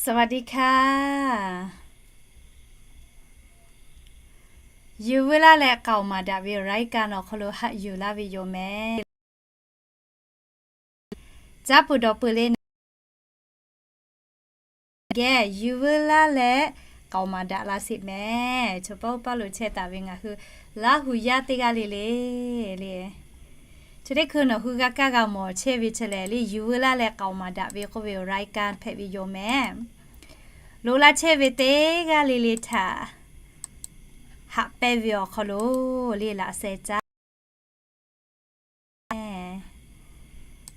สวัสดีค่ะ Yuˬ veu laˇ leh k'aoˍ maˍ daꞈ ve รายการ awˬ hk'aw lo haꞈ yuˬ laˇ ve yoˬ mehˍ. Caˇ peuˬ dawˬ peuˬ le naˍ geh yuˬ veu laˇ leh k'aoˍ maˍ daꞈ la sheˍ mehˍ. Chaw paˇ oˇ paˇ lo chehˇ taˍ ve ngaˬ hui Laˇ hu yaˇ teˇ g'aˇ le le le, chi teˇ hkui nawˬ hui g'a kaˇ g'a mawˬ chehˇ ve chi lehˬ le, yuˬ veu laˇ leh k'aoˍ maˍ daꞈ ve k'oˆ ve รายการ hpehꞈ ve yoˬ mehˍ. Loꞈ la chehˇ ve teˇ g'aˇ le le htaꞈ haꞈ pehnˇ ve awˬ hk'aw lo le laꞈ sheh caˉ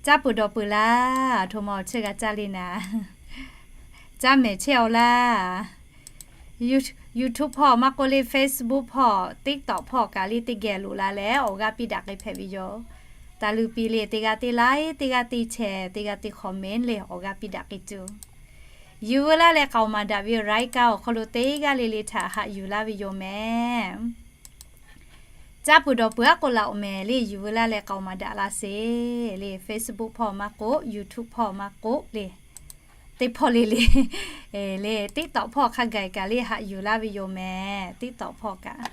Caˇ peuˬ dawˬ peuˬ laˇ, aˬ htoꞈ ma awˬ cheuˇ g'a caˇ le naˍ. Caˇ mehˍ chehˇ-aw laˇ. YouTube hpawˇ maˇ k'oˆ le, Facebook hpawˇ, TikTok hpawˇ kaꞈ le teˇ geh loꞈ la leh awˬ g'aˇ piˇ daꞈ k'ai hpehꞈ ve yoˬ. Taˍ luˬ piˍ le teˇ g'aˇ teˇ like, teˇ g'aˇ teˇ share, teˇ g'aˇ teˇ comment le awˬ g'aˇ piˇ daꞈ k'ai tuˬ. Yuˬ veu laˇ leh k'aoˍ maˍ daꞈ ve รายการ awˬ hk'aw lo teˇ g'aˇ le le htaꞈ haꞈ yuˬ laˇ ve yoˬ mehˍ. Caˇ peuˬ dawˬ peuˬ aˉ k'oˆ laꞈ-oˬ mehˍ le, yuˬ veu laˇ leh k'aoˍ maˍ daꞈ la sheˍ le, Facebook hpawˇ maˇ k'oˆ, YouTube hpawˇ maˇ k'oˆ le, teˇ hpawˇ le le le, TikTok hpawˇ hk'a gaˬ kaꞈ le haꞈ yuˬ laˇ ve yoˬ mehˍ. TikTok hpawˇ kaꞈ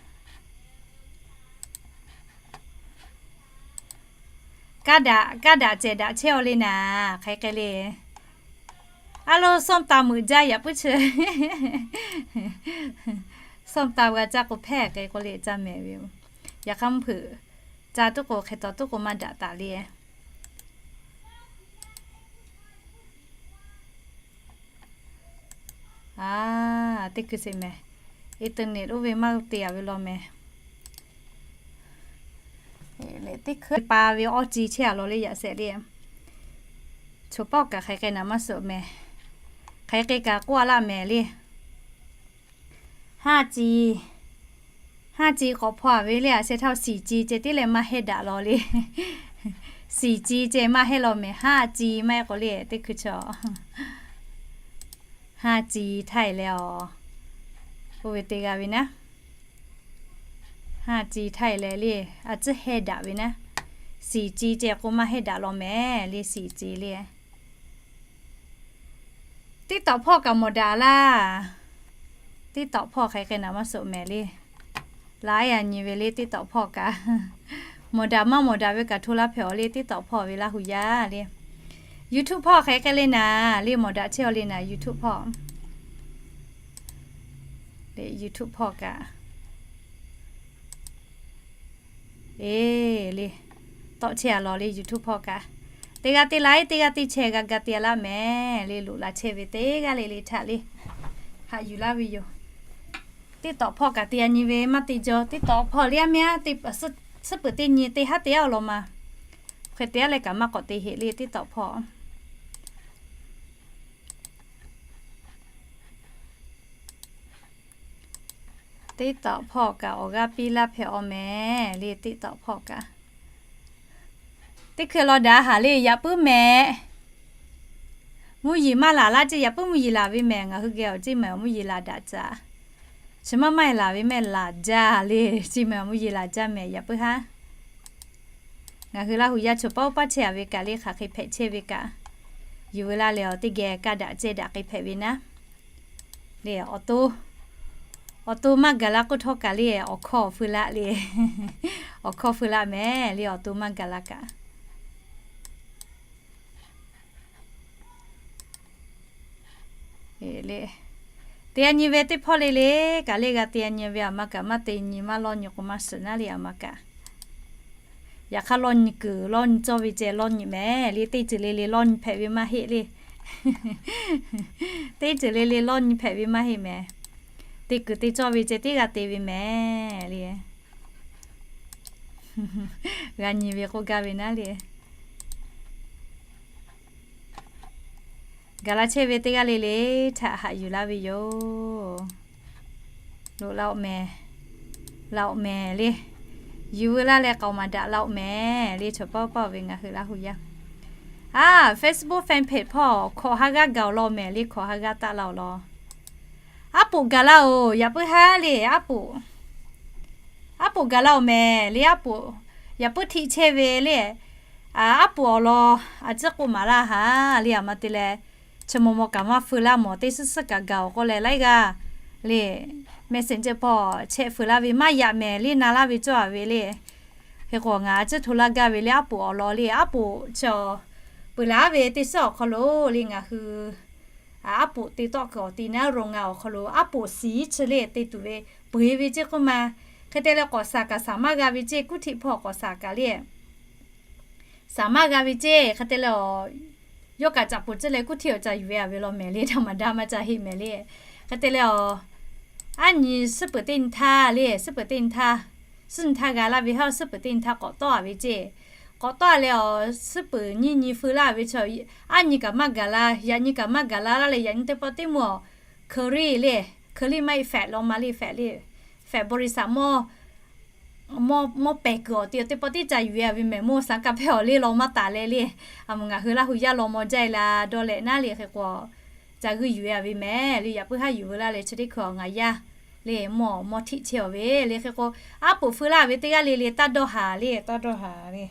kaˇ daꞈ kaˇ daꞈ cehˬ daꞈ chehˇ-aw le naˍ, hk'aˬ hk'e le. A lo ส้มตำ meuꞈ jaˇ yaꞈ puiˉ chi. ส้มตำ g'a caˇ k'o hpehˇ k'e k'oˆ le caˇ mehˍ ve yoˬ. Yaꞈ hk'aˇ mvuhˇ hpeuꞈ caˇ tuˉ k'o hk'e taw tuˉ k'o maˇ daꞈ taˍ le. A, teˇ hkui sheˍ mehˍ. Internet oˇ ve maˇ te-a ve law mehˍ. Teˇ hkui pa ve awˇ ci chehˇ-a law le yaꞈ shehˍ le. Choˬ pawˆ kaꞈ hk'aˬ hk'e naˍ maˇ suhˍ mehˍ. Hk'aˬ hk'e kaꞈ k'oˆ-a laˇ mehˍ le. Haˇ ci, haˇ ci k'awꞈ hpaw-a ve le, a sheh htaˇ siˍ ci ceh tiˉ leh maˇ heˆ daꞈ law le. Siˍ ci ceh maˇ heˆ law mehˍ, haˇ ci maˇ heˆ k'o le teˇ hkui chaw. Haˇ ci htaˇ e leh-a, oˇ ve te g'a ve naˉ. Haˇ ci htaˇ e leh le, a tcuhˉ heˆ daꞈ ve naˉ. Siˍ ci ceh k'o maˇ heˆ daꞈ law mehˍ le, siˍ ci le. TikTok hpawˇ kaꞈ mawˬ daꞈ laˇ. TikTok hpawˇ hk'aˬ hk'e naˍ maˇ suhˍ mehˍ le. Laˇ a nyi ve le TikTok hpawˇ kaꞈ. Mawˬ daꞈ maˇ mawˬ daꞈ ve kaꞈ hto laˇ hpehꞈ-aw le TikTok hpawˇ ve Laˇ hu yaˇ le. YouTube hpawˇ hk'aˬ hk'e le naˍ le mawˬ daꞈ chehˇ-aw le naˍ YouTube hpawˇ. YouTube hpawˇ kaꞈ e le, tawˆ chehˇ-a law le YouTube hpawˇ kaꞈ. Teˇ g'aˇ teˇ like, teˇ g'aˇ teˇ share g'a ga te-a laˇ mehˍ le, loꞈ la chehˇ ve teˇ g'aˇ le le htaꞈ le haꞈ yuˬ laˇ ve yoˬ. TikTok hpawˇ kaꞈ te-a nyi ve maˇ te jaw, TikTok hpawˇ le aˉ miˇ aˉ te, suhˉ peuˬ teˇ nyi teˇ haˉ te-a law ma. Hk'e te-a leh kaꞈ maˇ k'awꞈ te heˆ le TikTok hpawˇ. TikTok hpawˇ kaꞈ awˬ g'aˇ piˇ laˇ hpehꞈ-aw mehˍ le TikTok hpawˇ kaꞈ. Teˇ hkui law daꞈ haˍ le yaꞈ puiˉ mehˍ. Mvuhˇ yeˬ maˇ laˬ laˇ ceˇ, yaꞈ puiˉ mvuhˇ yeˬ laˬ ve mehˍ, ngaˬ hui geh awˬ ceˇ mehˍ, mvuhˇ yeˬ laˬ daꞈ caꞈ. Chi maˇ maˇ laˬ ve mehˍ laˬ jaˇ le, ceˇ mehˍ mvuhˇ yeˬ laˬ jaˇ mehˍ yaꞈ puiˉ haˉ. Ngaˬ hui Laˇ hu yaˇ choˬ paˇ oˇ paˇ chehˇ-a ve kaꞈ le hk'aˬ hk'e hpehꞈ chehˇ ve kaꞈ, yuˬ veu laˇ leh awˬ teˇ geh kaˇ daꞈ cehˇ daꞈ k'ai hpehꞈ ve naˉ. Le awˬ to, awˬ to maˇ gaˬ la k'oˆ htawˇ kaꞈ le awˬ hkawˇ feu laˇ le. Awˬ hkawˇ feu laˇ mehˍ le awˬ to maˇ gaˬ la kaꞈ. Te-a nyi ve teˇ hpawˇ le le kaꞈ le g'a te-a nyi ve, aˬ ma kaꞈ maˇ te nyi maˇ lawˇ nyi k'o maˇ suhˍ naˉ le aˬ ma kaꞈ. Yaꞈ hk'aˇ lawˇ nyi kuiˬ lawˇ nyi cawˇ ve ceh lawˇ nyi mehˍ le, teˇ ceuˬ le le lawˇ nyi hpehꞈ ve maˇ heˆ le. Teˇ ceuˬ le le lawˇ nyi hpehꞈ ve maˇ heˆ mehˍ. Te kuiˬ te cawˇ ve ceh tiˉ g'a te ve mehˍ le. G'a nyi ve k'oˆ gaˇ ve naˉ le. Gaˬ la chehˇ ve teˇ g'aˇ le le htaꞈ haꞈ yuˬ laˇ ve yoˬ. Loꞈ la-oˬ mehˍ, la-oˬ mehˍ le. Yuˬ veu laˇ leh k'aoˍ maˍ daꞈ la-oˬ mehˍ le, chaw paˇ paˇ ve ngaˬ hui Laˇ hu yaˇ. A, Facebook fan page hpawˇ hkawꞈ ha g'aˇ gaˬ-oˬ law mehˍ le, hkawꞈ ha g'aˇ taˆ la-oˬ law. Aˉ poꞈ gaˬ laˇ-oˬ, yaꞈ puiˉ haˉ le, aˉ poꞈ, aˉ poꞈ gaˬ laˇ-oˬ mehˍ le, aˉ poꞈ, yaꞈ puiˉ htiˆ chehˇ ve le. Aˉ poꞈ awˬ lawn a ciˉ k'oˆ maˍ laˇ haˍ le, aˬ ma te leh chi maw maw kaꞈ maˇ feu laˇ mawˬ, teˇ suhˉ suhˉ kaꞈ gaˬ awˬ k'oˆ leh laiˉ g'aˇ le, messenger hpawˇ chehˇ feu laˇ ve maˇ yaꞈ mehˍ le, na laˇ ve cawˇ a ve le. Hk'e k'o ngaˬ a ciˉ hto laˇ gaˇ ve le, aˉ poꞈ awˬ lawn le, aˉ poꞈ chi peuˬ laˬ ve teˇ suhˉ awˬ hk'aw lo le ngaˬ hui aˉ poꞈ te tawˆ kuiˬ awˬ ti naˉ ro ngaˬ awˬ hk'aw lo aˉ poꞈ shiˍ chi le te tuˬ ve peuˬ ve ceˇ k'oˆ ma. Hk'e te leh k'awꞈ shaˍ kaꞈ shaˍ maˇ g'a ve ceˇ, kuˇ htiˆ hpawˇ k'awꞈ shaˍ kaꞈ le shaˍ maˇ g'a ve ceˇ. Hk'e te leh a, yawˇ kaꞈ caꞈ poˬ ceˇ leh kuˇ htiˆ awˬ ca yuˬ ve a ve law mehˍ le, htaˇ maˍ daˇ maˇ ca heˆ mehˍ le. Hk'e te leh a, aˉ nyi suhˉ peuˬ teˇ nyi htaˇ le, suhˉ peuˬ teˇ nyi htaˇ, suhˉ nyi htaˇ g'a laˇ ve haˉ suhˉ peuˬ teˇ nyi htaˇ k'awꞈ tawˆ a ve ceˇ. K'awꞈ tawˆ a leh a, suhˉ peuˬ nyiˇ nyi feu laˇ ve chi, aˉ nyi kaꞈ maˇ gaˬ la, yaꞈ nyi kaꞈ maˇ gaˬ la laˇ leh yaꞈ nyi teˇ pawˆ teˇ mvuhˇ a, เคอรี่ le, เคอรี่ maˇ heˆ แฟลต law ma le, แฟลต le, แฟลต บริษัท mawˇ mawˇ pehˬ kuiˬ awˬ ti teˇ pawˆ teˇ ca yuˬ ve a ve mehˍ, mawˇ saˍ kaˇ hpehˇ awˬ le law maˇ taˍ leh le. A mawˬ ngaˬ hui Laˇ hu yaˇ law maw jaˇ e la dawˇ leh naˉ le hk'e k'o, ca g'uiˇ yuˬ ve a ve mehˍ le, yaꞈ puiˉ haˉ yuˬ veu laˇ leh chi teˇ hkui a ngaˬ yaˇ le mawˇ mawˇ htiˆ chehˇ awˬ ve le hk'e k'o, aˉ poꞈ feu laˇ ve teˇ g'aˇ le le taˇ dawˇ haˍ le, taˇ dawˇ haˍ le.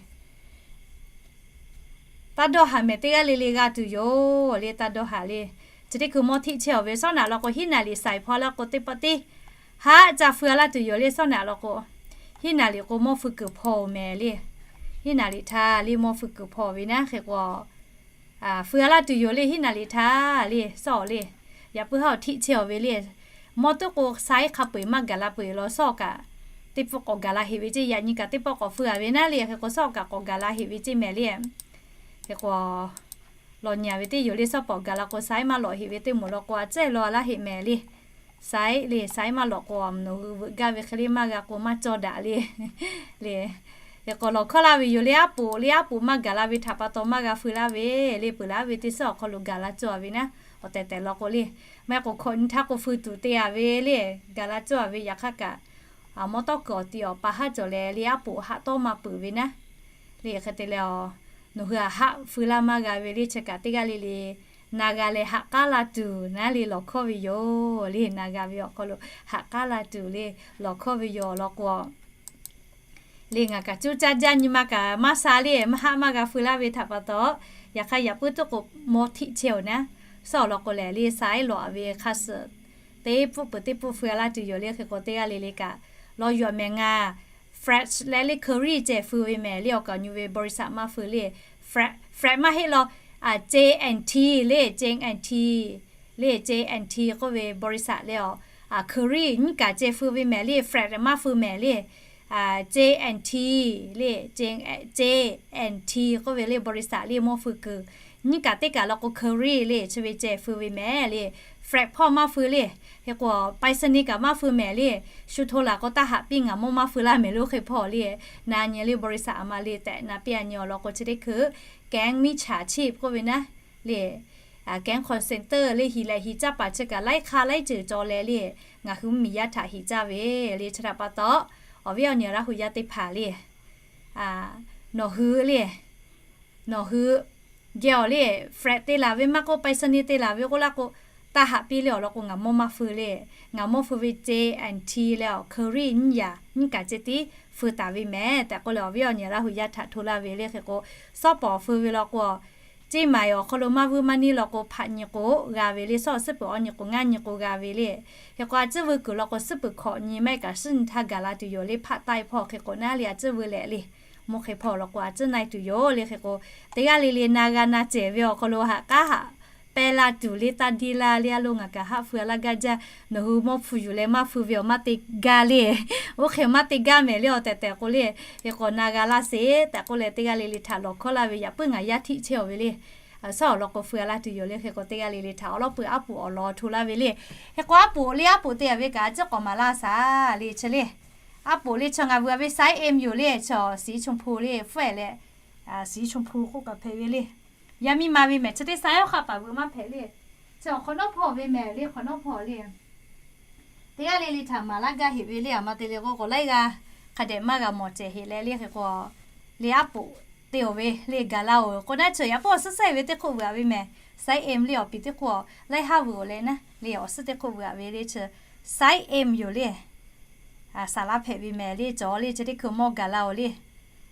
Taˇ dawˇ haˍ mehˍ, teˇ g'aˇ le le g'a tuˬ yoˬ le, taˇ dawˇ haˍ le. Chi teˇ hkui mawˇ htiˆ chehˇ awˬ ve sawˉ naꞈ law k'o, hiˉ naˍ liꞈ saiˍ hpaw laˇ k'o teˇ pawˆ teˇ haˉ ca feu a laˇ tuˬ yoˬ le, sawˉ naꞈ law k'o, hiˉ naˍ liꞈ k'o mawˇ feu kuiˬ hpaw oˬ mehˍ le. Hiˉ naˍ liꞈ htaˇ le mawˇ feu kuiˬ hpaw ve naˉ hk'e k'o, feu a laˇ tuˬ yoˬ le, hiˉ naˍ liꞈ htaˇ le sawˉ le. Yaꞈ puiˉ haˉ awˬ htiˆ chehˇ awˬ ve le. Mawˇ tuˉ k'o saiˉ hk'a peu eˬ maˇ gaˬ la peu eˬ law, sawˉ kaꞈ teˇ pawˆ k'awꞈ gaˬ la heˍ ve ceˇ, yaꞈ nyi kaꞈ teˇ pawˆ k'awꞈ feu a ve naˉ le hk'e k'o, sawˉ kaꞈ k'awꞈ gaˬ la heˍ ve ceˇ mehˍ le. Hk'e k'o, lawˬ nyi a ve teˇ yoˬ le, sawˉ pawˍ gaˬ la k'o saiˉ maˇ lawꞈ heˍ ve teˇ moˍ law k'o, a ciˉ law a laˇ heˆ mehˍ le. Saiˉ le saiˉ maˇ lawꞈ k'o, nawˬ hui veuꞈ gaˇ ve hk'e le maˇ g'a k'o maˇ cawˇ daꞈ le. Le, hk'e k'o lawˬ hkawˇ laˇ ve yoˬ le, aˉ poꞈ le aˉ poꞈ maˇ gaˬ la ve htaꞈ pa taw maˇ g'a feu laˇ ve le, peuˬ laˇ ve teˇ suhˉ awˬ hk'aw lo gaˬ la cawˇ a ve naˉ, awˬ tehˬ tehˬ law k'o le, maˇ heˆ k'o hkawꞈ nyi htaˇ k'o feu tuˬ te a ve le, gaˬ la cawˇ a ve yaꞈ hk'aˇ kaꞈ, a mawˇ tawˇ kuiˬ awˬ ti awˬ pa haˉ cawˬ leh le aˉ poꞈ haꞈ tawˇ maˇ peuˬ ve naˉ. Le hk'e te leh a, nawˬ hui a haˆ feu laˇ maˇ g'a ve le, chi kaꞈ teˇ g'aˇ le le na g'a leh haꞈ k'aˉ la tuˬ naˉ le lawˬ hkawˇ ve yoˬ le, na g'a ve awˬ hk'aw lo haꞈ k'aˉ la tuˬ le lawˬ hkawˇ ve yoˬ law k'o, le ngaˬ kaꞈ cuˇ caˇ jaˇ nyi ma kaꞈ maˇ sha le, maˇ haˆ maˇ g'a feu laˇ ve htaꞈ pa taw, yaꞈ hk'aˇ yaꞈ puiˉ tuˉ k'o mawˇ htiˆ chehˇ awˬ naˉ, sawˉ awˬ law k'o lehˬ le saiˉ lawꞈ a ve hk'a suhˍ teˇ pfuhˆ peuˬ teˇ pfuhˆ feu a laˇ tuˬ yoˬ le hk'e k'o, teˇ g'aˇ le le kaꞈ lawˬ yuˬ a mehˍ ngaˬ Fred leh le Curry ceh feu ve mehˍ le, awˬ kaꞈ awˬ nyi ve บริษัท maˇ feu le, Fred, Fred maˇ heˆ law, J and T le, J and T le, J and T k'oˆ ve บริษัท le a, Curry nyiˇ kaꞈ ceh feu ve mehˍ le, Fred maˇ feu mehˍ le, J and T le, J and T k'oˆ ve le บริษัท le mawˇ feu kuiˬ, nyiˇ kaꞈ teˇ kaꞈ law k'o Curry le chi ve ceh feu ve mehˍ le, Fred hpawˇ maˇ feu le, hk'e k'o ไปรษณีย์ kaꞈ maˇ feu mehˍ le, shu hto laˬ k'o taˇ haꞈ piˇ ngaˬ mawˇ maˇ feu laˇ mehˍ le, oˇ hk'e hpawˇ le, na nyi le บริษัท a ma le tehꞈ na piˇ a nyi awˬ lawn k'o chi teˇ hkui แก๊งมิจฉาชีพ k'oˆ ve naˉ le, แก๊ง call center le hiˍ lehˬ hiˍ caˇ paˍ chi kaꞈ laiˉ hk'aˇ laiˉ ceuˬ cawˬ leh le, ngaˬ hui mvuhˇmiˬ yaˇ htaꞈ hiˍ caˇ ve le, chi htaꞈ pa taw, awˬ viˉ awˬ nyi Laˇ hu yaˇ teˇ hpaˍ le, nawˬ hui le, nawˬ hui geh awˬ le, Fred te laˬ ve maˇ k'oˆ ไปรษณีย์ te laˬ ve k'oˆ laˇ k'o, taˇ haꞈ piˇ le awˬ lawn k'o ngaˬ mawˇ maˇ feu le, ngaˬ mawˇ feu ve J and T leh a Curry nyiˇ yaꞈ nyiˇ kaꞈ ceh tiˉ feu taˍ ve mehˍ tehꞈ k'oˆ leh awˬ viˉ awˬ nyi Laˇ hu yaˇ htaꞈ hto laˇ ve le hk'e k'o, sawˉ pawˍ feu ve law k'o, เชียงใหม่ awˬ hk'aw lo maˇ vuiˇ maˇ niˇ law k'o hpaꞈ nyi k'o g'a ve le, sawˉ suhˉ peuˬ awˬ nyi k'o ngaˇ nyi k'o g'a ve le. Hk'e k'o a ciˉ vuiˇ kuiˬ law k'o suhˉ peuˬ hkawꞈ nyi maˇ heˆ kaꞈ suhˉ nyi htaˇ gaˬ la tuˬ yoˬ le, hpaˆ taiˆ hpawˇ hk'e k'o naˉ le a ciˉ vuiˇ leh le, mawˇ hk'e hpawˇ law k'o a ciˉ na e tuˬ yoˬ le hk'e k'o, teˇ g'aˇ le le na g'a na cehˬ ve awˬ hk'aw lo haꞈ k'aˉ haꞈ pehnˇ la tuˬ le, taˇ diˇ laˇ le, a lo ngaˬ kaꞈ haˆ feu a laˇ gaˇ jaˇ, nawˬ hui mawˇ hpu yuˬ leh maˇ feu ve awˬ maˇ te gaˇ le, oˇ hk'e maˇ te gaˇ mehˍ le awˬ tehˬ tehˬ k'o le, hk'e k'o na g'a laˇ sheˍ tehꞈ k'oˆ leh teˇ g'aˇ le le htaꞈ lawˬ hkawˇ laˇ ve yaꞈ puiˉ ngaˬ yaˇ htiˆ chehˇ awˬ ve le. Sawˉ awˬ lawn k'o feu a laˇ tuˬ yoˬ le hk'e k'o teˇ g'aˇ le le htaꞈ awˬ lawˉ peuˬ aˉ poꞈ awˬ lawn hto laˇ ve le. Hk'e k'o aˉ poꞈ le aˉ poꞈ te a ve kaꞈ a ciˉ k'awꞈ maˍ laˇ shaˍ le chi le. Aˉ poꞈ le chi ngaˬ vuiˬ a ve ไซส์ M yoˬ le, chi สีชมพู le, hpfuhˆ leh สีชมพู k'oˆ kaꞈ hpehꞈ ve le. Yaˇ miˇ ma ve mehˍ chi teˇ ไซส์ awˬ hk'aˇ paˍ vuiˬ maˇ hpehꞈ le. Chi awˬ hk'awꞈ nawˉ hpawˇ ve mehˍ le, hk'awꞈ nawˉ hpawˇ le. Teˇ g'aˇ le le htaꞈ maˍ laˇ gaˇ heꞈ ve le, a ma te le k'o k'awꞈ laiˉ g'aˇ hk'a dehꞈ maˇ g'a mawˬ cehˬ heꞈ leh le hk'e k'o, le aˉ poꞈ te awˬ ve le gaˬ la oˬ k'o naˉ, chi yaꞈ puiˉ awˬ suhˉ suhˉ ve teˇ hk'oˆ vuiˬ a ve mehˍ. ไซส์ M le awˬ piˍ teˇ hk'oˆ laiˉ haˉ vuiˬ awˬ leh naˉ le awˬ suhˉ teˇ hk'oˆ vuiˬ a ve le chi ไซส์ M yoˬ le. Saˍ laˇ hpehꞈ ve mehˍ le, cawˬ le chi teˇ hkui mawˇ gaˬ la oˬ le.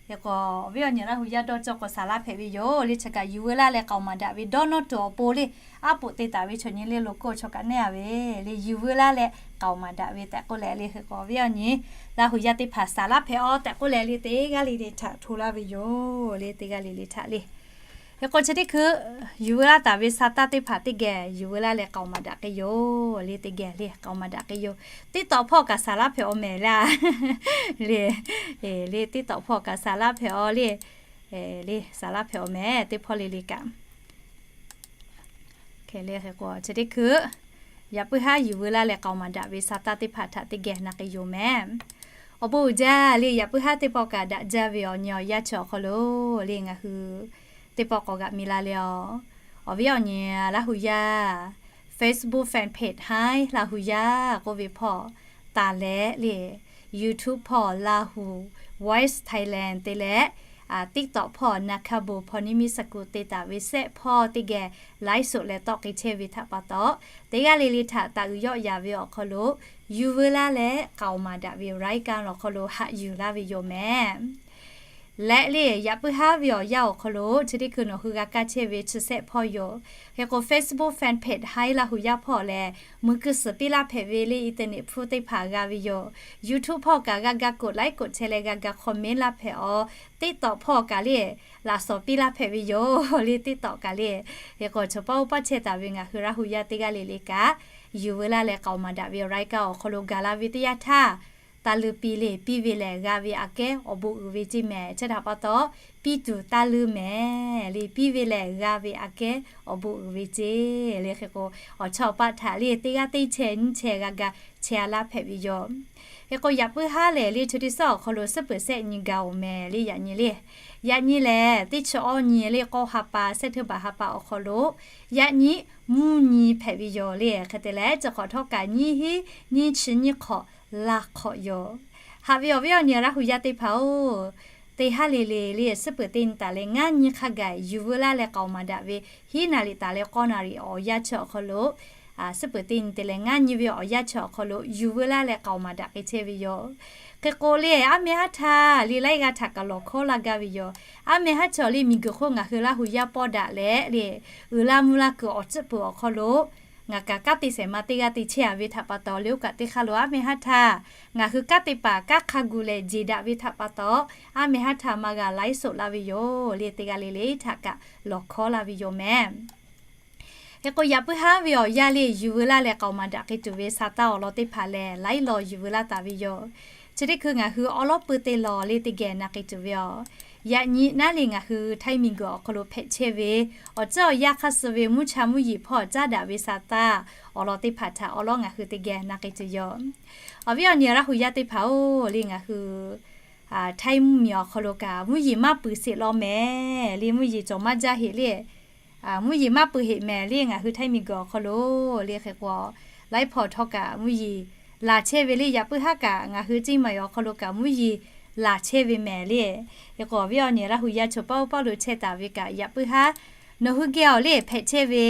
Hk'e k'o, awˬ viˉ awˬ nyi Laˇ hu yaˇ dawˇ cawˇ k'o saˍ laˇ hpehꞈ ve yoˬ le. Chi kaꞈ yuˬ veu laˇ leh k'aoˍ maˍ daꞈ ve dawˇ nawˇ tuˬ awˬ pon le, aˉ poꞈ te taˍ ve chaw nyi le lo k'o chaw kaꞈ neˇ a ve le, yuˬ veu laˇ leh k'aoˍ maˍ daꞈ ve tehꞈ k'oˆ leh le. Hk'e k'o, awˬ viˉ awˬ nyi Laˇ hu yaˇ teˇ hpaˍ saˍ laˇ hpehꞈ aw tehꞈ k'oˆ leh le, teˇ g'aˇ le le htaꞈ hto laˇ ve yoˬ le, teˇ g'aˇ le le htaꞈ le. Hk'e k'o, chi teˇ hkui yuˬ veu laˇ taˍ ve sa taˇ teˇ hpaˍ teˇ geh yuˬ veu laˇ leh k'aoˍ maˍ daꞈ k'ai yoˬ le, teˇ geh le k'aoˍ maˍ daꞈ k'ai yoˬ. TikTok hpawˇ kaꞈ saˍ laˇ hpehꞈ aw mehˍ laˇ le. Le, TikTok hpawˇ kaꞈ saˍ laˇ hpehꞈ aw le. Le, saˍ laˇ hpehꞈ aw mehˍ teˇ hpawˇ le le kaꞈ. Hk'e le hk'e k'o, chi teˇ hkui yaꞈ puiˉ haˉ yuˬ veu laˇ leh k'aoˍ maˍ daꞈ ve sa taˇ teˇ hpaˍ htaꞈ teˇ geh na k'ai yoˬ mehˍ. Awˬ bon uiˍ jaˇ le, yaꞈ puiˉ haˉ teˇ pawˆ kaꞈ daꞈ jaˇ ve awˬ nyi awˬ yanˇ chi awˬ hk'aw lo le, ngaˬ hui teˇ pawˆ k'awꞈ g'aꞈ mi la le aw. Awˬ viˉ awˬ nyi Laˇ hu yaˇ Facebook fan page haiˉ Laˇ hu yaˇ k'oˆ ve hpawˇ taˍ leh le, YouTube hpawˇ Lahu Voice Thailand te leh, TikTok hpawˇ Nakabo Pawˇ Niˇ Miˇ Saˍ kuˬ te taˍ ve sehˆ hpawˇ teˇ geh ไลฟ์สด leh tawˆ k'ai chehˇ ve htaꞈ pa taw, teˇ g'aˇ le le htaꞈ taˍ uiˍ yawˆ yaˍ ve awˬ hk'aw lo yuˬ veu laˇ leh k'aoˍ maˍ daꞈ ve รายการ awˬ hk'aw lo haꞈ yuˬ laˇ ve yoˬ mehˍ. Leh le, yaꞈ puiˉ haˉ ve awˬ yanˇ awˬ hk'aw lo chi teˇ hkui nawˬ hui g'a kaˇ chehˇ ve chi sehˆ hpawˇ yoˬ. Hk'e k'o, Facebook fan page haiˉ Laˇ hu yaˇ hpawˇ lehˬ, muiˬ kuiˬ suhˍ piˇ laˇ hpehꞈ ve le, internet hpfuhˇ teˇ hpaˍ g'a ve yoˬ. YouTube hpawˇ kaꞈ g'a ga กดไลค์ กดแชร์ leh g'a ga comment laˇ hpehꞈ aw. TikTok hpawˇ kaꞈ le, laꞈ shawˍ piˇ laˇ hpehꞈ ve yoˬ le, TikTok kaꞈ le. Hk'e k'o, chaw paˆ oˇ paˆ chehˇ taˍ ve ngaˬ hui Laˇ hu yaˇ teˇ g'aˇ le le kaꞈ yuˬ veu laˇ leh k'aoˍ maˍ daꞈ ve รายการ awˬ hk'aw lo gaˬ la ve teˇ yanˇ htaˇ, taˇ leuˇ piˇ le, piˇ ve lehˬ g'a ve aꞈ kehˉ awˬ bon uiˍ ve ceˇ mehˍ. Chi htaꞈ pa taw, piˇ tuˬ taˇ leuˇ mehˍ le, piˇ ve lehˬ g'a ve aꞈ kehˉ awˬ bon uiˍ ve ceˇ le. Hk'e k'o, awˬ chawˇ awˬ paˆ htaꞈ le teˇ g'aˇ teˇ chehˇ nyiˇ chehˇ g'a ga chehˇ a laˇ hpehꞈ ve yoˬ. Hk'e k'o, yaꞈ puiˉ haˉ lehˬ le, chi teˇ suhˉ awˬ hk'aw lo suhˉ peuˬ sehˆ nyi gaˬ oˬ mehˍ le, yaꞈ nyi le. Yaꞈ nyi lehˬ, teˇ chi awˇ nyi le k'awˇ ha pa, sehˆ hteˇ baˬ ha pa awˬ hk'aw lo yaꞈ nyi mvuhˇ nyi hpehꞈ ve yoˬ le. Hk'e te leh, chi hk'awꞈ htawˇ kaꞈ nyiˇ hinˉ nyiˇ chi nyiˇ hk'awꞈ laˇ hk'awꞈ yoˬ. Haꞈ ve awˬ viˉ awˬ nyi Laˇ hu yaˇ teˇ hpaˍ oˬ, teˇ haˉ le le le suhˉ peuˬ teˇ nyi taˍ leh ngaˇ nyi hk'a gaˬ yuˬ veu laˇ leh k'aoˍ maˍ daꞈ ve hiˉ naˍ riˍ taˍ leh k'awˇ naˍ riˍ awˬ yanˇ chi awˬ hk'aw lo, suhˉ peuˬ teˇ nyi te leh ngaˇ nyi ve awˬ yanˇ chi awˬ hk'aw lo yuˬ veu laˇ leh k'aoˍ maˍ daꞈ k'ai chehˇ ve yoˬ. Hk'e k'o le, aˉ meh haˉ htaˇ le laiˉ g'aˇ htaꞈ kaꞈ lawˬ hkawˉ laˇ gaˇ ve yoˬ. Aˉ meh haˉ chaw le miˬ guiˬ hk'oˆ ngaˬ hui Laˇ hu yaˇ pawˆ daꞈ leh le, uiˍ la mvuh la kuiˬ awˬ tcuhˆ peuˬ awˬ hk'aw lo ngaˬ kaꞈ kanˉ te shehˍ ma teˇ g'aˇ te chehˇ a ve htaꞈ pa taw le, oˇ kaꞈ teˇ hk'aˇ lo aˉ meh haˉ htaˇ ngaˬ hui kanˉ te paˍ kanˉ hk'a gu leh jeˬ daꞈ ve htaꞈ pa taw, aˉ meh haˉ htaˇ maˇ g'a ไลฟ์สด laˇ ve yoˬ le, teˇ g'aˇ le le htaꞈ kaꞈ lawˬ hkawˉ laˇ ve yoˬ mehˍ. Hk'e k'o, yaꞈ puiˉ haˉ ve awˬ yanˇ le yuˬ veu laˇ leh k'aoˍ maˍ daꞈ k'ai tuˬ ve sa taˇ awˬ lawn teˇ hpaˍ lehˬ, laiˉ law yuˬ veu laˇ taˍ ve yoˬ. Chi teˇ hkui ngaˬ hui awˉ lawˉ pui te lawˬ le teˇ geh na k'ai tuˬ ve yoˬ. Yaꞈ nyi naˉ le ngaˬ hui Htaiˇ miˬ guiˬ awˬ hk'aw lo hpehꞈ chehˇ ve awˬ ceuˬ awˬ yanˇ hk'aˇ suh ve mvuhˇ cha mvuhˇ yeˬ hpawˇ caˉ daꞈ ve sa taˇ awˬ lawn teˇ hpaˍ htaꞈ awˉ lawˉ ngaˬ hui teˇ geh na k'ai tuˬ yoˬ. Awˬ viˉ awˬ nyi Laˇ hu yaˇ teˇ hpaˍ oˬ, le ngaˬ hui Htaiˇ mvuhˇ miˬ awˬ hk'aw lo kaꞈ mvuhˇ yeˬ maˇ pui sheˍ law mehˍ le, mvuhˇ yeˬ cawˬ maˇ jaˇ heꞈ le, mvuhˇ yeˬ maˇ pui heꞈ mehˍ le, ngaˬ hui Htaiˇ miˬ guiˬ awˬ hk'aw lo le. Hk'e k'o, laiˉ hpawˇ htawˇ kaꞈ mvuhˇ yeˬ laˬ chehˇ ve le, yaꞈ puiˉ haˉ kaꞈ ngaˬ hui Ceˇ maˬ awˬ hk'aw lo kaꞈ mvuhˇ yeˬ laˬ chehˇ ve mehˍ le. Hk'e k'o, awˬ viˉ awˬ nyi Laˇ hu yaˇ chaw paˆ oˇ paˆ lo chehˇ taˍ ve kaꞈ, yaꞈ puiˉ haˉ nawˬ hui geh awˬ le hpehꞈ chehˇ ve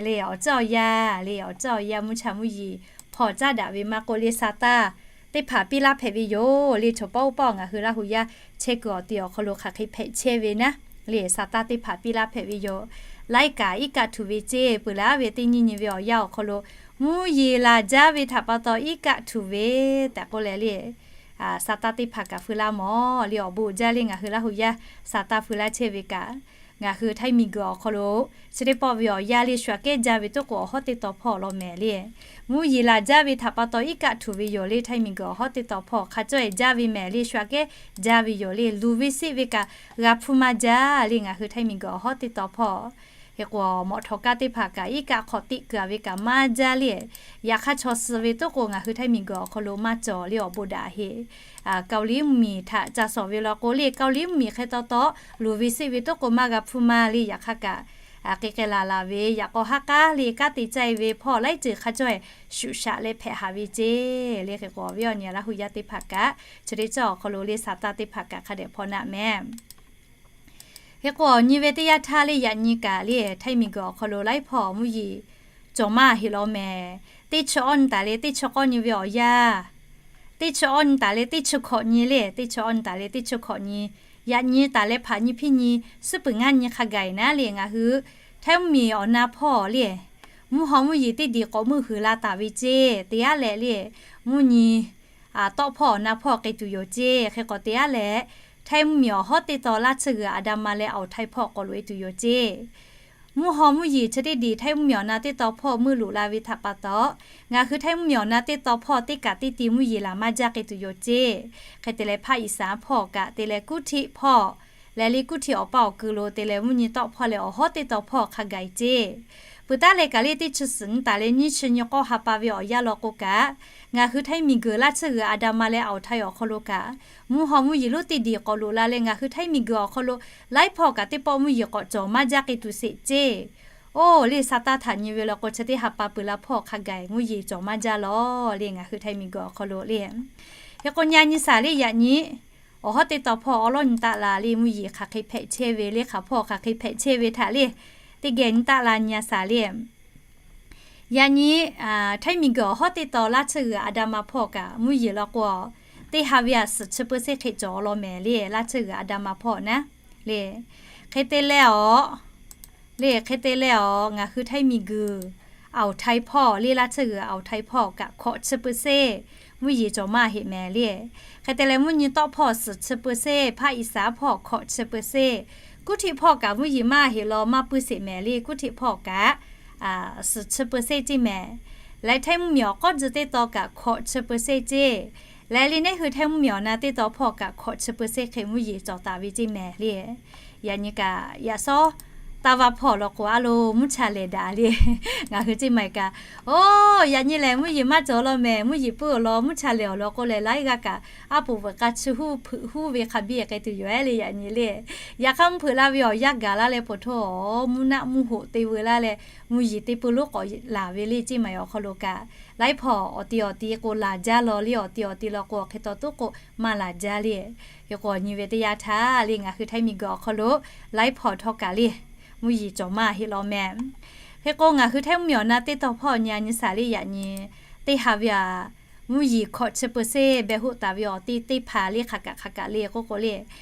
le, awˬ ceuˬ awˬ yanˇ le, awˬ ceuˬ awˬ yanˇ mvuhˇ cha mvuhˇ yeˬ hpawˇ caˉ daꞈ ve maˇ k'oˆ le, sa taˇ teˇ hpaˍ piˇ laˇ hpehꞈ ve yoˬ le. Chaw paˆ oˇ paˆ ngaˬ hui Laˇ hu yaˇ chehˇ kuiˬ awˬ ti awˬ hk'aw lo hk'aˬ hk'e hpehꞈ chehˇ ve naˉ le, sa taˇ teˇ hpaˍ piˇ laˇ hpehꞈ ve yoˬ. Laiˉ kaꞈ iˉ kaˆ htuˬ ve ceˇ, peuˬ leh aˉ ve teˇ nyiˇ nyi ve awˬ yanˇ awˬ hk'aw lo mvuhˇ yeˬ laˬ jaˇ ve htaꞈ pa taw iˉ kaˆ htuˬ ve tehꞈ k'oˆ leh le, sa taˇ teˇ hpaˍ kaꞈ feu laˇ mawˬ le. Awˬ bon uiˍ jaˇ le, ngaˬ hui Laˇ hu yaˇ sa taˇ feu laˇ chehˇ ve kaꞈ, ngaˬ hui Htaiˇ miˬ guiˬ awˬ hk'aw lo chi teˇ pawˆ ve awˬ yanˇ le shu aꞈ kehˉ jaˇ ve toˉ k'o awˬ hawˉ teˇ taw hpawˇ law mehˍ le. Mvuhˇ yeˬ laˬ jaˇ ve htaꞈ pa taw iˉ kaˆ htuˬ ve yoˬ le, Htaiˇ miˬ guiˬ awˬ hawˉ teˇ taw hpawˇ hk'a cawˇ e jaˇ ve mehˍ le, shu aꞈ kehˉ jaˇ ve yoˬ le. Luˬ ve siˆ ve kaꞈ g'a hpuˇ maˇ jaˇ le, ngaˬ hui Htaiˇ miˬ guiˬ awˬ hawˉ teˇ taw hpawˇ. Hk'e k'o, mawꞈ htawꞈ kaˇ teˇ hpaˍ kaꞈ iˉ kaˆ hk'awꞈ teꞈ kuiˬ a ve kaꞈ maˇ jaˇ le. Yaꞈ hk'aˇ chaw suh ve toˉ k'o ngaˬ hui Htaiˇ miˬ guiˬ awˬ hk'aw lo maˇ cawˬ le, awˬ bon daꞈ heˆ. Kaoˍliˉ mvuhˇ miˬ htaꞈ ca sawˍ ve law k'o le, Kaoˍliˉ mvuhˇ miˬ hk'e taw taw luˬ ve siˆ ve toˉ k'o maˇ g'a hpuˇ maˇ le. Yaꞈ hk'aˇ kaꞈ, hk'e k'ai laˬ laˬ ve yaꞈ k'aw haˉ k'aˉ le kanˉ te caˇ e ve hpawˇ laiˉ ceuˬ hk'a cawˇ e shuꞈ shaꞈ leh hpehꞈ haˍ ve ceˇ le. Hk'e k'o, awˬ viˉ awˬ nyi Laˇ hu yaˇ teˇ hpaˍ kaꞈ, chi teˇ ceuˬ awˬ hk'aw lo le sa taˇ teˇ hpaˍ kaꞈ hk'a dehꞈ hpaw naˆ mehˍ. Hk'e k'o, awˬ nyi ve teˇ yanˇ htaˇ le yaꞈ nyi kaꞈ le, Htaiˇ miˬ guiˬ awˬ hk'aw lo laiˉ hpawˇ mvuhˇ yeˬ cawˬ maˇ heˆ law mehˍ. Teˇ chi awˇ nyi taˍ le teˇ chi k'awˇ nyi ve awˬ yanˇ, teˇ chi awˇ nyi taˍ le teˇ chi hkawꞈ nyi le, teˇ chi awˇ nyi taˍ le teˇ chi hkawꞈ nyi Yaꞈ nyi taˍ leh hpaˍ nyi hpiˇ nyi suhˉ peuˬ ngaˇ nyi hk'a gaˬ-e naˉ le, ngaˬ hui Htaiˇ mvuhˇmiˬ awˬ na hpawˇ le, mvuhˇ haw mvuhˇ yeˬ teˇ diˬ k'awꞈ meuˆ huiˍ la taˍ ve ceˇ. Teˇ g'aˇ leh le, mvuhˇ nyi tawˆ hpawˇ awˬ na hpawˇ k'ai tuˬ yoˬ ceˇ. Hk'e k'awꞈ teˇ g'aˇ leh, Htaiˇ mvuhˇmiˬ awˬ hawˉ teˇ taw laˇ tsuhˇ g'uiˬ Aˍdanˍ ma leh Awˍ Htaiˇ hpawˇ k'awꞈ loꞈ-e tuˬ yoˬ ceˇ. Mvuhˇ haw mvuhˇ yeˬ chi teˇ diˬ Htaiˇ mvuhˇmiˬ awˬ na teˇ taw hpawˇ meuˆ loꞈ la ve htaꞈ pa taw, ngaˬ hui Htaiˇ mvuhˇmiˬ awˬ na teˇ taw hpawˇ teˇ kaꞈ teˇ ti mvuhˇ yeˬ laˬ maˇ jaˇ k'ai tuˬ yoˬ ceˇ. Hk'e te leh hpaˇ iˍsaˍ hpawˇ kaꞈ te leh Kuˇhtiˆ hpawˇ leh le Kuˇhtiˆ awˬ pa awˬ kuiˬ lo te leh mvuhˇ nyi tawˆ hpawˇ leh awˬ hawˉ teˇ taw hpawˇ hk'a gaˬ-e ceˇ. Peuˬ taˉ leh kaꞈ le teˇ chi suhˍ nyi taˍ leh nyiˇ chi nyi k'awˇ ha pa ve awˬ yanˇ law k'o kaꞈ, ngaˬ hui Htaiˇ miˬguiˬ laˇ tsuhˇ g'uiˬ Aˍdanˍ ma leh Awˍ Htaiˇ awˬ hk'aw lo kaꞈ, mvuhˇ haw mvuhˇ yeˬ lonˉ teˇ diˬ k'awꞈ loꞈ la leh ngaˬ hui Htaiˇ miˬguiˬ awˬ hk'aw lo laiˉ hpawˇ kaꞈ teˇ pawˆ mvuhˇ yeˬ k'awꞈ cawˬ maˇ jaˇ k'ai tuˬ sheˍ ceˇ. Oˇ le, Saˍtanˍ htaꞈ nyi ve law k'o chi teˇ ha pa peuˬ la hpawˇ hk'a gaˬ-e mvuhˇ yeˬ cawˬ maˇ jaˇ lawˬ le ngaˬ hui Htaiˇ miˬguiˬ awˬ hk'aw lo le. Hk'e k'o nyi a nyi saˍ le yaꞈ nyi, awˬ hawˉ teˇ taw hpawˇ awˉ lawˉ nyi taˆ la le mvuhˇ yeˬ hk'aˬ hk'e hpehꞈ chehˇ ve le hk'aˬ hpawˇ hk'aˬ hk'e hpehꞈ chehˇ ve htaꞈ le, teˇ geh nyi taˆ la nyi a saˍ le. Yaꞈ nyi, Htaiˇ miˬguiˬ awˬ hawˉ teˇ taw laˇ tsuhˇ g'uiˬ Aˍdanˍ ma hpawˇ kaꞈ mvuhˇ yeˬ law k'o, teˇ ha ve a suhˍ chi เปอร์เซ็นต์ hk'e cawˬ law mehˍ le laˇ tsuhˇ g'uiˬ Aˍdanˍ ma hpawˇ naˉ le. Hk'e te leh awˬ le, hk'e te leh awˬ ngaˬ hui Htaiˇ miˬguiˬ Awˍ Htaiˇ hpawˇ le laˇ tsuhˇ g'uiˬ Awˍ Htaiˇ hpawˇ kaꞈ hkawꞈ chi เปอร์เซ็นต์ mvuhˇ yeˬ cawˬ maˇ heˆ mehˍ le. Hk'e te leh mvuhˇ nyi tawˆ hpawˇ suhˍ chi เปอร์เซ็นต์, hpaˇ iˍsaˍ hpawˇ hkawꞈ chi เปอร์เซ็นต์, Kuˇhtiˆ hpawˇ kaꞈ mvuhˇ yeˬ maˇ heˆ law maˇ puiˇ sheˍ mehˍ le Kuˇhtiˆ hpawˇ kaꞈ suhˍ chi เปอร์เซ็นต์ ceˇ mehˍ. Leh Htaiˇ mvuhˇmiˬ awˬ k'awˉ tcuh teˇ taw kaꞈ hkawꞈ chi เปอร์เซ็นต์ ceˇ. Leh le neˉ hui Htaiˇ mvuhˇmiˬ awˬ na teˇ taw hpawˇ kaꞈ hkawꞈ chi เปอร์เซ็นต์ hk'e mvuhˇ yeˬ cawˬ taˍ ve ceˇ mehˍ le. Yaꞈ nyi kaꞈ yaꞈ sawˉ taˇ vaˇ hpawˇ law k'o a lo mvuhˇ cha lehˬ daꞈ le. Ngaˬ hui ceˇ maˬ kaꞈ, oˇ yaꞈ nyi lehˬ mvuhˇ yeˬ maˇ cawˬ law mehˍ, mvuhˇ yeˬ puiˉ awˬ lawn mvuhˇ cha lehˬ awˬ lawn k'o lehˬ laiˉ g'aˇ kaꞈ aˉ poꞈ veuꞈ k'a chi huˉ hpeuꞈ huˉ ve hk'a biˇ k'ai tuˬ yoˬ le yaꞈ nyi le. Yaꞈ hk'aˇ mvuhˇ hpeuꞈ laˇ ve awˬ yanˇ gaˬ laˇ leh poˬ htoˇ awˬ mvuhˇ naˆ mvuhˇ hoꞈ te veu laˇ leh mvuhˇ yeˬ teˇ peuˬ lonˉ k'awꞈ laˬ ve le ceˇ maˬ awˬ hk'aw lo kaꞈ, laiˉ hpawˇ awˬ ti awˬ ti k'o laˬ jaˇ law le awˬ ti awˬ ti law k'o awˬ hk'e taw toˉ k'o maˇ laˬ jaˇ le. Hk'e k'o nyi ve teˇ yanˇ htaˇ le ngaˬ hui Htaiˇ miˬguiˬ awˬ hk'aw lo laiˉ hpawˇ htawˇ kaꞈ le mvuhˇ yeˬ cawˬ maˇ heˆ law mehˍ. Hk'e k'o ngaˬ hui Htaiˇ mvuhˇmiˬ awˬ na teˇ taw hpawˇ nyi a nyi saˍ le yaꞈ nyi, teˇ ha ve a mvuhˇ yeˬ hkawꞈ chi เปอร์เซ็นต์ behˬ hoˆ taˍ ve awˬ ti teˇ hpaˍ le hk'aˬ kaꞈ hk'aˬ kaꞈ le k'oˆ k'o le,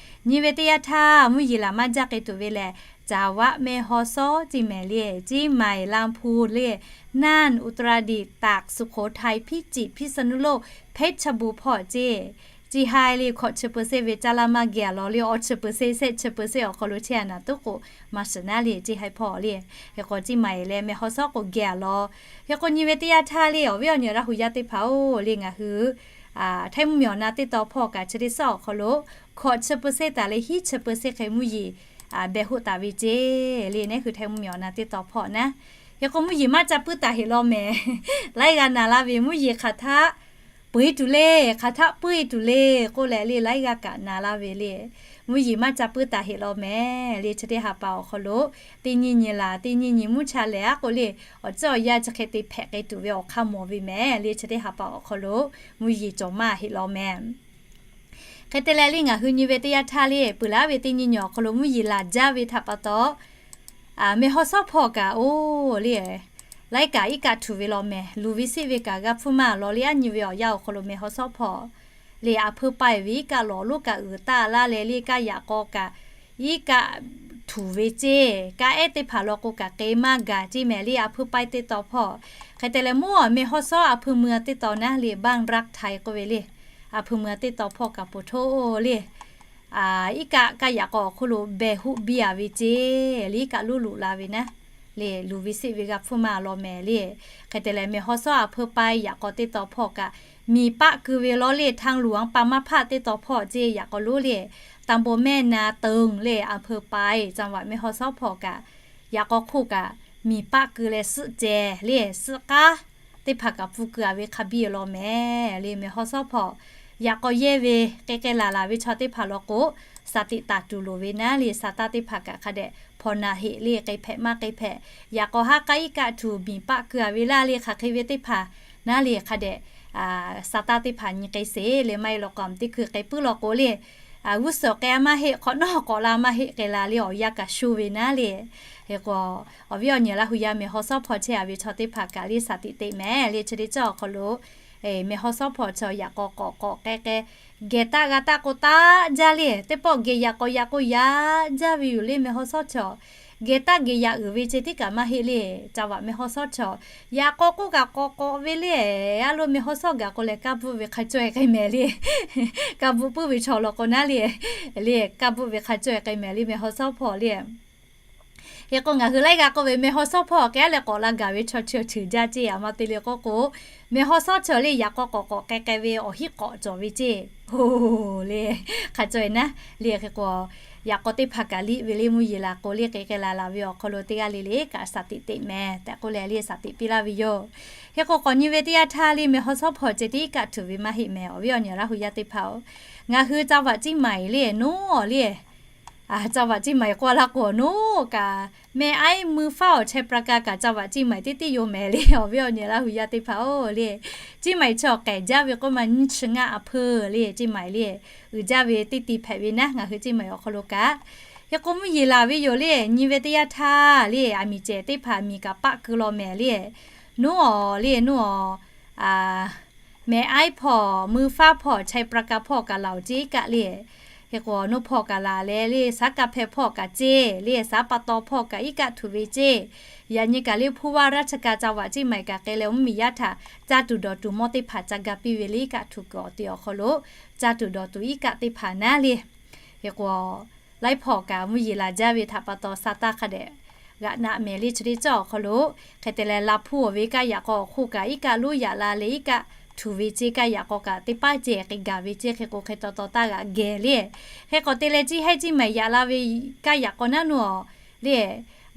nyi ve teˇ yanˇ htaˇ mvuhˇ yeˬ laˬ maˇ jaˇ k'ai tuˬ ve lehˬ, Caˍ vaˆ, Mehˇ hawˇ sawˉ ceˇ mehˍ le, Ceˇ maiˍ, Laˇ hpu le, Naˇ, Uˍtaˍraˍdiꞈ, Taˍ, Suˍhk'oˍ htaiˍ, Hpiˇ ciˍ, Hpiˇ saˍ nuˇ loˇ, Hpeˇ chaˇ bu hpawˇ ceˇ. Ceˇ haiˇ le hkawꞈ chi เปอร์เซ็นต์ ve caˇ laˇ maˇ geh a law le awˬ chi เปอร์เซ็นต์ shehˆ chi เปอร์เซ็นต์ awˬ hk'aw lo chehˇ a naˍ toˉ k'o maˇ shiˍ naˉ le ceˇ haiˇ hpawˇ le. Hk'e k'o Ceˇ maiˍ leh Mehˇ hawˇ sawˉ k'o geh a law. Hk'e k'o nyi ve teˇ yanˇ htaˇ le awˬ viˉ awˬ nyi Laˇ hu yaˇ teˇ hpaˍ-oˬ le ngaˬ hui Htaiˇ mvuhˇmiˬ awˬ na teˇ taw hpawˇ kaꞈ chi teˇ suhˉ awˬ hk'aw lo hkawꞈ chi เปอร์เซ็นต์ taˍ leh hiˉ chi เปอร์เซ็นต์ hk'e mvuhˇ yeˬ behˬ hoˆ taˍ ve ceˇ le neˉ hui Htaiˇ mvuhˇmiˬ awˬ na teˇ taw hpawˇ naˉ. Hk'e k'o mvuhˇ yeˬ maˇ ca puiˉ taˍ heˆ law mehˍ. Laiˉ g'aˇ naˍ laˇ ve mvuhˇ yeˬ hk'aˬ htaˆ peu eˬ tuˬ le, hk'aˬ htaˆ puiˉ eˬ tuˬ le k'oˆ leh le laiˉ g'aˇ kaꞈ naˍ laˇ ve le. Mvuhˇ yeˬ maˇ ca puiˉ taˍ heˆ law mehˍ le chi teˇ ha pa awˬ hk'aw lo teˇ nyi nyi laˬ teˇ nyi nyi mvuhˇ cha lehˬ aˉ k'o le awˬ ciˉ awˬ yanˇ chi hk'e te hpehꞈ k'ai tuˬ ve awˬ hk'aˇ mawˬ ve mehˍ le chi teˇ ha pa awˬ hk'aw lo mvuhˇ yeˬ cawˬ maˇ heˆ law mehˍ. Hk'e te leh le ngaˬ hui nyi ve teˇ yanˇ htaˇ le peuˬ laˇ ve teˇ nyi nyi awˬ hk'aw lo mvuhˇ yeˬ laˬ jaˇ ve htaꞈ pa taw, Mehˇ hawˇ sawˉ hpawˇ kaꞈ oˬ le, laiˉ kaꞈ iˉ kaˆ htuˬ ve law mehˍ. Luˬ ve siˆ ve kaꞈ g'a hpfuhˇ maˇ law le aˉ nyi ve awˬ yanˇ awˬ hk'aw lo Mehˇ hawˇ sawˉ hpawˇ le a hpeu paiˇ ve iˉ kaˆ lawˬ lonˉ kaꞈ uiˍ taˆ laˇ leh le kaˇ yaꞈ k'aw kaꞈ iˉ kaˆ htuˬ ve ceˇ. Kaˇ ehˉ teˇ hpaˍ law k'o kaꞈ k'e maˇ gaˬ ceˇ mehˍ le a hpeu paiˇ teˇ taw hpawˇ. Hk'e te leh mvuhˇ Mehˇ hawˇ sawˉ a hpeu mui teˇ taw naˉ le บ้านรักไทย k'oˆ ve le, a hpeu mui teˇ taw hpawˇ kaꞈ poˬ htoˇ le iˉ kaˆ kaˇ yaꞈ k'aw awˬ hk'oˆ lo behˬ hoˆ biˇ a ve ceˇ le iˉ kaˆ loˉ loꞈ la ve naˉ le luˬ ve siˆ ve g'a hpfuhˇ maˇ law mehˍ le. Hk'e te leh Mehˇ hawˇ sawˉ a hpeu paiˇ yaꞈ k'aw teˇ taw hpawˇ kaꞈ miˬ paˆ keu ve law le ทางหลวง pa maˇ hpaˆ teˇ taw hpawˇ ceˇ yaꞈ k'aw loˉ le ตำบลแม่นาตึง le a hpeu paiˇ จังหวัดแม่ฮ่องสอน hpawˇ kaꞈ yaꞈ k'aw hk'oˆ kaꞈ miˬ paˆ keu leh suhˆ ceh le suhˆ k'aˉ teˇ hpaˍ kaꞈ pfuhˇ keu a ve hk'a biˇ law mehˍ le. Mehˇ hawˇ sawˉ hpawˇ yaꞈ k'aw yehˇ ve k'ai k'ai laˬ laˬ ve chaw teˇ hpaˍ law k'o, saˍ tiꞈ taˍ tuˬ loˍ ve naˉ le sa taˇ teˇ hpaˍ kaꞈ hk'a dehꞈ hpaw na heˆ le k'ai hpehꞈ maˇ k'ai hpehꞈ. Yaꞈ k'aw haˉ k'aˉ iˉ kaˆ htuˬ miˬ paˆ keu a ve laˇ le hk'aˬ hk'e ve teˇ hpaˍ naˉ le hk'a dehꞈ sa taˇ teˇ hpaˍ nyi k'ai sheˍ le maˇ heˆ law k'o teˇ hkui k'ai puiˉ law k'o le g'uˇ suhˍ k'ai a maˇ heˆ hk'awꞈ nawˉ k'awꞈ la maˇ heˆ k'ai la le awˬ yanˇ kaꞈ sho ve naˉ le. Hk'e k'o awˬ viˉ awˬ nyi Laˇ hu yaˇ Mehˇ hawˇ sawˉ hpawˇ chehˇ a ve chaw teˇ hpaˍ kaꞈ le saˍ tiꞈ teꞈ mehˍ le chi teˇ cawˇ awˬ hk'aw lo Meh haw shawˉ hpawˇ chaw yaꞈ k'aw k'awꞈ k'awꞈ k'ai k'ai, geh taˆ g'a taˆ k'o taˆ jaˇ le. Teˇ pawˆ geh yaꞈ k'aw yaꞈ k'o yaꞈ jaˇ ve yoˬ le. Meh haw shawˉ chaw geh taˆ geh yaꞈ uiˍ ve ceh tiˉ kaꞈ maˇ heˆ le. Ca vaꞈ meh haw shawˉ chaw yaꞈ k'aw k'oˆ kaꞈ k'awꞈ k'awꞈ ve le. A lo meh haw shawˉ gaˬ k'o lehˬ, kaˇ bvuhˆ ve hk'a caweh k'ai mehˍ le. Kaˇ bvuhˆ puiˉ ve chaw law k'o naˉ le, le kaˇ bvuhˆ ve hk'a caweh k'ai mehˍ le meh haw shawˉ hpawˇ le. Hk'e k'o ngaˬ hui laiˉ g'a k'oˆ ve, meh haw shawˉ hpawˇ k'ai leh k'awꞈ la gaˬ ve chaw chi awˬ ceuˬ jaˇ ceˇ. A ma te le k'oˆ k'o, meh haw shawˉ chaw le yaꞈ k'aw k'awꞈ k'awꞈ k'ai k'ai ve awˬ hinˉ k'awꞈ cawˬ ve ceˇ. Oˬ le, hk'a caweh naˉ le. Hk'e k'o, yaꞈ k'aw teˇ hpaˍ kaꞈ liˇ ve le, mvuhˇ yeˬ laˬ k'o le, k'ai k'ai laˬ laˬ ve awˬ hk'aw lo teˇ g'aˇ le le kaꞈ shaˍ tiꞈ teꞈ mehˍ tehꞈ k'oˆ leh le shaˍ tiꞈ piˇ laˇ ve yoˬ. Hk'e k'o k'awꞈ nyi ve teˇ yanˇ htaˇ le meh haw shawˉ hpawˇ ceh tiˉ kaꞈ htuꞈ ve maˇ heˆ mehˍ. Awˬ viˉ awˬ nyi Laˇ hu yaˇ teˇ hpaˍ-oˬ, ngaˬ hui ca vaꞈ ciˇ maiˍ le noˉ awˬ le, ca vaꞈ ciˇ maiˍ k'oˆ laˇ k'o noˉ kaꞈ, meh aiˉ mui faˉ awˬ chai pra ka kaꞈ ca vaꞈ ciˇ maiˍ teˇ tiˉ yoˬ mehˍ le. Awˬ viˉ awˬ nyi Laˇ hu yaˇ teˇ hpaˍ-oˬ le, ciˇ maiˍ chaw k'ehˬ jaˇ ve k'oˆ ma nyiˇ chi ngaˇ a hpeuˇ le ciˇ maiˍ le uiˍ jaˇ ve teˇ ti hpehꞈ ve naˉ ngaˬ hui ciˇ maiˍ awˬ hk'aw lo kaꞈ. Hk'e k'o mvuhˇ yeˬ laˬ ve yoˬ le, nyi ve teˇ yanˇ htaˇ le aˬ miˍ cehˬ teˇ hpaˍ miˬ kaꞈ paˆ keu law mehˍ le. Noˉ awˬ le noˉ awˬ, meh aiˉ hpawˇ mui faˉ hpawˇ chai pra ka hpawˇ kaꞈ laˬ oˬ ceˇ kaꞈ le. Hk'e k'o noˉ hpawˇ kaꞈ laˬ leh le, saˉ kaˇ hpehˇ hpawˇ kaꞈ ceˇ le, saˉ pa taw hpawˇ kaꞈ iˉ kaˆ htuꞈ ve ceˇ. Yaꞈ nyi kaꞈ le hpuˇ vaˇ raˇ chi ka ca vaꞈ ciˇ maiˍ kaꞈ k'ai leh mvuhˇ miˬ yaˇ htaꞈ caˇ tuˬ dawˬ tuˬ mawˇ teˇ hpaˍ ca ga piˇ ve le iˉ kaˆ htuꞈ kuiˬ awˬ te awˬ hk'aw lo caˇ tuˬ dawˬ tuˬ iˉ kaˆ teˇ hpaˍ naˉ le. Hk'e k'o, laiˉ hpawˇ kaꞈ mvuhˇ yeˬ laˬ jaˇ ve htaꞈ pa taw sa taˇ hk'a dehꞈ g'aꞈ naꞈ mehˍ le chi teˇ cawˇ awˬ hk'aw lo. Hk'e te leh la hpuˇ awˬ ve kaˇ yaꞈ k'aw awˬ hk'oˆ kaꞈ iˉ kaˆ lonˉ yaꞈ la leh iˉ kaˆ htuꞈ ve ceˇ, kaˇ yaꞈ k'aw kaꞈ teˇ paˉ ceh k'ai gaˬ ve ceˇ. Hk'e k'o hk'e taw taw taˇ g'aꞈ geh le. Hk'e k'o te leh ciˇ haiˉ ciˇ maiˍ yaꞈ la ve kaˇ yaꞈ k'aw naˉ nuˇ awˬ le,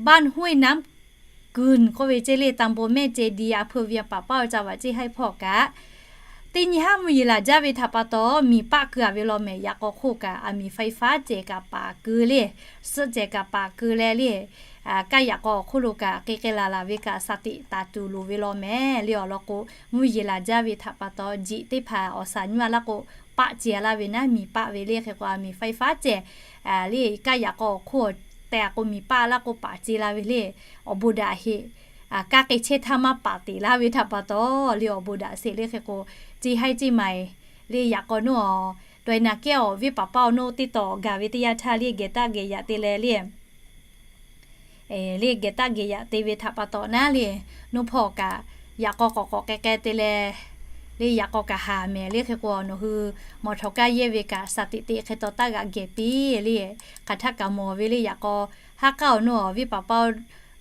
บ้านห้วยน้ำเกิน k'oˆ ve ceˇ le, ตำบลแม่เจดี อำเภอเวียงป่าเป้า ca vaꞈ ciˇ haiˉ hpawˇ kaꞈ teˇ nyi haˉ mvuhˇ yeˬ laˬ jaˇ ve htaꞈ pa taw miˬ paˆ keu a ve law mehˍ. Yaꞈ k'aw hk'oˆ kaꞈ aˬ miˍ ไฟฟ้า cehˬ kaꞈ paˍ keu le, suhˆ cehˬ kaꞈ paˍ keu leh le, kaˇ yaꞈ k'aw awˬ hk'oˆ lo kaꞈ k'ai k'ai laˬ laˬ ve kaꞈ shaˍ tiꞈ taˍ tuˬ loˍ ve law mehˍ le. Awˬ lawn k'o, mvuhˇ yeˬ laˬ jaˇ ve htaꞈ pa taw jiꞈ teˇ hpaˍ awˬ shaˍ nyi a laˇ k'o, paˆ ce a laˇ ve naˉ miˬ paˆ ve le. Hk'e k'o aˬ miˍ ไฟฟ้า cehˬ le, kaˇ yaꞈ k'aw awˬ hk'oˆ te a k'o miˬ paˆ laˇ k'o paˍ ce la ve le. Awˬ bon daꞈ heꞈ, kaˇ k'ai chehˇ htaˇ maˇ paˍ teꞈ laˇ ve htaꞈ pa taw le awˬ bon daꞈ sheˍ le. Hk'e k'o, ciˇ haiˉ ciˇ maiˍ le yaꞈ k'aw noˉ awˬ, ดอยนาแก้ว awˬ viˉ paˍ paˇ awˬ noˉ teˇ tawˍ gaˬ ve teˇ yanˇ htaˇ le geh taˆ geh yaꞈ te leh le le geh taˆ geh yaꞈ te ve htaꞈ pa taw naˉ le, noˉ hpawˇ kaꞈ yaꞈ k'aw k'awꞈ k'awꞈ k'ai k'ai te leh le yaꞈ k'aw kaꞈ haˍ mehˍ le. Hk'e k'o nawˬ hui mawˬ htaw kaˇ yehˇ ve kaꞈ shaˍ tiꞈ teꞈ hk'e taw taˇ g'aꞈ geh piˇ le. Hk'aˬ htaˇ kaꞈ mawˬ ve le yaꞈ k'aw, haˉ k'aˉ awˬ noˉ awˬ viˉ paˍ paˇ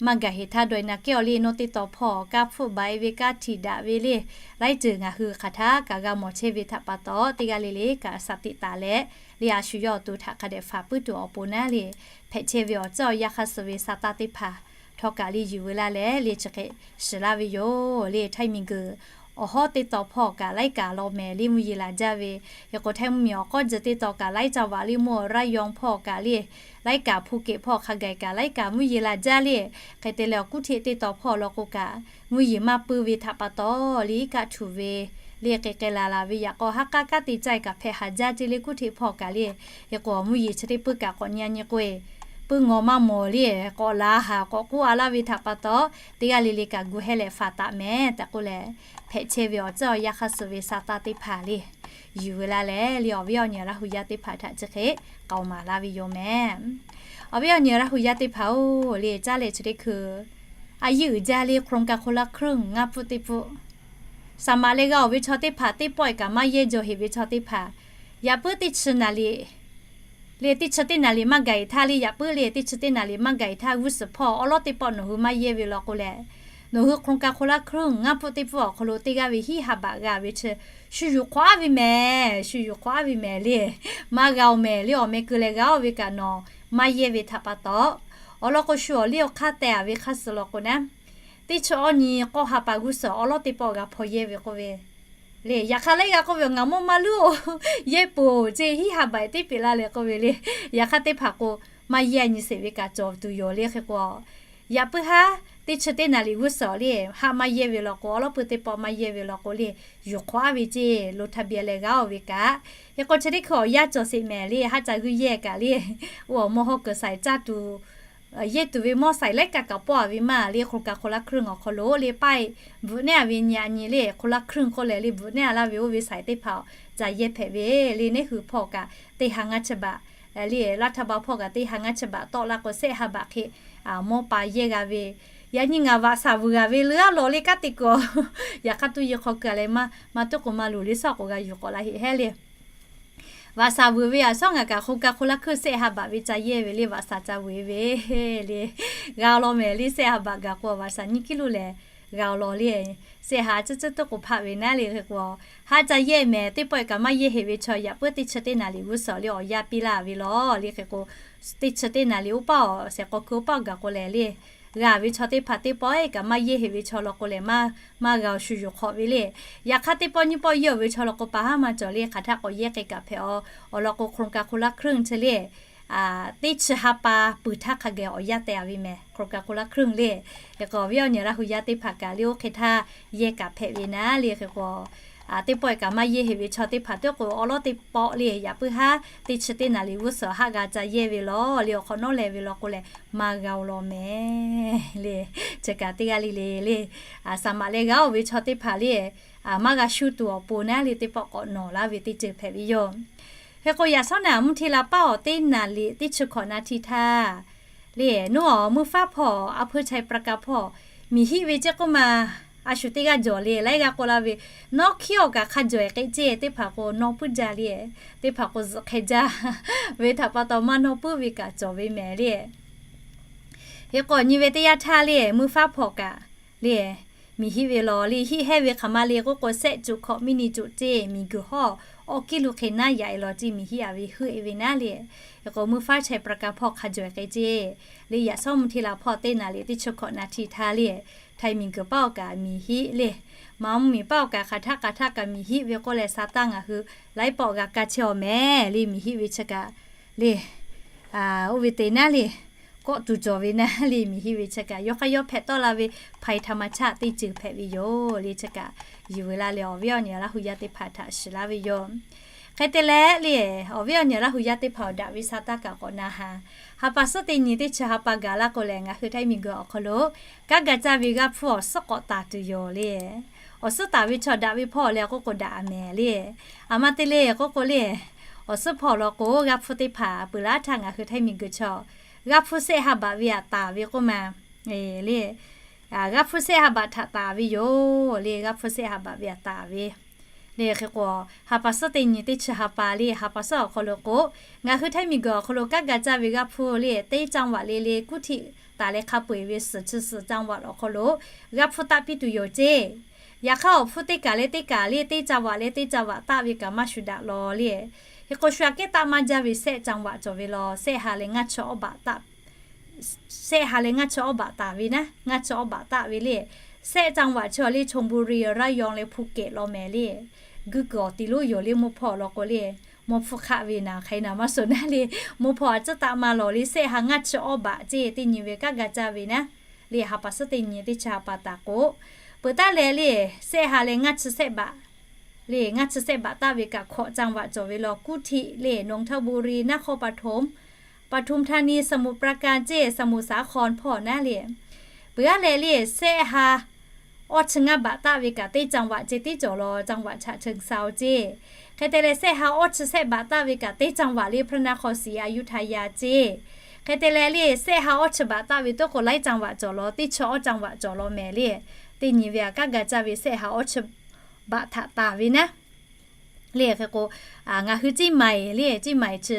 maˇ gaˬ heˍ htaˇ ดอยนาแก้ว le noˉ teˇ tawˍ hpawˇ kaˇ hpfuhˆ baˬ e ve kaˇ htiꞈ daꞈ ve le, laiˉ ceuˬ ngaˬ hui hk'aˬ htaˇ kaꞈ g'a mawˬ chehˇ ve htaꞈ pa taw teˇ g'aˇ le le kaꞈ shaˍ tiꞈ taˍ leh le a shu yawˇ awˬ to htaꞈ hk'a dehꞈ faˍ puiˉ tuˬ awˬ pon naˉ le, hpehꞈ chehˇ ve awˬ ceuˬ awˬ yanˇ hk'aˇ suh ve sa taˇ teˇ hpaˍ htawˇ kaꞈ le yuˬ veu laˇ leh le chi hk'e shiˍ laˇ ve yoˬ le. Htaiˇ miˬ guiˬ awˬ hawˉ teˇ tawˍ hpawˇ kaꞈ laiˉ kaꞈ law mehˍ le mvuhˇ yeˬ laˬ jaˇ ve. Hk'e k'o Htaiˇ mvuhˇ miˬ awˬ k'awˇ jeh teˇ tawˍ kaꞈ laiˉ ca vaꞈ le mvuhˇ ระยอง hpawˇ kaꞈ le, laiˉ kaꞈ Phuˬ kehˬ hpawˇ hk'a gaˬ kaꞈ laiˉ kaꞈ mvuhˇ yeˬ laˬ jaˇ le. Hk'e te leh awˬ kuˉ hteˆ teˇ tawˍ hpawˇ law k'o kaꞈ mvuhˇ yeˬ maˇ puiˇ ve htaꞈ pa taw le iˉ kaˆ htuꞈ ve le k'ai k'ai laˬ laˬ ve yaꞈ k'aw haˉ k'aˉ kanˉ te caˇ kaꞈ hpehꞈ haˍ jaˇ ceˇ le kuˉ hteˆ hpawˇ kaꞈ le. Hk'e k'o mvuhˇ yeˬ chi teˇ puiˉ kaꞈ k'awꞈ nyi a nyi k'o e, puiˉ ngawˬ maˇ mawˬ le, k'awꞈ laˬ haˍ k'awꞈ k'oˆ a laˇ ve htaꞈ pa taw teˇ g'aˇ le le kaꞈ gu heh leh faˍ taˍ mehˍ tehꞈ k'oˆ leh, hpehꞈ chehˇ ve awˬ ceuˬ awˬ yanˇ hk'aˇ suh ve sa taˇ teˇ hpaˍ le yuˬ veu laˇ leh le awˬ viˉ awˬ nyi Laˇ hu yaˇ teˇ hpaˍ htaꞈ chi hk'e k'aoˍ maˍ laˇ ve yoˬ mehˍ. Awˬ viˉ awˬ nyi Laˇ hu yaˇ teˇ hpaˍ-oˬ le, caˇ leh chi teˇ hkui a yehˇ uiˍ jaˇ le โครงการคนละครึ่ง ngaˇ pfuhˆ teˇ pfuhˆ saˍ maꞈ leh g'a oˬ ve chaw teˇ hpaˍ teˇ pawˆ e kaꞈ maˇ yehˇ jaw heˍ ve chaw teˇ hpaˍ, yaꞈ puiˉ teˇ chi naˍ liꞈ le teˇ chi teˇ naˍ liꞈ maˇ gaˬ e htaˇ le, yaꞈ puiˉ le teˇ chi teˇ naˍ liꞈ maˇ gaˬ e htaˇ g'uˇ suhˍ hpawˇ awˉ lawˉ teˇ pawˆ nawˬ hui maˇ yehˇ ve law k'o leh, nawˬ hui โครงการคนละครึ่ง ngaˇ pfuhˆ teˇ pfuhˆ awˬ hk'aw lo teˇ g'aˇ ve hiˉ ha baꞈ g'a ve chi shu yuˬ hk'awꞈ a ve mehˍ, shu yuˬ hk'awꞈ a ve mehˍ le. Maˇ g'a oˬ mehˍ le, awˬ meh keu leh g'a oˬ ve kaꞈ nawˬ maˇ yehˇ ve htaꞈ pa taw, awˬ lawn k'o shu awˬ liˇ awˬ hk'aˇ teh a ve hk'aˇ suh law k'o naˉ, teˇ chi awˉ nyi k'awˇ ha pa g'uˇ suhˍ awˉ lawˉ teˇ pawˆ g'a hpaw yehˇ ve k'oˆ ve le. Yaꞈ hk'aˇ laiˉ g'aˇ k'oˆ ve, Ngaˬ mawˇ maˇ luˉ-oˬ, yehˇ peuˬ-oˬ ceˇ, hiˉ ha baꞈ teˇ peꞈ laˇ leh k'oˆ ve le. Yaꞈ hk'aˇ teˇ hpaˍ k'o maˇ yehˇ a nyi sheˍ ve kaꞈ cawˬ tuˬ yoˬ le. Hk'e k'o yaꞈ puiˉ haˉ teˇ chi teˇ naˍ liꞈ g'uˇ suhˍ le haˆ maˇ yehˇ ve law k'o, awˉ lawˉ pui teˇ pawˆ maˇ yehˇ ve law k'o le, yuˬ hk'awꞈ a ve ceˇ, lo htaꞈ bia leh g'a oˬ ve kaꞈ. Hk'e k'o chi teˇ hkui awˬ yanˇ cawˬ sheˍ mehˍ le, haˉ ca g'uiˇ yehˇ kaꞈ le, oˇ awˬ mawˇ hawˉ kuiˬ saiˍ caˇ tuˬ yehˇ tuˬ ve mawˇ saiˍ laiˉ kaˆ kaꞈ pawˆ a ve maˇ le, โครงการคนละครึ่ง awˬ hk'aw lo le, paˆ bvuhꞈ nehˉ a ve nyi a nyi le, คนละครึ่ง k'oˆ leh le bvuhꞈ nehˉ a laˇ ve oˇ ve saiˍ teˇ hpaˍ caˇ yehˇ hpehꞈ ve le. Neˇ hui hpawˇ kaꞈ teˇ ha ngaˇ chi baꞈ le, laˇ htaˇ ba hpawˇ kaꞈ teˇ ha ngaˇ chi baꞈ tawˆ la k'o, sehˆ ha baꞈ hk'e mawˇ pa yehˇ g'a ve. Yaꞈ nyi ngaˬ vaꞈ shaˍ vuiˬ g'a ve leuˉ a lawˬ le, kanˉ te kuiˬ a. Yaꞈ hk'aˇ tuˇ yi hk'aw keu a leh maˇ, maˇ tuˉ k'o maˇ luˬ le, shawˉ k'oˍ g'a yuˬ k'awꞈ la heˆ hehˉ le. Vaꞈ shaˍ vuiˬ ve a shawˉ ngaˬ kaꞈ โครงการคนละครึ่ง sehˆ ha baꞈ ve caˇ yehˇ ve le, vaꞈ shaˍ caˇ vuiˬ ve le. G'a law mehˍ le, sehˆ ha baꞈ gaˬ k'o vaꞈ shaˍ nyiˇ kiˉ lo lehˬ g'a law le. Sehˆ ha cuˉ cuˉ tuˉ k'oˍ hpaˆ ve naˉ le. Hk'e k'o, haˉ caˇ yehˇ mehˍ, teˇ pawˆ kaꞈ maˇ yehˇ heˆ ve chaw yaꞈ puiˉ teˇ chi teˇ naˍ riˍ g'uˇ suhˍ le awˬ yanˇ piˇ laˇ ve lawˬ le. Hk'e k'o, teˇ chi teˇ naˍ riˍ oˇ paˆ awˬ shehˍ k'aw keu oˇ paˆ gaˬ k'o lehˬ le, g'a ve chaw teˇ hpaˍ teˇ pawˆ kaꞈ maˇ yehˇ heˆ ve chaw law k'o lehˬ, maˇ, maˇ g'a awˬ shuˍ yuˬ hk'awꞈ ve le. Yaꞈ hk'aˇ teˇ pawˆ nyiˇ pawˆ yehˇ ve chaw law k'o pa haˉ maˇ cawˬ le, hk'aˬ htaˆ k'awꞈ yehˇ k'ai kaꞈ hpehꞈ a. Awˬ lawn k'o โครงการคนละครึ่ง chi le, teˇ chi ha pa puiˍ htaˇ hk'a gaˬ awˬ yanˇ teh a ve mehˍ, โครงการคนละครึ่ง le. Hk'e k'o awˬ viˉ awˬ nyi Laˇ hu yaˇ teˇ hpaˍ kaꞈ le oˇ hk'e htaˇ yehˇ kaꞈ hpehꞈ ve naˉ le. Hk'e k'o, teˇ pawˆ kaꞈ maˇ yehˇ heˆ ve chaw teˇ hpaˍ tuˉ k'o awˉ lawˉ teˇ pawˆ le, yaꞈ puiˉ haˉ teˇ chi teˇ naˍ riˍ g'uˇ suhˍ haˆ g'a caˇ yehˇ ve lawˬ le, awˬ hk'awꞈ nawˉ leh ve law k'o lehˬ maˇ g'a law mehˍ le. Chi kaꞈ teˇ g'aˇ le le le, shaˍ maꞈ leh g'a oˬ ve chaw teˇ hpaˍ le, maˇ g'a shu tuˬ awˬ pon naˉ le, teˇ pawˆ k'awꞈ nawˬ laˇ ve teˇ ceuˬ hpehꞈ ve yoˬ. Hk'e k'o yaꞈ shawˉ naˍ mvuhˇ hteˇ la paˆ awˬ teˇ naˍ riˍ teˇ chi hkawꞈ naˍ hti htaˇ le, nawˬ awˬ meuˇ faˉ hpawˇ a hpui chai ประกาศ hpawˇ miˬ hiˆ ve ceˇ k'oˆ ma, a shu teˇ g'aˇ jawˬ le, laiˉ g'aˇ k'oˆ laˇ ve, nawˉ hkiˉ awˬ kaꞈ hk'a jawˬ e k'e ceˇ, teˇ hpaˍ k'o nawˬ puiˉ jaˇ le, teˇ hpaˍ k'o zuhꞈ hk'e jaˇ ve htaꞈ pa taw maˇ nawˬ puiˉ ve kaꞈ cawˬ ve mehˍ le. Hk'e k'o nyi ve teˇ yanˇ htaˇ le, meuˇ faˉ hpawˇ kaꞈ le, miˬ hiˆ ve lawˬ le, hiˆ hehˉ ve hk'aˬ ma le k'oˆ k'o, sehˆ cuꞈ hkawꞈ miˇ ni cuꞈ ceˇ, miˬ guiˬ hawˇ awˬ kiˇ lo hk'e naˉ yaꞈ e lawˬ ceˇ, miˬ hiˆ a ve heuˆ e ve naˉ le. Hk'e k'o meuˇ faˉ chai ประกาศ hpawˇ hk'a jawˬ e k'e ceˇ le, yaꞈ shawˉ mvuhˇ hteˇ la hpawˇ teˇ naˍ riˍ teˇ chi hkawꞈ naˍ hti htaˇ le, Htaiˍ miˬ guiˬ paˆ awˬ kaꞈ miˬ hiˆ le, Manˇ mvuhˇ miˬ paˆ awˬ kaꞈ hk'aˬ htaˆ hk'aˬ htaˆ kaꞈ miˬ hiˆ ve k'oˆ leh, Saˍtanˍ ngaˬ hui laiˉ pawˆ g'a kaˇ chehˇ awˬ mehˍ le, miˬ hiˆ ve chi kaꞈ le. Oˇ ve te naˉ le, kawˆ tuˬ cawˬ ve naˉ le, miˬ hiˆ ve chi kaꞈ yawˇ hk'aˇ yawˇ hpehꞈ tawˆ la ve ภัยธรรมชาติ teˇ ceuˬ hpehꞈ ve yoˬ le. Chi kaꞈ yuˬ ve la leh awˬ viˉ awˬ nyi Laˇ hu yaˇ teˇ hpaˍ htaꞈ shiˍ laˇ ve yoˬ. Hk'e te leh le, awˬ viˉ awˬ nyi Laˇ hu yaˇ teˇ hpaˍ awˬ daꞈ ve Saˍtanˍ kaꞈ k'awꞈ na ha, ha pa suhˉ teˇ nyi teˇ chi ha pa gaˬ laˇ k'o lehˬ, ngaˬ hui Htaiˍ miˬ guiˬ awˬ hk'aw lo kanˉ ga caˇ ve g'aˇ hpfuhˇ awˬ suhˉ k'awꞈ taˍ tuˬ yoˬ le. Awˬ suhˉ taˍ ve chaw daꞈ ve hpawˇ leh k'oˆ k'o daꞈ a mehˍ le. A ma te le k'oˆ k'o le, awˬ suhˉ hpawˇ law k'o g'aˇ hpfuhˇ teˇ hpaˍ peuˬ laˇ htaˇ ngaˬ hui Htaiˍ miˬ guiˬ chaw g'aˇ hpfuhˇ sehˆ ha baꞈ ve htaꞈ taˍ ve k'oˆ ma le. G'aˇ hpfuhˇ sehˆ ha baꞈ htaꞈ taˍ ve yoˬ le. G'aˇ hpfuhˇ sehˆ ha baꞈ ve htaꞈ taˍ ve le. Hk'e k'o, ha pa suhˉ teˇ nyi teˇ chi ha pa le, ha pa suhˉ awˬ hk'aw lo k'o, ngaˬ hui Htaiˍ miˬ guiˬ awˬ hk'aw lo kanˉ ga caˇ ve g'aˇ hpfuhˇ le, teˇ จังหวัด le le กรุงเทพ taˍ leh hk'a peu eˬ ve suhˍ chi suhˍ จังหวัด awˬ hk'aw lo g'aˇ hpfuhˇ taˆ piˇ tuˬ yoˬ ceˇ. Yaꞈ hk'aˇ awˬ hpfuhˇ teˇ kaˬ le teˇ kaˬ le, teˇ จังหวัด le teˇ จังหวัด taˆ ve kaꞈ maˇ shu daꞈ law le. Hk'e k'o shu aꞈ kehˉ taˆ maˇ jaˇ ve sehˆ จังหวัด cawˬ ve law, sehˆ ha leh ngaˇ chi awˇ baꞈ taˆ sehˆ ha leh ngaˇ chi awˇ baꞈ taˍ ve naˉ, ngaˇ chi awˇ baꞈ taˆ ve le. Sehˆ จังหวัด chi awˬ le, Chonburi, Rayong leh Phuket law mehˍ le. Guˇ kuiˬ awˬ ti lonˉ yoˬ le, mvuhˇ hpawˇ law k'o le, mvuhˇ hpfuhˇ hk'aˆ ve naˍ hk'aˬ hk'e naˍ maˇ suhˍ naˉ le, mvuhˇ hpawˇ a tcuhˉ taˆ ma lawˬ le, sehˆ ha ngaˇ chi awˇ baꞈ ceˇ, teˇ nyi ve kanˉ ga caˇ ve naˉ le, ha pa suhˉ teˇ nyi teˇ chi ha pa taˍ k'o, peuˬ taˉ leh le, sehˆ ha leh ngaˇ chi sehˆ baꞈ le, ngaˇ chi sehˆ baꞈ taˆ ve kaꞈ hkawꞈ จังหวัด cawˬ ve law, กรุงเทพ le, Nonthaburi, Nakhon Pathom, Pathum Thani, Samut Prakan ceˇ, Samut Sakhon hpawˇ naˉ le. Peuˬ aˉ leh le, sehˆ ha awˇ chi ngaˇ baꞈ taˆ ve kaꞈ teˇ จังหวัด ceˇ, teˇ cawˬ law จังหวัด ฉะเชิงเซา ceˇ. Hk'e te leh sehˆ ha awˇ chi sehˆ baꞈ taˆ ve kaꞈ teˇ จังหวัด le, Phra Nakhon Siˍ Ayuthaya ceˇ. Hk'e te leh le, sehˆ ha awˇ chi baꞈ taˆ ve toˉ k'o laiˉ จังหวัด cawˬ law, teˇ chi awˇ จังหวัด cawˬ law mehˍ le. Teˇ nyi ve aꞈ kanˉ ga caˇ ve sehˆ ha awˇ chi baꞈ htaꞈ taˍ ve naˉ le. Hk'e k'o, ngaˬ hui เชียงใหม่ le, เชียงใหม่ chi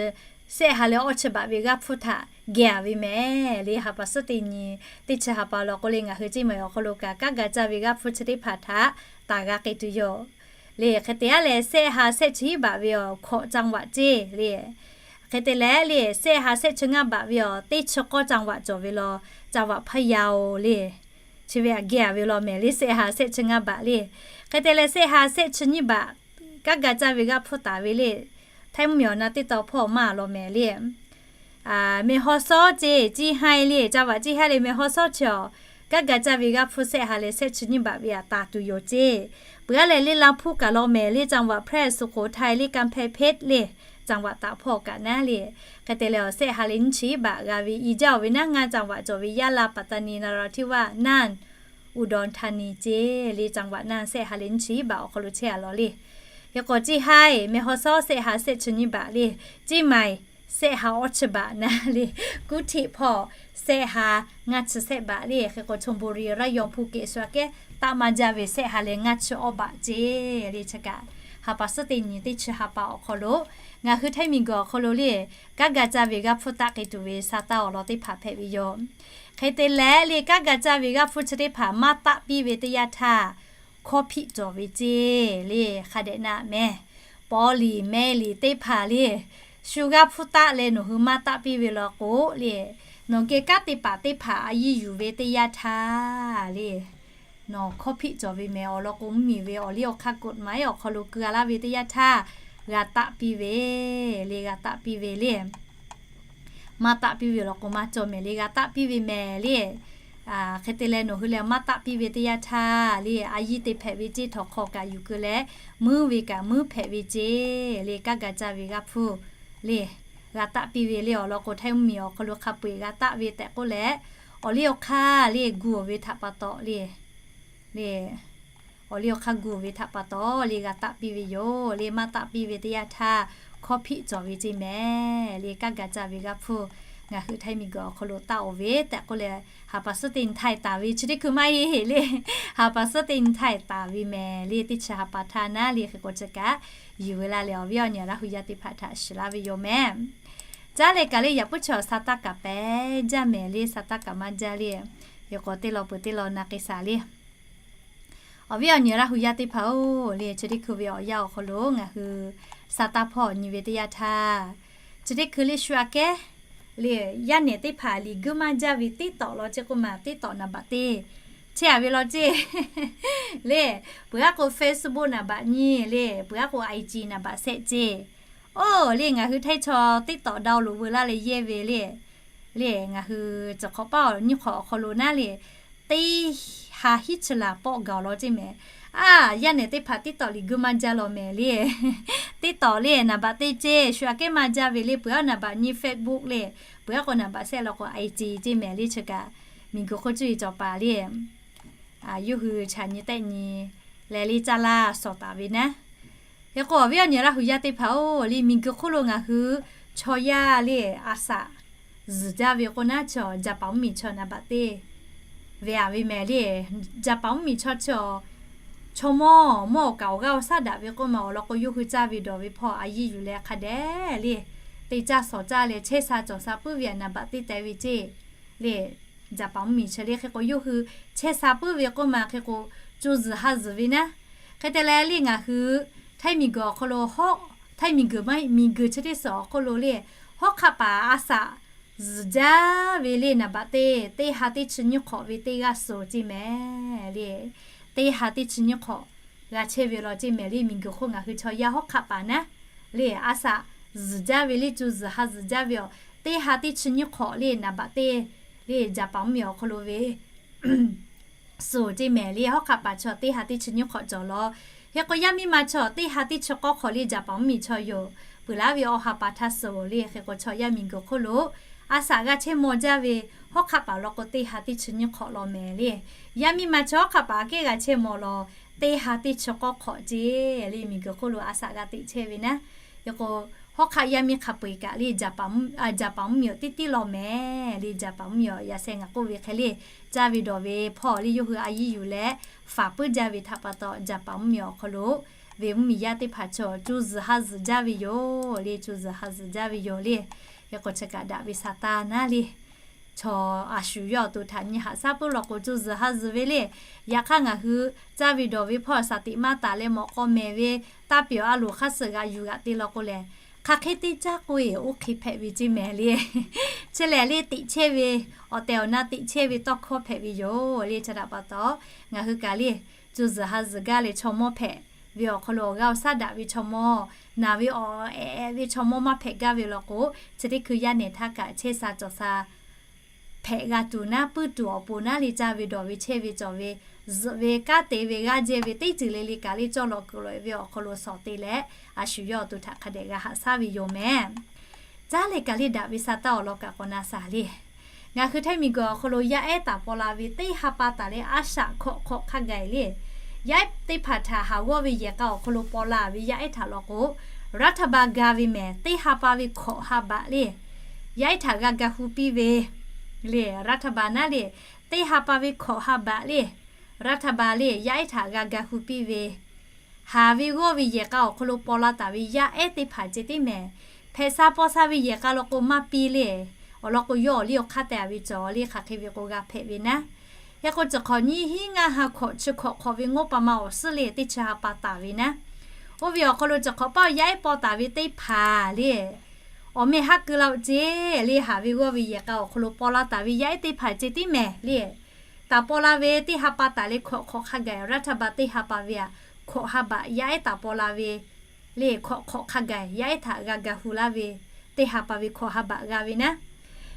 sehˆ ha leh awˇ chi baꞈ ve g'aˇ hpfuhˇ htaꞈ geh a ve mehˍ le. Ha pa suhˉ teˇ nyi teˇ chi ha pa law k'o le, ngaˬ hui เชียงใหม่ awˬ hk'aw lo kaꞈ kanˉ ga caˇ ve g'aˇ hpfuhˇ chi teˇ hpaˍ htaꞈ taˍ g'a k'ai tuˬ yoˬ le. Hk'e te aˉ leh sehˆ ha sehˆ chi hiˉ baꞈ ve awˬ hkawꞈ จังหวัด ceˇ le. Hk'e te leh le, sehˆ ha sehˆ chi ngaˇ baꞈ ve awˬ teˇ chi k'awˇ จังหวัด cawˬ ve law, จังหวัดพะเยา le. Chi ve aꞈ geh a ve law mehˍ le, sehˆ ha sehˆ chi ngaˇ baꞈ le. Hk'e te leh sehˆ ha sehˆ chi nyiˇ baꞈ kanˉ ga caˇ ve g'aˇ hpfuhˇ taˍ ve le, Htaiˇ mvuhˇ miˬ awˬ na teˇ taw hpawˇ maˇ law mehˍ le. Mehˬ haw sawˉ ceˇ, Ciˇ haiˇ le, จังหวัด Ciˇ haiˇ le, mehˬ haw sawˉ chi awˬ Kanˉ ga caˇ ve g'aˇ hpfuhˇ shehˆ ha leh shehˆ chi nyiˇ baꞈ ve htaꞈ taˍ tuˬ yoˬ ceˇ. Peuˬ aˉ leh liˇ laˇ hpuˇ kaꞈ law mehˍ le, จังหวัดแพร่ สุโขทัย le, กำแพงเพชร le, จังหวัดตาก hpawˇ kaꞈ naˉ le. Hk'e te leh awˬ shehˆ ha leh nyiˇ chi baꞈ g'a ve i jaˇ-oˬ ve naˉ, ngaˇ จังหวัด cawˬ ve ยะลา ปัตตานี นราธิวาส น่าน อุดรธานี ceˇ le, จังหวัด น่าน shehˆ ha leh nyiˇ chi baꞈ awˬ hk'aw lo chehˇ a lawˬ le. Hk'e k'o ceˇ haiˇ แม่ฮ่องสอน shehˆ ha shehˆ chi nyiˇ baꞈ le, เชียงใหม่ shehˆ ha awˇ chi baꞈ naˉ le, กรุงเทพ hpawˇ shehˆ ha ngaˇ chi shehˆ baꞈ le. Hk'e k'o ชลบุรี ระยอง ภูเก็ต shu aꞈ kehˉ taˆ maˇ jaˇ ve shehˆ ha leh ngaˇ chi awˇ baꞈ ceˇ le. Chi kaꞈ ha pa suhˉ teˇ nyi teˇ chi ha pa awˬ hk'aw lo ngaˬ hui htaiˇ miˬguiˬ awˬ hk'aw lo le, kanˉ ga caˇ ve g'aˇ hpfuhˇ taˆ k'ai tuˬ ve sa taˇ awˬ lawn teˇ hpaˍ hpehꞈ ve yoˬ. Hk'e te leh le, kanˉ ga caˇ ve g'aˇ hpfuhˇ chi teˇ hpaˍ maˇ taˆ piˇ ve teˇ yanˇ htaˇ, hkawˇ hpiˆ cawˬ ve ceˇ le. Hk'a dehꞈ naˆ mehˍ, paw liˍ meh liˍ teˇ hpaˍ le, shu g'aˇ hpfuhˇ taˆ leh nawˬ hui maˇ taˆ piˇ ve law k'o le, nawˬ geh kanˉ te paˍ teˇ hpaˍ a yiˇ yuˬ ve teˇ yanˇ htaˇ le, nawˬ hkawˇ hpiˆ cawˬ ve mehˍ awˬ lawn k'o, mvuhˇmiˬ ve awˬ liˇ awˬ hk'aˇ กฎหมาย awˬ hk'aw lo keu a laˇ ve teˇ yanˇ htaˇ, g'a taˆ piˇ ve le, g'a taˆ piˇ ve le. Maˇ taˆ piˇ ve law k'o maˇ cawˬ mehˍ le, g'a taˆ piˇ ve mehˍ le. Hk'e te leh nawˬ hui leh maˇ taˆ piˇ ve teˇ yanˇ htaˇ le, a yiˇ te hpehꞈ ve ceˇ, htawnˍ hk'aw kaꞈ yuˬ keu leh, muiˉ ve kaꞈ muiˉ hpehꞈ ve ceˇ le. Kanˉ ga caˇ ve g'aˇ hpfuhˇ le, g'a taˆ piˇ ve le. Awˬ lawn k'o, htaiˇ mvuhˇmiˬ awˬ hk'aw lo hk'a peu-eˬ g'a taˆ ve tehꞈ k'oˆ leh, awˬ liˇ awˬ hk'aˇ le gu ve htaꞈ pa taw le, le, awˬ liˇ awˬ hk'aˇ gu ve htaꞈ pa taw le g'a taˆ piˇ ve yoˬ le. Maˇ taˆ piˇ ve teˇ yanˇ htaˇ, hkawˇ hpiˆ cawˬ ve ceˇ mehˍ le. Kanˉ ga caˇ ve g'aˇ hpfuhˇ ngaˬ hui htaiˇ miˬguiˬ awˬ hk'aw lo taˆ-oˬ ve tehꞈ k'oˆ leh, ha pa suhˉ teˇ nyi htaiˇ taˍ ve chi teˇ hkui maˇ heˆ heˆ le. Ha pa suhˉ teˇ nyi htaiˇ taˍ ve mehˍ le. Teˇ chi ha pa htaˇ naˉ le. Hk'e k'o chi kaꞈ yuˬ ve la leh, awˬ viˉ awˬ nyi Laˇ hu yaˇ teˇ hpaˍ htaꞈ shiˍ laˇ ve yoˬ mehˍ. Caˉ leh kaꞈ le, yaꞈ puiˉ chaw sa taˇ kaꞈ pehˉ jaˇ mehˍ le, sa taˇ kaꞈ maˇ jaˇ le. Hk'e k'o teˇ law peuˬ teˇ law na k'ai shaˍ le. Awˬ viˉ awˬ nyi Laˇ hu yaˇ teˇ hpaˍ-oˬ le, chi teˇ hkui ve awˬ yanˇ awˬ hk'aw lo ngaˬ hui sa taˇ hpawˇ nyi ve teˇ yanˇ htaˇ, chi teˇ hkui le shu aꞈ kehˉ le, yaˇ nehˬ teˇ hpaˍ liꞈ guiˇ maˇ jaˇ ve TikTok law ceˇ k'oˆ ma, TikTok naˍ baꞈ teˇ chehˇ a ve law ceˇ le. Peuˬ aˉ k'o Facebook naˍ baꞈ nyi le, peuˬ aˉ k'o IG naˍ baꞈ shehˆ ceˇ. Oˇ le, ngaˬ hui htaiˇ chaw TikTok download veu laˇ leh yehˇ ve le, le ngaˬ hui cawˬ hk'awꞈ paˉ awˬ nyiˇ hk'awꞈ awˬ hk'aw lo naˉ le, teˇ ha hiˉ chi laˬ pawˆ gaˬ law ceˇ mehˍ. A, yaˇ nehˬ teˇ hpaˍ TikTok liꞈ guiˇ maˇ jaˇ law mehˍ le. TikTok le naˍ baꞈ teˇ ceˇ, shu aꞈ kehˉ maˇ jaˇ ve le. Peuˬ aˉ naˍ baꞈ nyi Facebook le, peuˬ aˉ k'o naˍ baꞈ shehˆ law k'o IG ceˇ mehˍ le. Chi kaꞈ miˬguiˬ hk'oˆ cuˇ yiˍ cawˬ paˍ le, yawˇ hui chaꞈ nyi tehˆ nyi leh le caˇ laˇ shawˍ taˍ ve naˉ. Hk'e k'o awˬ viˉ awˬ nyi Laˇ hu yaˇ teˇ hpaˍ-oˬ le, miˬguiˬ hk'oˆ lo ngaˬ hui chaw yaˇ le a shaꞈ zuhˬ jaˇ ve k'o naˉ, chaw Jaˍpaˍ mvuhˇmiˬ chaw naˍ baꞈ teˇ ve a ve mehˍ le. Jaˍpaˍ mvuhˇmiˬ chaw chi, chaw mawˇ mawˇ awˬ kaˍ awˬ g'aˇ awˬ shaˉ daꞈ ve k'oˆ ma awˬ lawn k'o, yawˇ hui caˇ ve dawˬ ve hpawˇ a yiˇ yuˬ leh hk'a dehꞈ le, teˇ caˇ shawˍ caˇ leh chehˇ sha cawˬ sha puiˉ ve a naˍ baꞈ teˇ teh ve ceˇ le. Jaˍpaˍ mvuhˇmiˬ chi le hk'e k'o, yawˇ hui chehˇ sha puiˉ ve k'oˆ ma hk'e k'o, co zuhˬ ha zuhˬ ve naˉ. Hk'e te leh le ngaˬ hui htaiˇ miˬguiˬ awˬ hk'aw lo hawˉ, htaiˇ miˬguiˬ maˇ heˆ, miˬguiˬ chi teˇ suhˍ awˬ hk'oˆ lo le, hawˉ hk'aˆ paˍ a shaꞈ zuhˬ jaˇ ve le naˍ baꞈ teˇ, teˇ ha teˇ chi nyiˇ hk'awꞈ ve teˇ g'aˇ suhˍ ceˇ mehˍ le. Teˇ ha teˇ chi nyiˇ hk'awꞈ g'a chehˇ ve law ceˇ mehˍ le. Miˬguiˬ hk'oˆ ngaˬ hui chaw yaˇ hawˉ hk'aˆ paˍ naˉ le a shaꞈ zuhˬ jaˇ ve le, co zuhˬ ha zuhˬ jaˇ ve awˬ, teˇ ha teˇ chi nyiˇ hk'awꞈ le naˍ baꞈ teˇ le Jaˍpaˍ mvuhˇmiˬ awˬ hk'aw lo ve suhˍ ceˇ mehˍ le. Hawˉ hk'aˆ paˍ chaw teˇ ha teˇ chi nyiˇ hk'awꞈ cawˬ law. Hk'e k'o yaˇ miˇ ma chaw teˇ ha teˇ chi k'awˇ hk'awꞈ le Jaˍpaˍ mvuhˇmiˬ chaw yoˬ. Peuˬ laˇ ve awˬ ha pa htaˇ suhˍ le. Hk'e k'o chaw yaˇ miˬguiˬ hk'oˆ lo a shaꞈ g'a chehˇ maw jaˇ ve hawˉ hk'aˆ paˍ law k'o, teˇ ha teˇ chi nyiˇ hk'awꞈ law mehˍ le. Yaˇ miˇ ma chaw hawˉ hk'aˆ paˍ aꞈ kehˉ g'a chehˇ maw law, teˇ ha teˇ chi k'awˇ hk'awꞈ ceˇ le. Miˬguiˬ hk'oˆ lo a shaꞈ g'a teꞈ chehˇ ve naˉ. Hk'e k'o hawˉ hk'aˆ yaˇ miˇ hk'a peu-eˬ kaꞈ le Jaˍpaˍ mvuhˇmiˬ awˬ teˇ tiˉ law mehˍ le. Jaˍpaˍ mvuhˇmiˬ awˬ yaꞈ sheh ngaˬ k'oˆ ve hk'e le, caˇ ve dawˬ ve hpawˇ le yawˇ hui a yiˇ yuˬ leh faˍ puiˉ jaˇ ve htaꞈ pa taw, Jaˍpaˍ mvuhˇmiˬ awˬ hk'aw lo ve mvuhˇmiˬ yaˇ teˇ hpaˍ chaw co zuhˬ ha zuhˬ jaˇ ve yoˬ le. Co zuhˬ ha zuhˬ jaˇ ve yoˬ le. Hk'e k'o chi kaꞈ daꞈ ve sa taˇ naˉ le. Chaw a shu yawˇ awˬ to htaꞈ nyi haꞈ shaˉ puiˉ law k'o, co zuhˬ ha zuhˬ ve le. Yaꞈ hk'aˇ ngaˬ hui caˇ ve dawˬ ve hpawˇ shaˍ tiꞈ maˇ taˍ leh mawꞈ k'aw mehˍ ve taˇ piˬ awˬ a loˍ hk'aˇ suh g'aꞈ yuˬ g'aꞈ te law k'o lehˬ, hk'aˬ hk'e teˇ caˉ k'oˆ-e oˇ hk'e hpehꞈ ve ceˇ mehˍ le. Chi lehˬ le teꞈ chehˇ ve, awˬ tehˬ awˬ na teꞈ chehˇ ve tawˇ hkawˇ hpehꞈ ve yoˬ le. Chi htaꞈ pa taw ngaˬ hui kaꞈ le co zuhˬ ha zuhˬ gaˇ leh chaw mawˇ hpehꞈ ve awˬ hk'aw lo awˬ g'aˇ awˬ shaˉ daꞈ ve chaw mawˇ, naˬ ve awˬ ehˍ ve chaw mawˇ maˇ hpehꞈ gaˇ ve law k'o, chi teˇ hkui yaˇ nehˬ htaˇ kaꞈ chehˇ sha cawˬ sha hpehꞈ g'a tuˬ naˉ, puiˉ tuˬ awˬ pon naˉ le, caˇ ve dawˬ ve chehˇ ve cawˬ ve, zuhꞈ ve kanˉ te ve g'aˇ jehˇ ve teˇ ceuˬ le le kaꞈ le cawˇ lawꞈ kuiˬ lawꞈ ve awˬ hk'aw lo shawˍ te leh, a shu yawˇ awˬ to htaꞈ hk'a dehꞈ g'a haꞈ shaˉ ve yoˬ mehˍ. Caˉ leh kaꞈ le daꞈ ve sa taˇ awˬ lawn kaꞈ k'awꞈ na shaˍ le. Ngaˬ hui htaiˇ miˬguiˬ awˬ hk'aw lo yaˇ ehˉ taˍ paw la ve teˇ ha pa taˍ leh a shaꞈ hkawꞈ hk'awꞈ hk'a gaˬ le. Yaˇ ehˉ teˇ hpaˍ htaꞈ haˍ g'awˇ ve yehˬ k'a awˬ hk'aw lo paw la ve yaˇ ehˉ htaꞈ law k'o, รัฐบาล ga ve mehˍ, teˇ ha pa ve hkawꞈ ha baꞈ le. Yaˇ ehˉ htaꞈ g'a ga hu piˇ ve le, รัฐบาล naˉ le, teˇ ha pa ve hkawꞈ ha baꞈ le, รัฐบาล le yaˇ ehˉ htaꞈ g'a ga hu piˇ ve, haˍ ve g'awˇ ve yehˬ k'a awˬ hk'aw lo paw la taˍ ve yaˇ ehˉ teˇ hpaˍ ceh tiˉ mehˍ. Hpehꞈ sha paw sha ve yehˬ k'a law k'o maˇ piˇ le. Awˬ lawn k'o, yawˇ awˬ liˇ awˬ hk'aˇ te a ve cawˬ le, hk'aˬ hk'e ve k'o g'a hpehꞈ ve naˉ. Hk'e k'o, chi hk'awꞈ nyiˇ hinˉ ngaˇ ha hkawꞈ chi hkawꞈ hk'awꞈ ve งบประมาณ awˬ suhˉ le teˇ chi ha pa taˍ ve naˉ. Oˇ ve awˬ hk'aw lo chi hk'awꞈ paˆ yaˇ ehˉ paw taˍ ve teˇ hpaˍ le, awˬ meh haˉ keu la-o ceˇ le, haˍ ve g'awˇ ve yehˬ k'a awˬ hk'aw lo paw la taˍ ve yaˇ ehˉ teˇ hpaˍ ceh tiˉ mehˍ le. Taˍ paw la ve teˇ ha pa taˍ le hkawꞈ hk'awꞈ hk'a gaˬ, รัฐบาล teˇ ha pa ve aꞈ hkawꞈ ha baꞈ yaˇ ehˉ taˍ paw la ve le, hkawꞈ hk'awꞈ hk'a gaˬ yaˇ ehˉ htaꞈ g'a ga hu laˇ ve, teˇ ha pa ve hkawꞈ ha baꞈ g'a ve naˉ.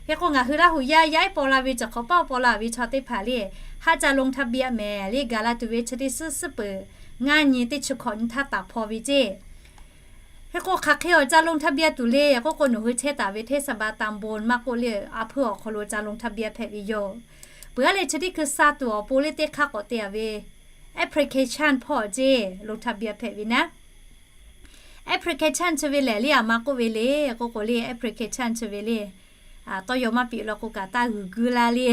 Hk'e k'o, ngaˬ hui Laˇ huˍ yaˇ yaˇ ehˉ paw la ve chi hk'awꞈ paˆ paw la ve chaw teˇ hpaˍ le, haˆ ca ลงทะเบียน mehˍ le, gaˬ la tuˬ ve chi teˇ suhˉ suhˉ peuˬ ngaˇ nyi teˇ chi hkawꞈ nyi htaˇ taˍ hpaw ve ceˇ. Hk'e k'o, hk'aˬ hk'e awˬ ca ลงทะเบียน tuˬ le k'oˆ k'o, nawˬ hui chehˇ taˍ ve เทศบาลตำบล maˇ k'oˆ le, a hpuiˇ awˬ hk'aw lo ca ลงทะเบียน hpehꞈ ve yoˬ. Peuˬ aˉ leh chi teˇ hkui sha tuˬ awˬ pon le teˇ hk'aˇ k'awꞈ te a ve application hpawˇ ceˇ ลงทะเบียน hpehꞈ ve naˉ. Application chi ve lehˬ le, aˬ ma k'oˆ ve le k'oˆ k'o le, application chi ve le, tawˇ yaw maˇ piꞈ law k'o kaꞈ taˇ g'uiˬ guiˇ laˇ le.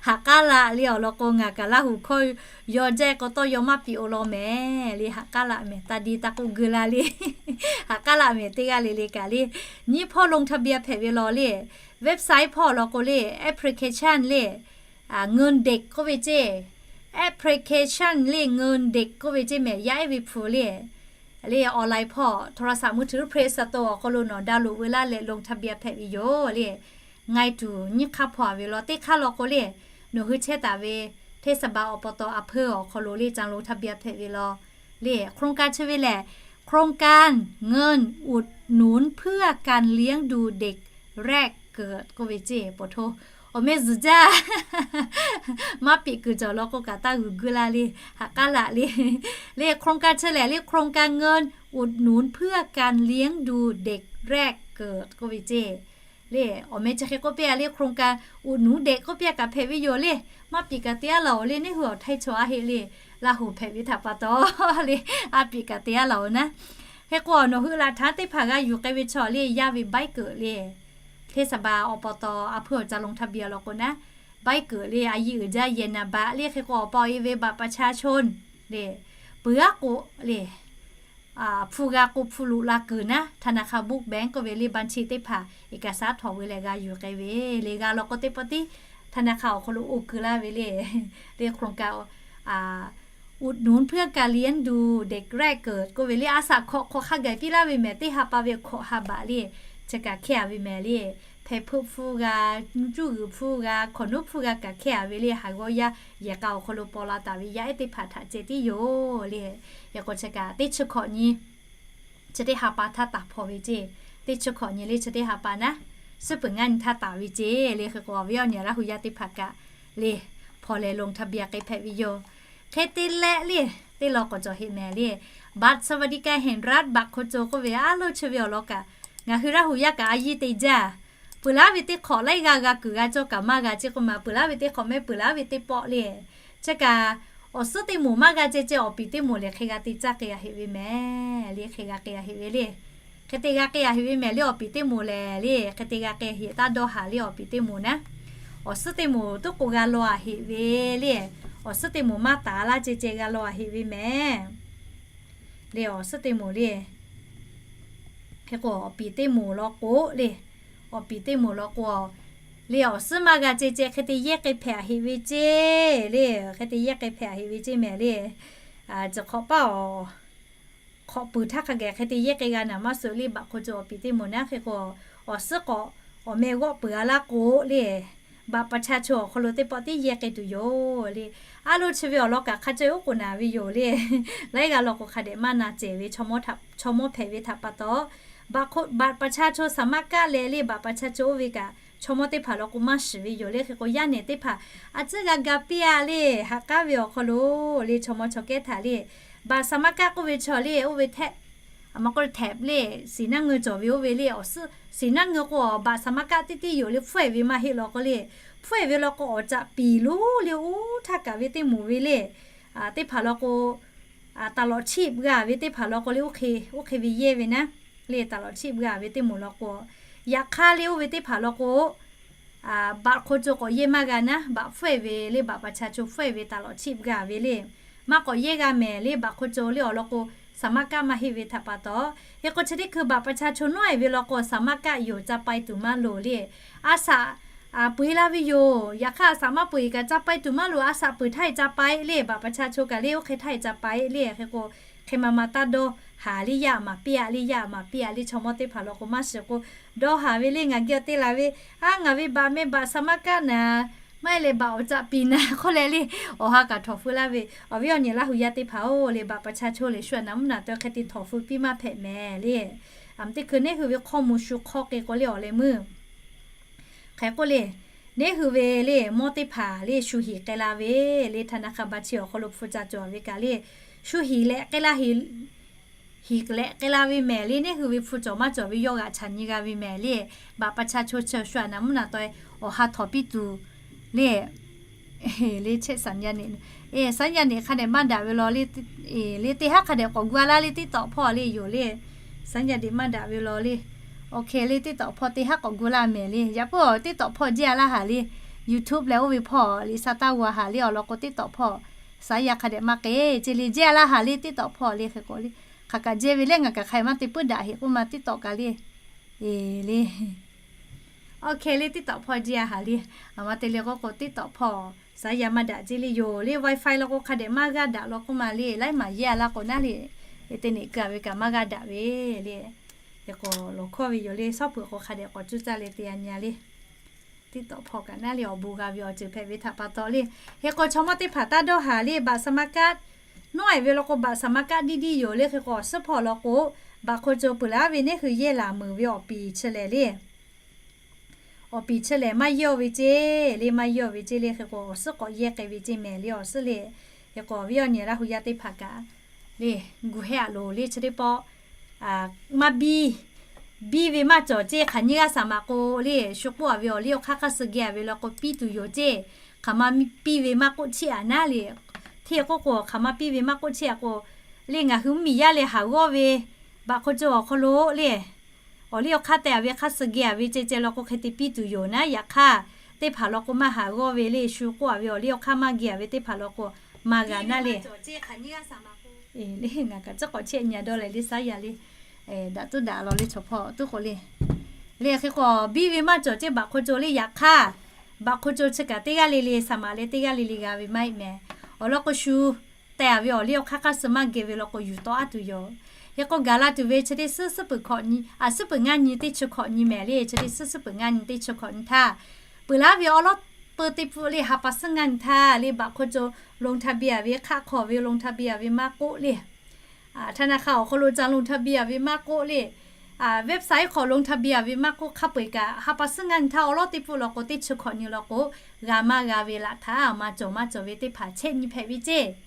Haꞈ k'aˉ laꞈ le awˬ lawn k'o, ngaˬ kaꞈ Laˇ huˍ hkawˇ yaw jaˇ k'o tawˇ yaw maˇ piꞈ-o law mehˍ le, haꞈ k'aˉ laꞈ mehˍ, taˇ diˇ taˇ k'oˆ guiˇ laˇ le. Haꞈ k'aˉ laꞈ mehˍ teˇ g'aˇ le le kaꞈ le, nyiˇ hpawˇ ลงทะเบียน hpehꞈ ve law le, website hpawˇ law k'o le, application le, เงินเด็ก k'oˆ ve ceˇ, application le เงินเด็ก k'oˆ ve ceˇ mehˍ, yaˇ ehˉ ve hpu le, le online hpawˇ โทรศัพท์มือถือ Play Store awˬ hk'aw lo nawˬ download veu laˇ leh ลงทะเบียน hpehꞈ ve yoˬ le. Ngai tuˬ nyiˇ hk'aˇ hpawˇ a ve law, teˇ hk'aˇ law k'o le, nawˬ hui chehˇ taˍ ve เทศบาล อบต. a hpuiˇ awˬ hk'aw lo le ca ลงทะเบียน hpehꞈ ve law le. โครงการ chi ve lehˬ, โครงการเงินอุดหนุนเพื่อการเลี้ยงดูเด็กแรกเกิด k'oˆ ve ceˇ, po hto awˬ meh zuhˬ jaˇ. Maˇ piꞈ kuiˬ cawˬ law k'o kaꞈ taˇ g'uiˬ guiˇ laˇ le, haꞈ k'aˉ laꞈ le. Le โครงการ chi lehˬ le, โครงการเงินอุดหนุนเพื่อการเลี้ยงดูเด็กแรกเกิด k'oˆ ve ceˇ. Le awˬ meh chi hk'e k'oˆ piˇ a le, โครงการอุดหนุนเด็ก k'oˆ piˇ a kaꞈ hpehꞈ ve yoˬ le. Maˇ piꞈ kaꞈ te a laˬ-oˬ le, neˇ hui awˬ htaiˇ chaw a heˆ le, Laˇ huˍ hpehꞈ ve htaꞈ pa taw le, a piꞈ kaꞈ te a laˬ-oˬ naˉ. Hk'e k'o, nawˬ hui laꞈ htaˇ teˇ hpaˍ g'a yuˬ k'ai ve chaw le, yaˇ ve ใบเกิด le, เทศบาล อบต. a hpuiˇ awˬ ca ลงทะเบียน law k'o naˉ, ใบเกิด le, a yiˇ uiˍ jaˇ yehˬ นามบัตร le, hk'e k'o awˬ pa awˬ e ve บัตรประชาชน le, peuˬ aˉ k'o le, hpu g'a k'o hpu loꞈ la kuiˬ naˉ, ธนาคาร Book Bank k'oˆ ve le, บัญชี teˇ hpaˍ เอกสาร htawꞈ ve leh g'a yuˬ k'ai ve le. G'a law k'o teˇ pawˆ tiˉ ธนาคาร awˬ hk'aw lo oˇ kuiˬ laˇ ve le. Le โครงการ อุดหนุนเพื่อการเลี้ยงดูเด็กแรกเกิด k'oˆ ve le, a shaꞈ hkawꞈ hk'awꞈ hk'a gaˬ piˇ laˇ ve mehˍ, teˇ ha pa ve hkawꞈ ha baꞈ le, chi kaꞈ hkehˇ a ve mehˍ le. Hpehꞈ hpeuˆ hpfuhˇ g'a, cuˇ g'uiˬ hpfuhˇ g'a, hkawꞈ nuˉ hpfuhˇ g'a kaꞈ hkehˇ a ve le. Haˍ g'awˇ yaˇ yehˬ k'a awˬ hk'aw lo paw la taˍ ve yaˇ ehˉ teˇ hpaˍ htaꞈ ceh tiˉ yoˬ le. Hk'e k'o, chi kaꞈ teˇ chi hkawꞈ nyi chi teˇ ha pa htaˇ taˍ hpaw ve ceˇ. Teˇ chi hkawꞈ nyi le chi teˇ ha pa naˉ, suhˉ peuˬ ngaˇ nyi htaˇ taˍ ve ceˇ le. Hk'e k'o, awˬ viˉ awˬ nyi Laˇ huˍ yaˇ teˇ hpaˍ kaꞈ le, hpaw leh ลงทะเบียน k'ai hpehꞈ ve yoˬ. Hk'e te leh le, teˇ law k'awꞈ cawˬ heˆ mehˍ le, บัตรสวัสดิการแห่งรัฐ บัตรคนจน k'oˆ ve a loˇ chi ve awˬ lawn kaꞈ, ngaˬ hui Laˇ huˍ yaˇ kaꞈ a yiˇ te jaˇ. Peuˬ laˇ ve teˇ hk'awꞈ laiˉ g'aˇ g'a kuiˬ g'a cawˇ kaꞈ maˇ g'a ceˇ k'oˆ ma, peuˬ laˇ ve teˇ hk'awꞈ mehˍ, peuˬ laˇ ve teˇ pawˆ le. Chi kaꞈ awˬ suhˉ teˇ moˍ maˇ g'a ceh ceh, awˬ piˍ teˇ moˍ lehˬ hk'e g'a te caˇ k'ai a heˆ ve mehˍ le, hk'e g'a k'ai a heˆ ve le. Hk'e te g'a k'ai a heˆ ve mehˍ le, awˬ piˍ teˇ moˍ lehˬ le, hk'e te g'a k'ai a heˆ, taˇ dawˇ haˍ le, awˬ piˍ teˇ moˍ naˉ. Awˬ suhˉ teˇ moˍ tuˉ k'o g'a law a heˆ ve le. Awˬ suhˉ teˇ moˍ maˇ taˍ laˇ ceh ceh g'a law a heˆ ve mehˍ le, awˬ suhˉ teˇ moˍ le. Hk'e k'o, awˬ piˍ teˇ moˍ law k'o le, awˬ piˍ teˇ moˍ law k'o le, awˬ suhˉ maˇ g'a ceh ceh hk'e te yehˇ k'ai hpehꞈ a heˆ ve ceˇ le, hk'e te yehˇ k'ai hpehꞈ a heˆ ve ceˇ mehˍ le. Chi hk'awꞈ paˆ awˬ hk'awꞈ peuˬ htaˇ hk'a gaˬ hk'e te yehˇ k'ai g'a naˍ maˇ suh le, บัตรคนจน awˬ piˍ teˇ moˍ naˉ. Hk'e k'o, awˬ suhˉ k'awꞈ awˬ meh g'awˆ peuˬ a laˇ k'o le, บัตรประชาชน awˬ hk'aw lo teˇ pawˆ tiˉ yehˇ k'ai tuˬ yoˬ le. A loˇ chi ve awˬ lawn kaꞈ hk'a caweh oˉ k'oˍ naˍ ve yoˬ le. Laiˉ g'aˇ law k'o hk'a dehꞈ maˇ na cehˬ ve, chaw mawˇ hpehꞈ ve htaꞈ pa taw, บัตรคน- บัตรประชาชน สามารถ kaˆ leh le, บัตรประชาชน oˇ ve kaꞈ chaw mawˇ teˇ hpaˍ law k'o maˇ shiˍ ve yoˬ le. Hk'e k'o yaˇ nehˬ teˇ hpaˍ a tcuhˉ g'a ga piˇ-a le, haꞈ k'aˉ ve awˬ hk'aw lo le, chaw mawˇ chaw kehˉ htaꞈ le, baꞈ saˍ maˇ kaˆ k'oˆ ve chaw le, oˇ ve htehꞈ, a ma k'oˆ le, htehꞈ le, siˍ naˉ ngeu cawˬ ve oˇ ve le, awˬ suhˉ siˍ naˉ ngeu k'o, baꞈ saˍ maˇ kaˆ teˇ tiˉ yoˬ le, hpfuhˇ-e ve maˇ heˆ law k'o le, hpfuhˇ-e ve law k'o awˬ caꞈ piˍ lo le, oˇ htaˇ kaꞈ ve teˇ moˍ ve le, teˇ hpaˍ law k'o, taˍ lawꞈ chiˆ g'a ve teˇ hpaˍ law k'o le, oˇ hk'e ve yehˇ ve naˉ le, taˍ lawꞈ chiˆ g'a ve teˇ moˍ law k'o, yaꞈ hk'aˇ le oˇ ve teˇ hpaˍ law k'o, baꞈ hk'o co k'awꞈ yehˇ maˇ g'a naˉ, baꞈ hpfuhˇ-e ve le, baꞈ pa cha cho hpfuhˇ-e ve taˍ lawꞈ chiˆ g'a ve le, maˇ k'awꞈ yehˇ g'a mehˍ le, baꞈ hk'o co le awˬ lawn k'o, saˍ maˇ kaˆ maˇ heˆ ve htaꞈ pa taw. Hk'e k'o chi teˇ hkui baꞈ pa cha cho nawˉ-e ve law k'o, saˍ maˇ kaˆ yoˬ ca pai tuˬ maˇ loˍ le. A shaꞈ peuˬ-e la ve yoˬ. Yaꞈ hk'aˇ a shaꞈ maˇ peuˬ-e kaꞈ ca pai tuˬ maˇ loˍ. A shaꞈ peuˬ htaˇ e ca pai le, baꞈ pa cha cho kaꞈ le oˇ hk'e htaˇ e ca pai le. Hk'e k'o hk'e ma ma taˇ dawˇ haˍ le, yaˇ maˍ piˇ-a le, yaˇ maˍ piˇ-a le, chaw mawˇ teˇ hpaˍ law k'o maˇ shiˍ k'o, dawˇ haˍ ve le, ngaˬ geh te la ve, a ngaˬ ve baꞈ meh baꞈ saˍ maˇ kaˆ naˍ, maˇ heˆ leh baꞈ awˬ caꞈ piˍ naˍ hk'oˆ leh le, awˬ ha kaꞈ htawnˍ feu laˇ ve, awˬ viˉ awˬ nyi Laˇ hu yaˇ teˇ hpaˍ-oˬ le, baꞈ pa cha cho le shu a naˍ mvuhˇ naˍ taweh hk'e te htawnˍ feu piˇ maˇ hpehꞈ mehˍ le. Aˬ mvuhˇ teˇ hkui neˉ hui ve hkawˇ mvuh shu hk'awˇ k'e k'o le awˬ leh meuˇ hk'e k'oˆ le, neˉ hui ve le mawˇ teˇ hpaˍ le shu hiˍ k'ai la ve le, ธนาคารบัญชี awˬ hk'aw lo hpu ca cawˬ ve kaꞈ le, shu hiˍ leh k'ai la hiˍ hiˍ leh k'ai la ve mehˍ le, neˉ hui ve hpu cawˬ maˇ cawˬ ve yawˇ g'aꞈ chaꞈ nyi g'a ve mehˍ le, baꞈ pa cha cho chi shu a naˍ mvuhˇ naˍ taweh awˬ ha htawnˍ piˇ tuˬ le, le chehˇ saˍ yaˇ neꞈ, saˍ yaˇ neꞈ hk'a dehꞈ maˇ daꞈ ve law le, le teˇ haˉ hk'a dehꞈ k'awꞈ gu-a laˇ le, TikTok hpawˇ le yoˬ le, saˍ yaˇ neꞈ maˇ daꞈ ve law le, OK le TikTok hpawˇ teˇ haˉ k'awꞈ gu laˇ mehˍ le, yaꞈ puiˉ awˬ TikTok hpawˇ jehˇ-a laˇ haˍ le, YouTube leh oˇ ve hpawˇ le sa taˇ g'a haˍ le, awˬ lawn k'o TikTok hpawˇ saˍ yaˇ hk'a dehꞈ maˇ k'ai ce le, jehˇ-a laˇ haˍ le TikTok hpawˇ le. Hk'e k'o le, hk'aˬ kaꞈ jehˇ ve le, ngaˬ kaꞈ hk'a maˇ te puiˉ daꞈ heꞈ k'oˆ ma TikTok kaꞈ le, le OK le TikTok hpawˇ jehˇ-a haˍ le, aˬ ma te le k'oˆ k'o TikTok hpawˇ saˍ yaˇ maˇ daꞈ ce le yoˬ le, WiFi law k'o hk'a dehꞈ maˇ g'aˇ daꞈ law k'oˆ ma le, laiˉ maˬ yehˇ-a laˇ k'o naˉ le, te neꞈ keu-a ve kaꞈ maˇ g'aˇ daꞈ ve le. Hk'e k'o lawˬ hkawˇ ve yoˬ le, shawˉ peuˬ k'o hk'a dehꞈ k'awꞈ cuˇ caˇ le te-a nyi-a le. TikTok hpawˇ kaꞈ naˉ le awˬ bon g'a ve awˬ ceuˬ hpehꞈ ve htaꞈ pa taw le. Hk'e k'o chaw mawˇ teˇ hpaˍ taˇ dawˇ haˍ le, baꞈ saˍ maˇ kaˆ nawˉ-e ve law k'o baꞈ saˍ maˇ kaˆ diˇ diˇ yoˬ le. Hk'e k'o awˬ suhˉ hpawˇ law k'o, baꞈ hk'o co peuˬ laˇ ve neˉ hui yehˇ laˬ meuˍ ve awˬ piˍ chi lehˬ le, awˬ piˍ chi lehˬ maˇ yehˇ-o ve ce le, maˇ yehˇ-o ve ce le. Hk'e k'o awˬ suhˉ k'awꞈ yehˇ k'ai ve ce mehˍ le awˬ suhˉ le. Hk'e k'o awˬ viˉ awˬ nyi Laˇ hu yaˇ teˇ hpaˍ kaꞈ le, gu hehˇ-a loˬ le chi teˇ pawˆ maˇ biˇ, biˇ ve maˇ cawˬ ce. Hk'aˬ nyiˇ g'aˇ saˍ maꞈ k'o le, shu k'oˆ-a ve awˬ liˇ awˬ hk'aˇ hk'aˇ suh geh-a ve law k'o piˇ tuˬ yoˬ ce. Hk'aˬ ma piˇ ve maˇ k'oˆ cheˆ-a naˉ le. Hteˇ k'oˆ k'o hk'aˬ ma piˇ ve maˇ k'oˆ cheˆ-a k'o le, ngaˬ hui mvuhˇmiˬ yaˇ leh haˍ g'awˇ ve baꞈ hk'o co awˬ hk'aw lo le, awˬ liˇ awˬ hk'aˇ teh-a ve hk'aˇ suh geh-a ve ce ce law k'o hk'e te piˇ tuˬ yoˬ naˉ. Yaꞈ hk'aˇ teˇ hpaˍ law k'o maˇ haˍ g'awˇ ve le, shu k'oˆ-a ve awˬ liˇ awˬ hk'aˇ maˇ geh-a ve teˇ hpaˍ law k'o maˇ g'a naˉ le. Ngaˬ kaꞈ tcuhˉ k'awꞈ cheˆ nyi-a dawˇ leh le saˉ yaˇ le, daꞈ tuˉ daꞈ law le chaw hpawˇ tuˉ k'o le. Le hk'e k'o biˇ ve maˇ cawˬ ce baꞈ hk'o co le. Yaꞈ hk'aˇ baꞈ hk'o co chi kaꞈ teˇ g'aˇ le le saˍ maꞈ leh teˇ g'aˇ le le g'a ve maˇ heˆ mehˍ. Awˬ lawn k'o shu teh-a ve awˬ liˇ awˬ hk'aˇ hk'aˇ suh maˇ geh ve law k'o yuˬ tawˆ-a tuˬ yoˬ. Hk'e k'o gaˬ la tuˬ ve chi teˇ suhˉ suhˉ peuˬ hkawꞈ nyi, a suhˉ peuˬ ngaˇ nyi teˇ chi hkawꞈ nyi mehˍ le. Chi teˇ suhˉ suhˉ peuˬ ngaˇ nyi teˇ chi hkawꞈ nyi htaˇ, peuˬ laˇ ve awˬ lawn peu teˇ pfuhˆ le ha pa suhˉ ngaˇ nyi htaˇ le baꞈ hk'o co ลงทะเบียน ve hk'aˆ hk'aw ve ลงทะเบียน ve maˇ k'oˆ le, ธนาคาร awˬ hk'aw lo ca ลงทะเบียน ve maˇ k'oˆ le, website hk'aw ลงทะเบียน ve maˇ k'oˆ hk'a peu-eˬ kaꞈ ha pa suhˉ ngaˇ nyi htaˇ awˬ lawn teˇ pfuhˆ law k'o teˇ chi hkawꞈ nyi law k'o g'a maˇ g'a ve laꞈ htaˇ maˇ cawˬ maˇ cawˬ ve teˇ hpaˍ chehˇ nyi hpehꞈ ve ceˇ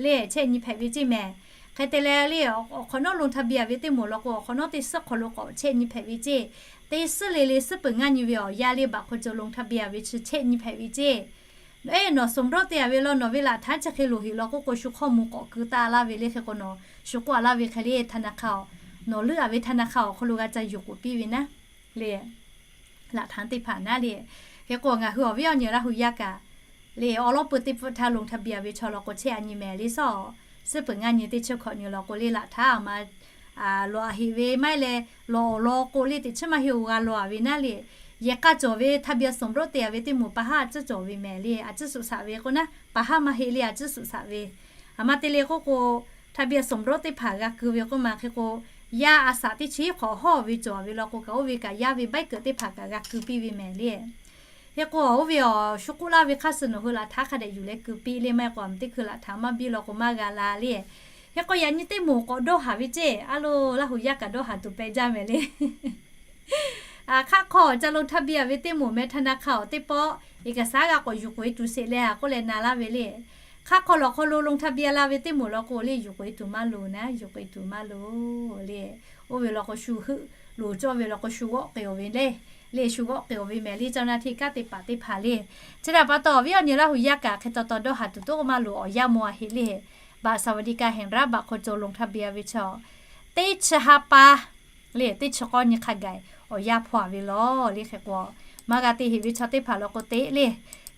le, chehˇ nyi hpehꞈ ve ceˇ mehˍ. Hk'e te leh le awˬ hk'awꞈ nawˉ ลงทะเบียน ve teˇ moˍ law k'o awˬ hk'awꞈ nawˉ teˇ suhˉ hk'aw lo k'awꞈ chehˇ nyi hpehꞈ ve ceˇ. Teˇ suhˉ le le suhˉ peuˬ ngaˇ nyi ve awˬ yanˇ le baꞈ hk'o co ลงทะเบียน ve chi chehˇ nyi hpehꞈ ve ceˇ. Eˇ nawˬ สมรส te-a ve law nawˬ ve laꞈ htaˇ chi hk'e loˍ heꞈ law k'oˆ k'o shu hkawˇ mvuh k'awꞈ keu taˇ laˇ ve le. Hk'e k'o nawˬ shu k'oˆ-a laˇ ve hk'e le ธนาคาร nawˬ leuˆ-a ve ธนาคาร awˬ hk'aw lo g'a ca yuˬ k'oˍ piˇ ve naˉ le. Laꞈ htaˇ teˇ hpaˍ naˉ le. Hk'e k'o ngaˬ hui awˬ viˉ awˬ nyi Laˇ hu yaˇ kaꞈ le awˬ lawn peu teˇ pfuhˆ htaˇ ลงทะเบียน ve chaw law k'o chehˇ-a nyi mehˍ le. Suhˉ peuˬ ngaˇ nyi teˇ chi hkawꞈ nyi law k'o le laꞈ htaˇ a ma lawˬ-a heꞈ ve maˇ heˆ leh lawˬ awˬ lawn k'o le teˇ chi maˇ heˆ-oˬ g'a lawˬ-a ve naˉ le. Yehˬ k'a cawˬ ve ทะเบียนสมรส te-a ve teˇ moˍ pa haˉ a ciˉ cawˬ ve mehˍ le. A ciˉ suhˍ shaꞈ ve k'o naˉ pa haˉ maˇ heˆ le, a ciˉ suhˍ shaꞈ ve. A ma te le k'oˆ k'o ทะเบียนสมรส teˇ hpaˍ g'a keu ve k'oˆ ma hk'e k'o yaˇ a shaꞈ teˇ chi hk'awꞈ hawˇ ve cawˬ ve law k'o kaꞈ oˇ ve kaꞈ yaˇ ve ใบเกิด teˇ hpaˍ kaꞈ g'a keu piˇ ve mehˍ le. Hk'e k'o oˇ ve awˬ shu k'oˆ laˇ ve hk'aˇ suh nawˬ hui laꞈ htaˇ hk'a dehꞈ yuˬ leh keu piˇ le, maˇ heˆ k'o a ma teˇ hkui laꞈ htaˇ maˇ biˇ law k'o maˇ g'a la le. Hk'e k'o yaꞈ nyi teˇ moˍ k'awꞈ dawˇ haˍ ve ceˇ. A lo Laˇ hu yaˇ kaꞈ dawˇ haˍ tuˬ pehꞈ jaˇ mehˍ le. Hk'aˆ hk'aw ca ลงทะเบียน ve teˇ moˍ meh ธนาคาร awˬ teˇ pawˆ เอกสาร g'a k'awꞈ yuˬ k'oꞈ-e tuˬ sheˍ leh a k'oˆ leh na laˇ ve le. Hk'aˆ hk'aw lawˬ hk'aw lo ลงทะเบียน la ve teˇ moˍ law k'o le yuˬ k'oꞈ-e tuˬ maˇ loˍ naˉ, yuˬ k'oꞈ-e tuˬ maˇ loˍ le. Oˇ ve law k'o shu heuˆ loˍ cawˇ ve law k'o shu g'awˆ k'oꞈ-aˬ ve le. Le shu g'awˆ k'oꞈ-aˬ ve meh le เจ้าหน้าที่ kaˉ teˇ hpaˍ teˇ hpaˍ le. Chi htaꞈ pa taw awˬ viˉ awˬ nyi Laˇ hu yaˇ kaꞈ hk'e taw taw dawˇ haˍ tuˬ toˆ maˇ loˍ, awˬ yanˇ maw a heꞈ le. Baꞈ สวัสดิการแห่งรัฐ baꞈ hk'aw co ลงทะเบียน ve chaw teˇ chi ha pa le, teˇ chi k'awˇ nyi hk'a gaˬ awˬ yanˇ hpaw-a ve law le. Hk'e k'o maˇ g'a te heꞈ ve chaw teˇ hpaˍ law k'o teˇ le,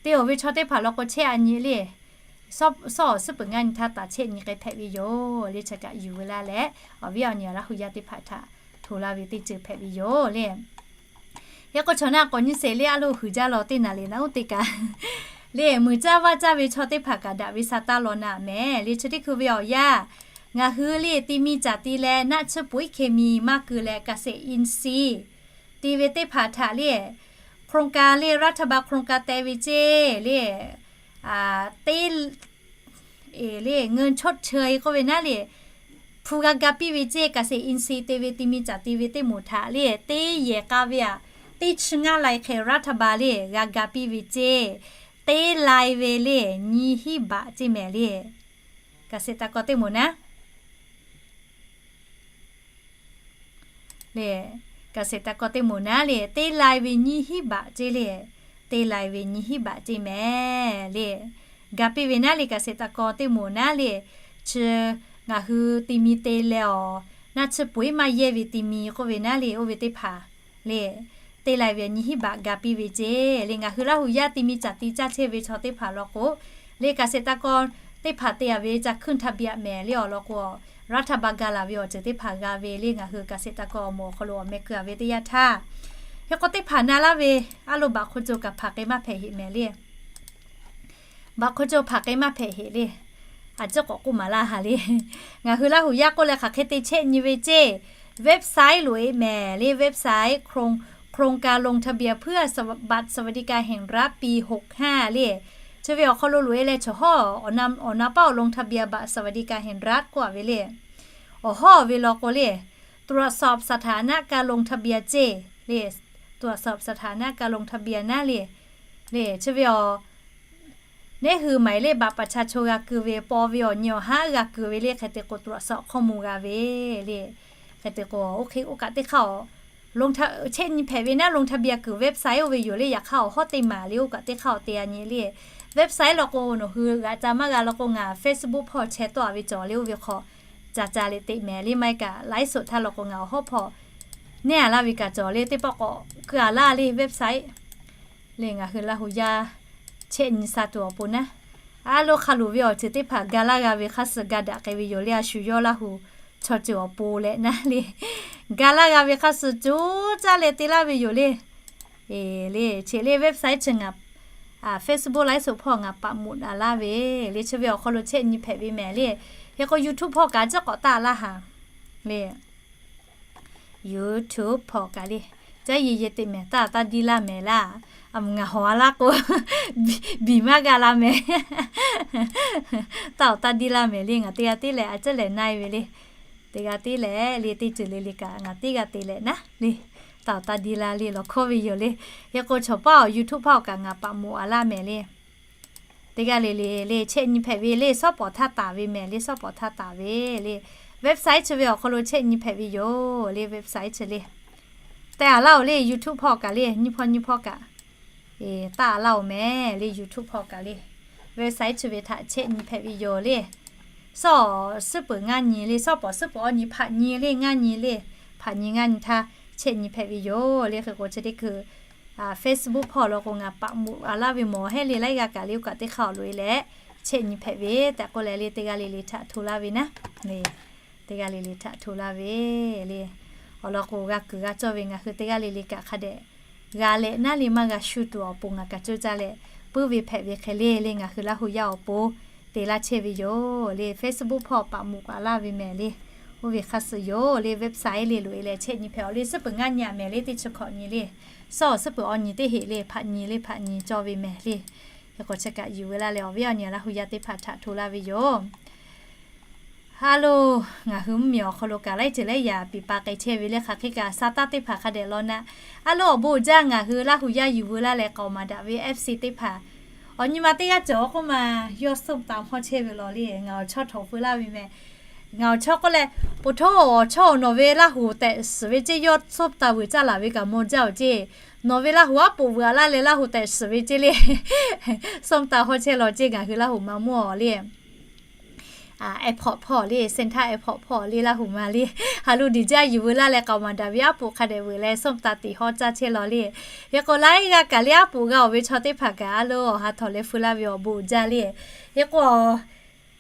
te-oˬ ve chaw teˇ hpaˍ law k'o chehˇ a nyi le. Sawˉ awˬ suhˉ peuˬ ngaˇ nyi htaˇ taˍ chehˇ nyi k'ai hpehꞈ ve yoˬ le. Chi kaꞈ yuˬ ve laˇ leh awˬ viˉ awˬ nyi Laˇ hu yaˇ teˇ hpaˍ htaꞈ hto laˇ ve teˇ ceuˬ hpehꞈ ve yoˬ le. Hk'e k'o chaw naˆ k'awꞈ nyi sheˍ le, a lo huiˍ jaˇ law teˇ naˍ le naˆ uˉ teˇ kaꞈ le, muiˬ caˇ vaˇ caˇ ve chaw teˇ hpaˍ kaꞈ daꞈ ve sha taˇ law naˍ meh le. Chi teˇ hkui ve awˬ yanˇ ngaˬ hui le ti mi caˬ ti leh naˆ tsuhˇ ปุ๋ยเคมี maˇ keu leh เกษตรอินทรีย์ ti ve teˇ hpaˍ htaꞈ le โครงการ le รัฐบาล โครงการ te ve ceˇ le, teˇ le เงินชดเชย k'oˆ ve naˉ le, hpu g'a ga piˇ ve ceˇ. เกษตรอินทรีย์ te ve ti mi caˬ ti ve teˇ moˍ htaꞈ le teˇ yehˬ k'a ve aꞈ teˇ chi ngaˇ lai hk'e รัฐบาล le g'a ga piˇ ve ceˇ. Teˇ lai ve le nyiˇ hinˉ baꞈ ceˇ meh le. เกษตรกร teˇ moˍ naˉ le, เกษตรกร teˇ moˍ naˉ le teˇ lai ve nyiˇ hinˉ baꞈ ceˇ le. Teˇ lai ve nyiˇ hinˉ baꞈ ceˇ meh le. Ga piˇ ve naˉ le เกษตรกร teˇ moˍ naˉ le, chi ngaˬ hui ti mi te leh awˬ naˆ tsuhˇ ปุ๋ย maˇ yehˇ ve ti mi k'oˆ ve naˉ le, oˇ ve teˇ hpaˍ le teˇ lai ve nyiˇ hinˉ baꞈ ga piˇ ve ceˇ le. Ngaˬ hui Laˇ hu yaˇ ti mi caˬ ti caˇ chehˇ ve chaw teˇ hpaˍ law k'o le เกษตรกร teˇ hpaˍ te-a ve ca ขึ้นทะเบียน meh le awˬ lawn k'o, รัฐบาล ga laˬ ve awˬ ceuˬ teˇ hpaˍ g'a ve le. Ngaˬ hui เกษตรกร awˬ moˍ awˬ hk'aw lo awˬ meh keu-a ve teˇ yanˇ htaˇ, hk'e k'o teˇ hpaˍ na laˇ ve a lo baꞈ hk'aw co kaꞈ hpaˍ k'ai maˇ hpehꞈ heꞈ meh le. Baꞈ hk'aw co hpaˍ k'ai maˇ hpehꞈ heꞈ le. A ciˉ k'awꞈ k'oˆ maˍ laˇ ha le. Ngaˬ hui Laˇ hu yaˇ k'oˆ leh hk'aˬ hk'e te chehˇ nyi ve ceˇ, website loꞈ-e meh le. Website โครงการลงทะเบียนเพื่อบัตรสวัสดิการแห่งรัฐปีหกห้า le. Chi ve awˬ hk'aw lo loꞈ-e leh chaw hawˉ awˬ na paˉ awˬ ลงทะเบียนบัตรสวัสดิการแห่งรัฐ k'oˆ-a ve le. Awˬ hawˉ ve law k'o le ตรวจสอบสถานะการลงทะเบียน ceˇ le. ตรวจสอบสถานะการลงทะเบียน naˉ le. Le chi ve awˬ neˉ hui หมายเลขบัตรประชาชน g'a keu ve, paw ve awˬ nyi awˬ haˉ g'a keu ve le. Hk'e te k'o ตรวจสอบข้อมูล g'a ve le. Hk'e te k'o oˇ hk'e oˇ kaꞈ teˇ hk'aˇ awˬ chehˇ nyi hpehꞈ ve naˉ ลงทะเบียน kuiˬ website oˇ ve yoˬ le. Yaꞈ hk'aˇ awˬ hawˉ teˇ maˍ le oˇ kaꞈ teˇ hk'aˇ awˬ te-a nyi le. Website law k'o nawˬ hui g'a ca maˇ g'a law k'o ngaˬ Facebook hpawˇ chehˇ tawˆ-a ve cawˬ le. Oˇ ve hk'aw ca ca le teꞈ meh le. Maˇ heˆ kaꞈ ไลฟ์สด htaˇ law k'o ngaˬ awˬ hawˉ hpawˇ neˉ-a laˇ ve kaꞈ cawˬ le. Teˇ pawˆ k'awꞈ keu-a laˇ le website le. Ngaˬ hui Laˇ hu yaˇ chehˇ nyi sha tuˬ awˬ pon naˉ, a lo hk'a luˬ ve awˬ ceuˬ teˇ hpaˍ ga laˇ g'a ve hk'a suh ga daꞈ k'ai ve yoˬ le. A shu yawˇ Laˇ hu chaw ceuˬ awˬ pon leh naˉ le, ga laˇ g'a ve hk'a suh co caˇ leh te laˇ ve yoˬ le. Le cheꞈ le website chi ngaˬ Facebook ไลฟ์สด hpawˇ ngaˬ ปักหมุด a laˇ ve le. Chi ve awˬ hk'aw lo chehˇ nyi hpehꞈ ve meh le. Hk'e k'o YouTube hpawˇ kaꞈ a ciˉ k'awꞈ taˆ laˇ ha le. YouTube hpawˇ kaꞈ le, caˉ ye ye teꞈ meh taˇ taˇ diˇ laˇ meh laˇ. A mvuhˬ ngaˬ hawˬ-a laˇ k'o, biˬ maˇ g'a la meh. Taˇ awˬ taˇ diˇ laˇ meh le. Ngaˬ teˇ g'aˇ tiˉ leh a ciˉ lehˬ na-e ve le. Teˇ g'aˇ tiˉ leh le teˇ ceuˬ le le kaꞈ ngaˬ teˇ g'aˇ te leh naˉ le. Taˇ awˬ taˇ diˇ laˇ le lawˬ hkawˇ ve yoˬ le. Hk'e k'o chaw paˉ awˬ YouTube hpawˇ kaꞈ ngaˬ ปักหมุด a laˇ meh le. Teˇ g'aˇ le le le chehˇ nyi hpehꞈ ve le. Sawˉ pawˍ htaˇ taˍ ve meh le. Sawˉ pawˍ htaˇ taˍ ve le. Website chi ve awˬ hk'aw lo chehˇ nyi hpehꞈ ve yoˬ le. Website chi le te-a laˇ-oˬ le. YouTube hpawˇ kaꞈ le nyiˇ hpawˇ nyiˇ hpawˇ kaꞈ taˇ-a laˇ-oˬ meh le. YouTube hpawˇ kaꞈ le website chi ve htaꞈ chehˇ nyi hpehꞈ ve yoˬ le. Sawˉ awˬ suhˉ peuˬ ngaˇ nyi le. Sawˉ pawˍ suhˉ peuˬ awˬ nyi hpaꞈ nyi le ngaˇ nyi le. Hpaꞈ nyi ngaˇ nyi htaˇ chehˇ nyi hpehꞈ ve yoˬ le. Hk'e k'o chi teˇ hkui Facebook hpawˇ law k'o ngaˬ ปักหมุด a laˇ ve mawˬ hehˉ le. Laiˉ g'aˇ kaꞈ le oˇ kaꞈ teˇ hk'aˇ awˬ loꞈ-e leh chehˇ nyi hpehꞈ ve tehꞈ k'oˆ leh le teˇ g'aˇ le le htaꞈ hto laˇ ve naˉ le. Teˇ g'aˇ le le htaꞈ hto laˇ ve le. Awˬ lawn k'o g'a kuiˬ g'a cawˇ ve ngaˬ hui teˇ g'aˇ le le kaꞈ hk'a dehꞈ g'a leh naˉ le maˇ g'a shu tuˬ awˬ pon ngaˬ kaꞈ coˇ caˇ leh puiˉ ve hpehꞈ ve hk'e le le ngaˬ hui Laˇ hu yaˇ awˬ pon te laˇ chehˇ ve yoˬ le. Facebook hpawˇ ปักหมุด a laˇ ve meh le. Oˇ ve hk'a suh yoˬ le website le loꞈ-e leh chehˇ nyi hpehꞈ-aw le. Suhˉ peuˬ ngaˇ nyi-a meh le teˇ chi hkawꞈ nyi le. Sawˉ awˬ suhˉ peuˬ awˬ nyi teˇ heꞈ le hpaꞈ nyi le hpaꞈ nyi cawˇ ve meh le. Hk'e k'o chi kaꞈ yuˬ ve laˇ leh awˬ viˉ awˬ nyi Laˇ hu yaˇ teˇ hpaˍ htaꞈ hto laˇ ve yoˬ. Hello, ngaˬ hui mvuhˇmiˬ awˬ hk'aw lo kaꞈ laiˉ ceuˬ laiˉ yaꞈ piˍ pa k'ai chehˇ ve le hk'aˬ hk'e kaꞈ sa taˇ teˇ hpaˍ hk'a dehꞈ law naˆ. Hello, awˬ bon uiˍ jaˇ, ngaˬ hui Laˇ hu yaˇ yuˬ veu laˇ leh k'aoˍ maˍ daꞈ ve F C teˇ hpaˍ, awˬ nyi ma teˇ g'aˇ cawˬ k'oˆ ma, yawˇ ส้มตำ hawˉ chehˇ ve law le. Ngaˬ awˬ chawˇ htawꞈ feu laˇ ve meh. Ngaˬ awˬ chawˇ k'oˆ leh, po htawˇ awˬ chawˇ awˬ nawˬ ve Laˇ hu tehꞈ shiˍ ve ceˇ, yawˇ ส้มตำ vuiˬ caˇ laˬ ve kaꞈ maw jaˇ awˬ ceˇ. Nawˬ ve Laˇ hu aˉ poꞈ vuiˬ a laˇ leh Laˇ hu tehꞈ shiˍ ve ceˇ le. ส้มตำ hawˉ chehˇ law ceˇ, ngaˬ hui Laˇ hu ma mawˇ le. Airport hpawˇ le, Central Airport hpawˇ le Laˇ hu ma le. Ha lu diˬ jaˇ yuˬ veu laˇ leh k'aoˍ maˍ daꞈ ve aˉ poꞈ hk'a dehꞈ vuiˬ leh ส้มตำ tiꞈ hawˉ caˇ chehˇ law le. Hk'e k'o laiˉ g'aˇ kaꞈ le aˉ poꞈ g'a awˬ ve chaw teˇ hpaˍ kaꞈ a lo awˬ ha htawꞈ leh feu laˇ ve awˬ bon uiˍ jaˇ le. Hk'e k'o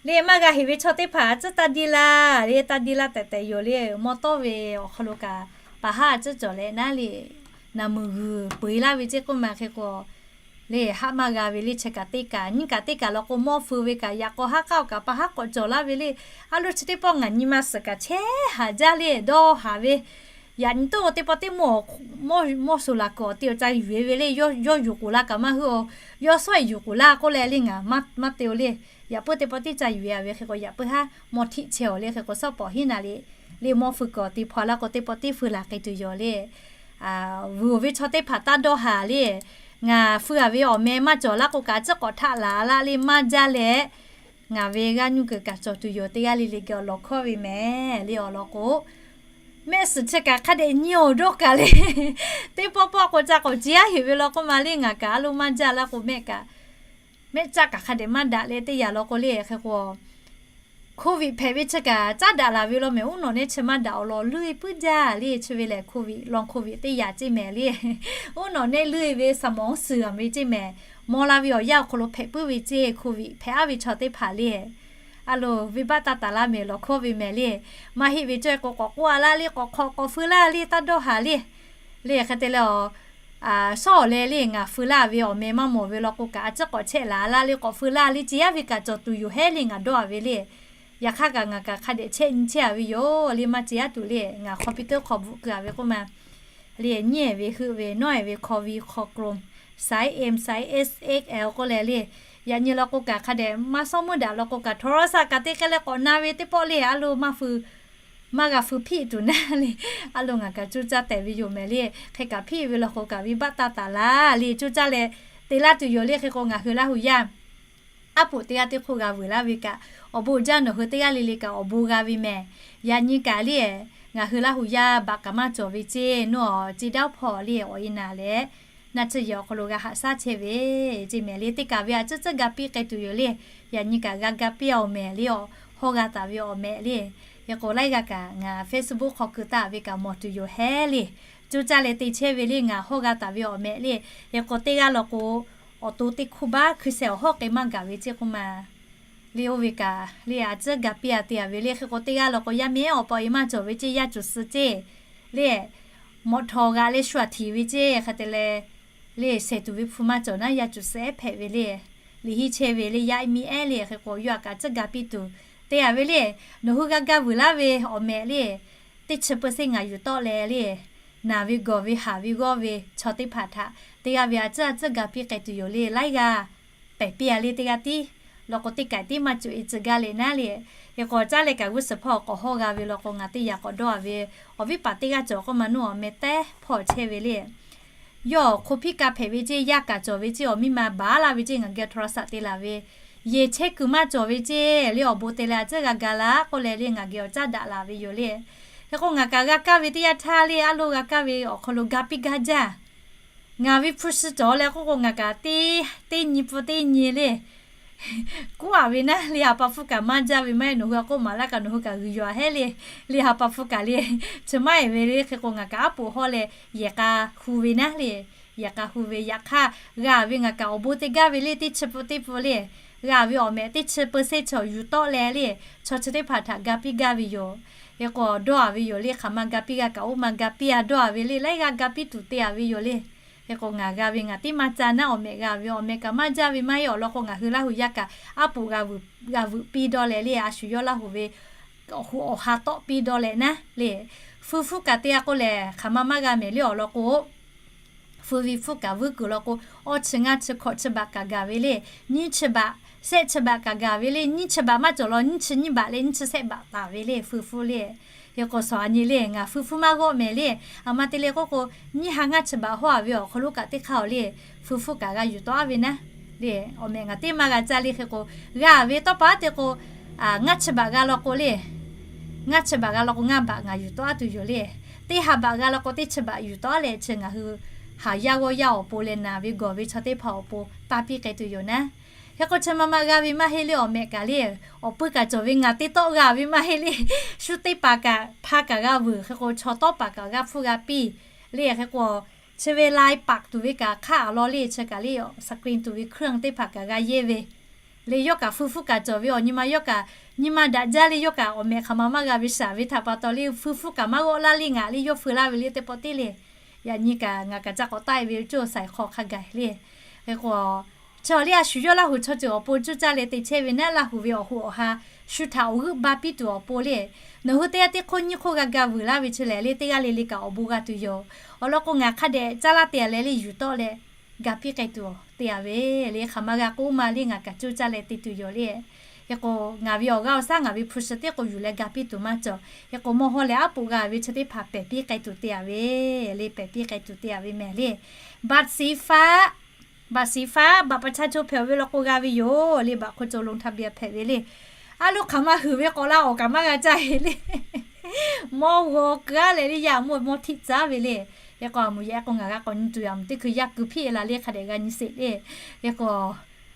le maˇ g'a heˍ ve chaw teˇ hpaˍ a tcuhˉ taˇ diˇ laˇ le, taˇ diˇ laˇ tehꞈ tehꞈ yoˬ le. Mawˇ tawˇ ve awˬ hk'aw lo kaꞈ paˍ haˉ a tcuhˉ cawˬ leh naˉ le, naˬ muiˬ g'uiˬ peu eˬ laˇ ve ceˇ k'oˆ ma. Hk'e k'o le haˆ maˇ g'a ve le, chi kaꞈ teˇ kaꞈ nyiˇ kaꞈ teˇ kaꞈ law k'o mawˇ feu ve kaꞈ yaꞈ k'aw haˉ k'aoˆ kaꞈ paˍ haˉ k'awꞈ cawˬ laˇ ve le. A lo chi teˇ pawˆ ngaˬ nyi ma suhˍ kaꞈ chehˇ haˍ jaˇ le, dawˇ haˍ ve. Yaꞈ nyi toˆ teˇ pawˆ teˇ mawˇ mawˇ shuˍ laˬ kuiˬ awˬ te awˬ ca yuˬ e ve le, yawˇ yuˬ k'oˍ la kaꞈ maˇ heuˆ a, yawˇ sawˉ e yuˬ k'oˍ laˇ k'oˆ leh le ngaˬ maˇ te o le. Yaꞈ puiˉ teˇ pawˆ teˇ ca yuˬ e a ve hk'e k'o yaꞈ puiˉ haˉ mawˇ htiˆ chehˇ awˬ le. Hk'e k'o sawˉ pawˍ hiˉ naˍ le, le mawˇ feu kuiˬ awˬ te hpaw laˇ k'o teˇ pawˆ teˇ feu laˬ k'ai tuˬ yoˬ le. Vuiˬ ve chaw teˇ hpaˍ taˇ dawˇ haˍ le. Ngaˬ feu a ve awˬ meh maˇ cawˬ laˇ k'o kaꞈ a tcuhˉ k'awꞈ htaˆ laˬ laˇ le maˇ jaˇ leh, ngaˬ ve g'aˇ nuˇ kuiˬ kaꞈ cawˬ tuˬ yoˬ. Teˇ g'aˇ le le geh awˬ lawˬ hkawˇ ve mehˍ le awˬ lawn k'o, mehˆ suhˍ chi kaꞈ hk'a dehꞈ nyi awˬ dawˇ kaꞈ le. Teˇ pawˆ pawˆ k'o ca k'awꞈ ci aˉ heˍ ve law k'oˆ ma le, ngaˬ kaꞈ a lo maˇ jaˇ laˇ k'o mehˆ kaꞈ, mehˆ caˆ kaꞈ hk'a dehꞈ maˇ daꞈ leh teˇ yanˇ law k'o le. Hk'e k'o COVID hpehꞈ ve chi kaꞈ caˉ daꞈ laˬ ve law mehˍ, uˉ nawꞈ nehˆ chi maˇ daꞈ awˬ lawn luˇ e puiˉ jaˇ le. Chi ve lehˬ COVID, long COVID teˇ yanˇ ceˇ mehˍ le. Uˉ nawꞈ nehˆ luˇ e ve สมองเสื่อม ve ceˇ mehˍ. Maw la ve awˬ yanˇ awˬ hk'aw lo hpehꞈ puiˉ ve ceˇ, COVID hpehꞈ aˉ ve chaw teˇ hpaˍ le. A lo venˇbaˆ taˇ taˍ laˇ mehˍ lawˬ hkawˇ ve mehˍ le. Maˇ heˆ ve cawˇ e k'o k'awꞈ k'oˆ a laˇ le, k'awꞈ hk'awꞈ k'awꞈ feu laˇ le taˇ dawˇ haˍ le. Le hk'e te leh a, shawˉ awˬ leh le ngaˬ feu laˇ ve awˬ meh maˇ mawˬ ve law k'o kaꞈ a tcuhˉ k'awꞈ chehˇ laˬ laˇ le, k'awꞈ feu laˇ le, ce aˉ ve kaꞈ cawˬ tuˬ yoˬ hehˉ le ngaˬ dawˇ a ve le. Yaꞈ hk'aˇ kaꞈ ngaˬ kaꞈ hk'a dehꞈ chehˇ nyi chehˇ a ve yoˬ le, maˇ ce aˉ tuˬ le. Ngaˬ computer hk'aw bvuhꞈ keu a ve k'oˆ ma le, nyi e ve heuˆ ve nawˉ e ve hk'aw ve hk'aw k'lom, size M, size S, X L k'oˆ leh le. Yaꞈ nyi law k'o kaꞈ hk'a dehꞈ maˇ sawˉ meuˇ daꞈ law k'o kaꞈ โทรศัพท์ kaꞈ te k'ai leh k'awꞈ na ve teˇ pawˆ le a lo maˇ feu maˇ g'a feu hpiˆ tuˬ naˉ le. A lo ngaˬ kaꞈ coˇ caˇ tehꞈ ve yoˬ mehˍ le. Hk'e kaꞈ hpiˆ ve law k'o kaꞈ venˇbaˆ taˇ taˍ laˇ le, coˇ caˇ leh te laˇ tuˬ yoˬ le. Hk'e k'o ngaˬ hui Laˇ hu yaˇ aˉ poꞈ teˇ g'aˇ teˇ hk'oˆ g'a vuiˬ laˇ ve kaꞈ awˬ bon jaˇ, nawˬ hui teˇ g'aˇ le le kaꞈ awˬ bon g'a ve mehˍ. Yaꞈ nyi kaꞈ le, ngaˬ hui Laˇ hu yaˇ baꞈ kaꞈ maˇ cawˬ ve ceˇ, nawˬ a ceˇ daˇ hpawˇ le awˬ e naˍ leh naˇ tsuhˇ yehˬ awˬ hk'aw lo g'a haꞈ shaˉ chehˇ ve ceˇ mehˍ le. Teˇ kaꞈ ve a tcuhˉ tcuhˉ ga piˇ k'ai tuˬ yoˬ le. Yaꞈ nyi kaꞈ g'a ga piˇ a awˬ mehˍ le, awˬ hawˇ g'a taˍ ve awˬ mehˍ le. Hk'e k'o laiˉ g'aˇ kaꞈ ngaˬ Facebook hk'aw keu taˍ ve kaꞈ mawˬ tuˬ yoˬ hehˉ le. Coˇ caˇ leh te chehˇ ve le ngaˬ hawˇ g'a taˍ ve awˬ mehˍ le. Hk'e k'o teˇ g'aˇ law k'o awˬ to teˇ hkuˇ baˆ hkui sheh awˬ hawˉ k'ai maˇ gaˬ ve ceˇ k'oˆ ma le. Oˇ ve kaꞈ le a tcuhˉ ga piˇ a te a ve le. Hk'e k'o teˇ g'aˇ law k'o yaˇ miˇ ehˉ awˬ pa awˬ e maˇ cawˬ ve ceˇ, yaˇ cuˬ suh ceˇ le. Mawꞈ htawˍ g'aꞈ leh shu aꞈ htiˍ ve ceˇ hk'e te leh le shehˍ tuˬ ve hpu maˇ cawˬ naˉ yaˇ cuˬ suh ehˉ hpehꞈ ve le. Liꞈ henˇ chehˇ ve le yaˇ miˇ ehˉ le. Hk'e k'o yawˇ a kaꞈ tcuhˉ ga piˇ tuˬ te a ve le. Nawˬ hui g'a ga vuiˬ laˇ ve awˬ mehˍ le, teˇ chi เปอร์เซ็นต์ ngaˬ yuˬ tawˆ leh le, naˬ ve gawˬ ve haˍ ve g'awˇ ve chaw teˇ hpaˍ htaꞈ teˇ g'aˇ ve a tcuhˉ a tcuhˉ ga piˇ k'ai tuˬ yoˬ le. Laiˉ g'aˇ pehˬ piˇ a le teˇ g'aˇ tiˉ law k'o teˇ kaꞈ tiˉ maˇ cuˬ e tcuh gaˇ le naˉ le. Hk'e k'o caˉ leh kaꞈ g'uˇ suhˍ hpawˇ k'awꞈ hawˇ g'a ve law k'o ngaˬ teˇ yaꞈ k'awꞈ dawˇ a ve awˬ viˉ paˍ teˇ g'aˇ cawˬ k'oˆ ma nawˉ awˬ meh tehˉ hpawˇ chehˇ ve le. Yawˇ hk'o hpiˇ ka hpehꞈ ve ceˇ, yaˇ kaꞈ cawˬ ve ceˇ, awˬ miˇ ma baˬ laˇ ve ceˇ, ngaˬ geh โทรศัพท์ te laˬ ve, yehˬ chehˇ kuiˬ maˇ cawˬ ve ceˇ le, awˬ bon te leh a tcuhˉ g'a ga laˇ k'oˆ leh le ngaˬ geh awˬ caˇ daꞈ laˬ ve yoˬ le. Hk'e k'o ngaˬ kaꞈ g'a kaˇ ve teˇ yanˇ htaˇ le a lo g'a kaˇ ve awˬ hk'aw lo ga piˇ gaˇ jaˇ. Ngaˬ ve hpu shi cawˬ leh k'oˆ k'o ngaˬ kaꞈ teˇ teˇ nyi pfuhˇ teˇ nyi le k'oˆ a ve naˉ le, ha pa hpfuhˇ kaꞈ maˇ jaˇ ve maˇ heˆ, nawˬ hui a k'oˆ maˍ laˇ kaꞈ nawˬ hui kaꞈ g'uiˬ yaw a hehˉ le. Le ha pa hpfuhˇ kaꞈ le chi maˇ heˆ ve le. Hk'e k'o ngaˬ kaꞈ aˉ poꞈ hawˇ leh yehˬ k'a hu ve naˉ le. Yehˬ k'a hu ve yaꞈ hk'aˇ g'a ve ngaˬ kaꞈ awˬ bon te gaˇ ve le, teˇ chi pfuhˇ teˇ pfuhˇ le g'a ve awˬ mehˍ teˇ chi เปอร์เซ็นต์ chaw yuˬ tawˆ leh le, chaw chi teˇ hpaˍ htaꞈ ga piˇ gaˇ ve yoˬ. Hk'e k'o dawˇ a ve yoˬ le, hk'aˬ ma ga piˇ g'a kaꞈ oˇ ma ga piˇ a dawˇ a ve le, laiˉ g'aˇ ga piˇ tuˬ te a ve yoˬ le. Hk'e k'o ngaˬ g'a ve ngaˬ tiˉ maˇ ca naˉ, awˬ mehˍ g'a ve awˬ mehˍ kaꞈ maˇ jaˇ ve maˇ heˆ. Awˬ lawn k'o ngaˬ hui Laˇ hu yaˇ kaꞈ aˉ poꞈ g'a vuiˬ piˇ dawˇ leh le, a shu yawˇ Laˇ hu ve awˬ hu awˬ ha tawˆ piˇ dawˇ leh naˉ le. Hpu hpfuhˇ kaꞈ te a k'oˆ lehˬ hk'aˬ ma maˇ g'a mehˍ le. Awˬ lawn k'o hpu ve hpfuhˇ kaꞈ vuiˉ kuiˬ law k'o awˇ chi ngaˇ chi hkawꞈ chi baꞈ kaꞈ gaˬ ve le. Nyiˇ chi baꞈ shehˆ chi baꞈ kaꞈ gaˬ ve le, nyiˇ chi baꞈ maˇ cawˬ law, nyiˇ chi nyiˇ baꞈ le, nyiˇ chi shehˆ baꞈ taˍ ve le, fui hpuˇ le. Hk'e k'o, shawˍ a nyi le, ngaˬ fui hpuˇ maˇ g'awˆ mehˍ le. A ma te le k'oˆ k'o, nyiˇ ha ngaˇ chi baꞈ hawˉ a ve awˬ hk'aw lo kaꞈ teˇ hk'aˇ awˬ le, fui hpuˇ kaꞈ g'a yuˬ tawˆ a ve naˉ le, awˬ mehꞈ ngaˬ teˇ maˇ g'a caˇ le. Hk'e k'o, g'a ve tawˇ pa te k'o, ngaˇ chi baꞈ g'a law k'o le, ngaˇ chi baꞈ g'a law k'o, ngaˇ baꞈ ngaˬ yuˬ tawˆ a tuˬ yoˬ le. Teˇ ha baꞈ g'a law k'o, teˇ chi baꞈ yuˬ tawˆ leh chi ngaˬ hui haˍ yaˇ g'awˇ yaˇ awˬ pon leh naˬ ve gawˬ ve chaw teˇ hpaˍ awˬ pon taˇ piˇ k'ai tuˬ yoˬ naˉ. Hk'e k'o, chi ma ma g'a ve maˇ heˆ le, awˬ mehꞈ kaꞈ le, awˬ pui kaꞈ cawˬ ve ngaˬ teˇ tawˆ g'a ve maˇ heˆ le. Shu teˇ paˍ kaꞈ hpa kaꞈ g'a vuiˬ, hk'e k'o chaw tawˇ paˍ kaꞈ g'a hpuˇ g'a piˇ le. Hk'e k'o, chi ve lai paˍ tuˬ ve kaꞈ hk'aˆ a law le, chi kaꞈ le, screen tuˬ ve เครื่อง teˇ hpaˍ kaꞈ g'a yehˇ ve le. Yawˇ kaꞈ hpu hpuˇ kaꞈ cawˬ ve awˬ nyi ma, yawˇ kaꞈ nyi ma daꞈ jaˇ le. Yawˇ kaꞈ awˬ mehꞈ hk'aˬ ma maˇ g'a ve shaˍ ve htaꞈ pa taw le, hpu hpuˇ kaꞈ maˇ g'awˆ laˇ le, ngaˬ le yawˇ feu laˇ ve le teˇ pawˆ teˇ le. Yaꞈ nyi kaꞈ ngaˬ kaꞈ ca k'awꞈ taˆ e ve cawˇ saiˍ hk'aw hk'a gaˬ le. Hk'e k'o, chi awˬ le a shu yawˇ Laˇ huˍ chaw ceuˬ awˬ pon cuˇ caˇ leh te chehˇ ve naˉ, Laˇ huˍ ve awˬ hoꞈ awˬ ha shu htaꞈ awˬ g'euˆ ba piˇ tuˬ awˬ pon le. Nawˬ hui teˇ g'aˇ teˇ hk'oˆ nyiˇ hk'oˆ g'a ga vuiˬ laˇ ve chi lehˬ le, teˇ g'aˇ le le kaꞈ awˬ bon g'a tuˬ yoˬ. Awˬ lawn k'o, ngaˬ hk'a dehꞈ caˇ laˇ te a leh le yuˬ tawˆ leh ga piˇ k'ai tuˬ te a ve le. Hk'aˬ ma g'a k'oˆ ma le, ngaˬ kaꞈ cuˇ caˇ leh te tuˬ yoˬ le. Hk'e k'o, ngaˬ ve awˬ g'aˇ awˬ shaˉ ngaˬ ve hpu shi teˇ k'o yuˬ leh ga piˇ tuˬ maˇ cawˬ. Hk'e k'o, mawˇ hawˇ leh aˉ poꞈ g'a ve chi teˇ hpaˍ pehˬ piˇ k'ai tuˬ te a ve le, pehˬ piˇ k'ai tuˬ te a ve mehˍ le. Baꞈ shiˍ faˉ, baꞈ shiˍ faˉ, baꞈ pa chaˇ cho hpehꞈ ve law k'o g'a ve yoˬ le, baꞈ hk'o co ลงทะเบียน hpehꞈ ve le. A lo hk'aˬ ma huiˍ ve k'awꞈ la awˬ kaꞈ maˇ g'a caˇ e le. Mawˇ g'aw keu a leh le, yaˇ mawˇ mawˇ htiˆ caˉ ve le. Hk'e k'o, a muꞈ yehˬ k'o ngaˬ g'a k'awꞈ nyi tuˬ yaꞈ mvuhˬ teˇ hkui yaˇ keu hpiˇ la le, hk'a dehꞈ g'a nyi sheˍ le. Hk'e k'o,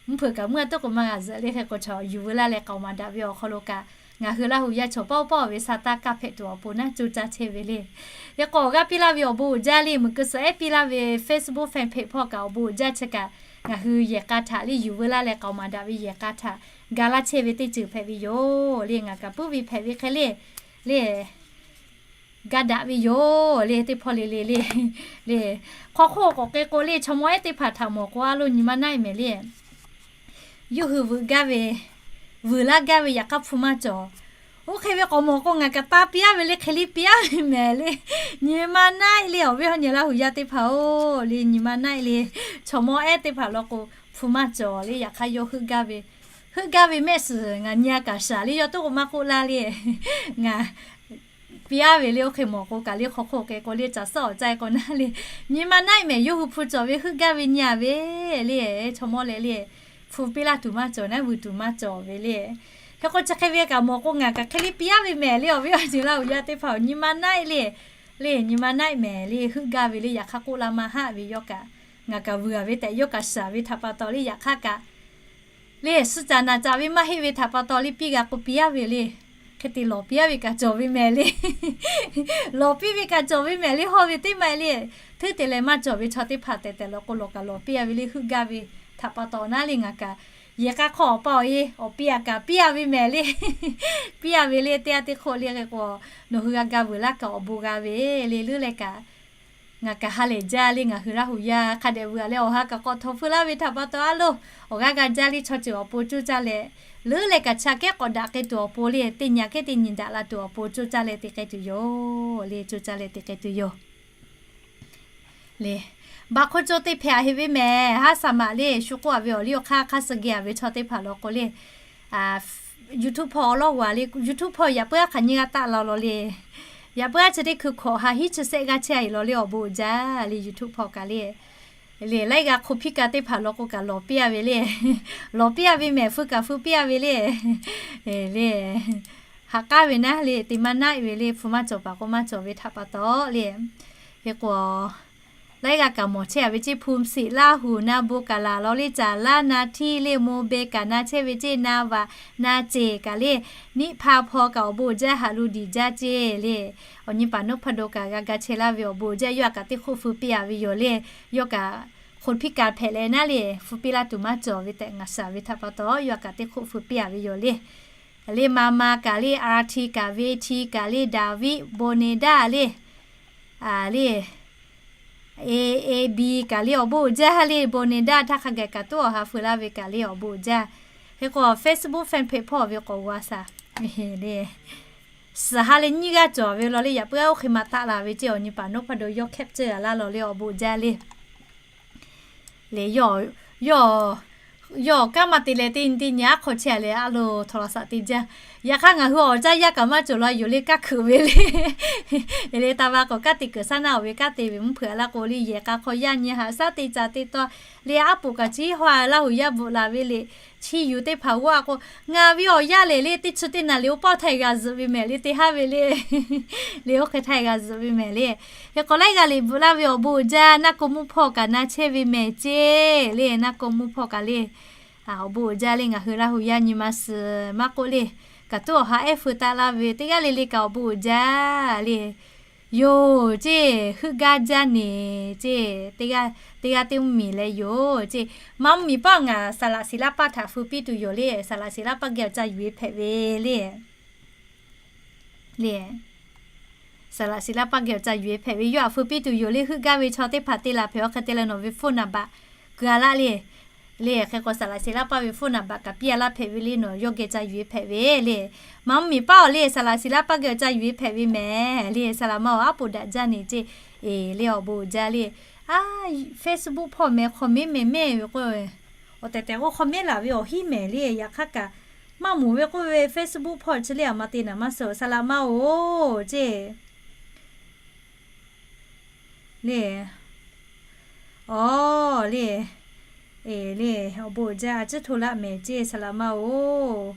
mvuhˇ hpeuꞈ kaꞈ mvuhˇ a toˉ k'o maˇ g'a zuhꞈ le. Hk'e k'o, chaw yuˬ veu laˇ leh k'aoˍ maˍ daꞈ ve awˬ hk'aw lo kaꞈ ngaˬ hui Laˇ huˍ yaˇ chaw paˆ paˆ ve sa taˇ kaˇ hpehꞈ tuˬ awˬ pon naˉ, co caˇ chehˇ ve le. Hk'e k'o, awˬ g'aˇ piˇ laˇ ve awˬ bon uiˍ jaˇ le, muiˬ keu suhˍ ehˉ piˇ laˇ ve Facebook fan page hpawˇ kaꞈ awˬ bon uiˍ jaˇ chi kaꞈ ngaˬ hui yehˬ k'a htaꞈ le yuˬ veu laˇ leh k'aoˍ maˍ daꞈ ve yehˬ k'a htaꞈ ga laˇ chehˇ ve teˇ ceuˬ hpehꞈ ve yoˬ le. Ngaˬ kaꞈ puiˉ ve hpehꞈ ve hk'e le, le ga daꞈ ve yoˬ le. Teˇ hpawˇ le le le, le hk'aw hk'oˆ k'awꞈ k'e k'o le, chaw mawˇ ehˉ teˇ hpaˍ htaꞈ mawˬ k'o a lo nyi ma naˆ e mehˍ le. Yawˇ hui vuiˬ gaˇ ve, vuiˬ laˇ gaˇ ve yaꞈ hk'aˇ hpu maˇ cawˬ. Oˇ hk'e ve k'awꞈ mawˬ k'o, ngaˬ kaꞈ taˇ piˇ a ve le, hk'e le piˇ a ve mehˍ le. Nyi ma naˆ e le, awˬ viˉ awˬ nyi Laˇ huˍ yaˇ teˇ hpaˍ-oˬ le, nyi ma naˆ e le. Chaw mawˇ ehˉ teˇ hpaˍ law k'o, hpu maˇ cawˬ le, yaꞈ hk'aˇ yawˇ heuˆ gaˇ ve, heuˆ gaˇ ve mehˆ suhˍ ngaˬ nyi a kaꞈ shaˍ le, yawˇ toˆ k'o maˇ k'oˆ laˇ le. Ngaˬ piˇ a ve le, oˇ hk'e mawˬ k'o kaꞈ le, hk'aw hk'oˆ k'e k'o le, caˬ suhˉ awˬ caˇ e k'o naˉ le, nyi ma naˆ e mehˍ, yawˇ hui hpu cawˬ ve heuˆ gaˇ ve nyi a ve le. Chaw mawˇ leh le, hpu piˇ laˇ tuˬ maˇ cawˬ naˉ, vuiˬ tuˬ maˇ cawˬ ve le. Hk'e k'o, chi hk'e ve kaꞈ mawˬ k'o, ngaˬ kaꞈ hk'e le piˇ a ve mehˍ le, awˬ viˉ awˬ nyi Laˇ huˍ yaˇ teˇ hpaˍ-oˬ, nyi ma naˆ e le, le nyi ma naˆ e mehˍ le, heuˆ gaˇ ve le, yaꞈ hk'aˇ k'oˆ laˇ maˇ haˆ ve yawˇ kaꞈ, ngaˬ kaꞈ vuiˬ a ve tehꞈ yawˇ kaꞈ shaˍ ve htaꞈ pa taw le, yaꞈ hk'aˇ kaꞈ le, suh caˍ naˍ caˍ ve maˇ heˆ ve htaꞈ pa taw le, piˇ g'a k'o piˇ a ve le. Hk'e te lawˬ piˇ a ve kaꞈ cawˬ ve mehˍ le. Lawˬ piˇ ve kaꞈ cawˬ ve mehˍ le, hawˇ ve teˇ maˇ le. Hteˇ te leh maˇ cawˬ ve chaw teˇ hpaˍ tehꞈ tehꞈ lawˬ k'o, lawˬ kaꞈ lawˬ piˇ a ve le, heuˆ gaˇ ve htaꞈ pa taw naˉ le, ngaˬ kaꞈ yehˬ k'a hk'aw awˬ pa awˬ e awˬ piˇ a kaꞈ piˇ a ve mehˍ le. Piˇ a ve le, teˇ g'aˇ teˇ hk'oˆ le. Hk'e k'o, nawˬ hui g'a ga vuiˬ laˇ kaꞈ awˬ bon g'a ve le, leuˉ leh kaꞈ ngaˬ kaꞈ ha lehˬ jaˇ le, ngaˬ hui Laˇ huˍ yaˇ hk'a dehꞈ vuiˬ a leh awˬ ha kaꞈ k'awꞈ htawnˍ hpfuhˇ laˇ ve htaꞈ pa taw a loˬ, awˬ g'aˇ g'a jaˇ le, chaw ceuˬ awˬ pon coˇ caˇ leh, leuˉ leh kaꞈ chi aꞈ kehˉ k'awꞈ daꞈ k'ai tuˬ awˬ pon le, teˇ nyi aꞈ kehˉ teˇ nyi daꞈ la tuˬ awˬ pon coˇ caˇ leh te k'ai tuˬ yoˬ le, coˇ caˇ leh te k'ai tuˬ yoˬ. Le, baꞈ hk'oˆ co teˇ hpehꞈ a heˆ ve mehˍ, haˉ shaˍ maꞈ le, shu k'oˆ a ve awˬ liˇ awˬ hk'aˇ hk'aˇ suh geh a ve chaw teˇ hpaˍ law k'o le, YouTube hpawˇ awˬ lawˇ g'a le, YouTube hpawˇ yaꞈ puiˉ a hk'aˬ nyi g'a taˆ la law le. Yaꞈ puiˉ a chi teˇ hkui hkawꞈ ha hiˉ chi sehˆ g'aˇ chehˇ a e law le, awˬ bon uiˍ jaˇ le, YouTube hpawˇ kaꞈ le. Le, laiˉ g'a hk'o hpiˇ ka teˇ hpaˍ law k'o kaꞈ lawˬ piˇ a ve le. Lawˬ piˇ a ve mehˍ, feu kaꞈ feu piˇ a ve le. Le, ha k'aˉ ve naˉ le, te maˇ naˆ e ve le, hpu maˇ cawˬ paˍ k'o maˇ cawˬ ve htaꞈ pa taw le. Hk'e k'o, laiˉ g'a kaꞈ mawˬ chehˇ a ve ceˇ, hpu shiˍ Laˇ huˍ na bon kaꞈ laˬ law le, caˍ laˇ na htiˇ le, mo be kaꞈ na chehˇ ve ceˇ, na vaꞈ na ceˬ kaꞈ le, niˆ hpaˇ hpawˇ kaꞈ awˬ bon uiˍ jaˇ, haꞈ lu diˬ jaˇ ceˇ le. Awˬ nyi paˍ noˉ hpaˇ do kaꞈ g'a ga chehˇ laˇ ve awˬ bon uiˍ jaˇ, yawˇ a kaꞈ teˇ hk'oˆ feu piˇ a ve yoˬ le. Yawˇ kaꞈ hk'o hpiˇ ka hpehꞈ leh naˉ le, feu piˇ laˇ tuˬ maˇ cawˬ ve tehꞈ ngaˬ shaˍ ve htaꞈ pa taw, yawˇ a kaꞈ teˇ hk'oˆ feu piˇ a ve yoˬ le. Le, ma ma kaꞈ le, a ti kaꞈ, ve ti kaꞈ le, Daˍviˆ, bon ne daˇ le, a le, a, a bi kaꞈ le, awˬ bon uiˍ jaˇ le, bon ne daˇ htaˇ hk'a gaˬ kaꞈ toˉ awˬ ha feu laˇ ve kaꞈ le, awˬ bon uiˍ jaˇ. Hk'e k'o, Facebook fan page hpawˇ ve k'awꞈ g'a shaˍ le. Suhˍ ha leh nyiˇ g'aˇ cawˬ ve law le, yaꞈ puiˉ oˇ hk'e ma taˆ la ve ceˇ, awˬ nyi paˍ noˉ hpaˇ do yawˇ capture a laˇ law le, awˬ bon uiˍ jaˇ le. Le, yawˇ, yawˇ Yawˇ kanˉ maˇ te leh teˇ nyi teˇ nyi aˉ hk'aw chehˇ leh a loˍ htawnˍ la shaꞈ te jaˇ. Yaꞈ hk'aˇ ngaˬ hui awˬ caˇ yaˇ kaꞈ maˇ cawˬ la yoˬ le, kanˉ hkeuꞈ ve le. Eˬ le, taˇ va k'awꞈ kanˉ te kuiˬ shaˉ naˆ oˬ ve kanˉ te ve mvuhˇ hpeuꞈ a laˇ k'o le, yehˬ k'a hk'aw yaˇ nyi haꞈ shaˉ te caˍ te taw le, aˉ poꞈ kaꞈ chi haw laˇ hoꞈ yaˇ bvuhꞈ laˬ ve le. Chi yuˬ teˇ hpaˍ g'aˇ k'o, ngaˬ ve awˬ yaˇ lehˬ le, teˇ chi teˇ naˬ liꞈ oˇ paˆ htaˇ g'a zuhꞈ ve mehˍ le, teˇ haˉ ve le. Liꞈ oˇ hk'e htaˇ g'a zuhꞈ ve mehˍ le. Hk'e k'o laiˉ g'a liꞈ bvuhꞈ laˇ ve awˬ bon uiˍ jaˇ, naˆ ko mvuhˇ hpawˇ kaꞈ na chehˇ ve mehˍ ceˇ le, naˆ ko mvuhˇ hpawˇ kaꞈ le. Awˬ bon uiˍ jaˇ le, ngaˬ hui laˇ hu yaˇ nyi ma suhˍ maˇ k'oˆ le, kaꞈ tuˉ awˬ ha ehˉ feu taˆ laˇ ve teˇ g'aˇ le le kaꞈ awˬ bon uiˍ jaˇ le. Yoˬ ceˇ, heuˆ gaˇ jaˇ neˬ ceˇ, teˇ g'aˇ teˇ mvuhˇ miˬ leh yoˬ ceˇ. Maˇ mvuhˇ miˬ paˆ ngaˬ saˍ laꞈ siˍ laˇ paˇ htaꞈ feu piˇ tuˬ yoˬ le, saˍ laꞈ siˍ laˇ paˇ geh awˬ ca yuˬ e hpehꞈ ve le. Le, saˍ laꞈ siˍ laˇ paˇ geh awˬ ca yuˬ e hpehꞈ ve yawˇ htaꞈ feu piˇ tuˬ yoˬ le, heuˆ gaˇ ve chaw teˇ hpaˍ te laˬ hpehꞈ awˬ hk'e te leh nawˬ ve phone number keu a laˇ le. Le, hk'e k'o saˍ laꞈ siˍ laˇ paˇ ve phone number kaꞈ piˇ a laˇ hpehꞈ ve le, nawˬ yawˇ geh ca yuˬ e hpehꞈ ve le. Maˇ mvuhˇ miˬ paˇ awˬ le, saˍ laꞈ siˍ laˇ paˇ geh awˬ ca yuˬ e hpehꞈ ve mehˍ le, saˍ laꞈ ma awˬ aˉ poꞈ daꞈ jaˇ neˬ ceˇ. Eˬ le, awˬ bon uiˍ jaˇ le. A, Facebook hpawˇ mehˍ comment mehˍ mehˍ ve k'o, awˬ tehˬ tehˬ k'o comment laˬ ve awˬ hinˉ mehˍ le, yaꞈ hk'aˇ kaꞈ maˇ mawˬ ve k'oˆ ve Facebook hpawˇ chi le aˬ ma te naˍ maˇ suh saˍ laꞈ ma oˬ ceˇ. Le, awˬ le, eˬ le, awˬ bon uiˍ jaˇ, a ciˉ hto laˆ mehˍ ceˇ saˍ laꞈ ma oˬ.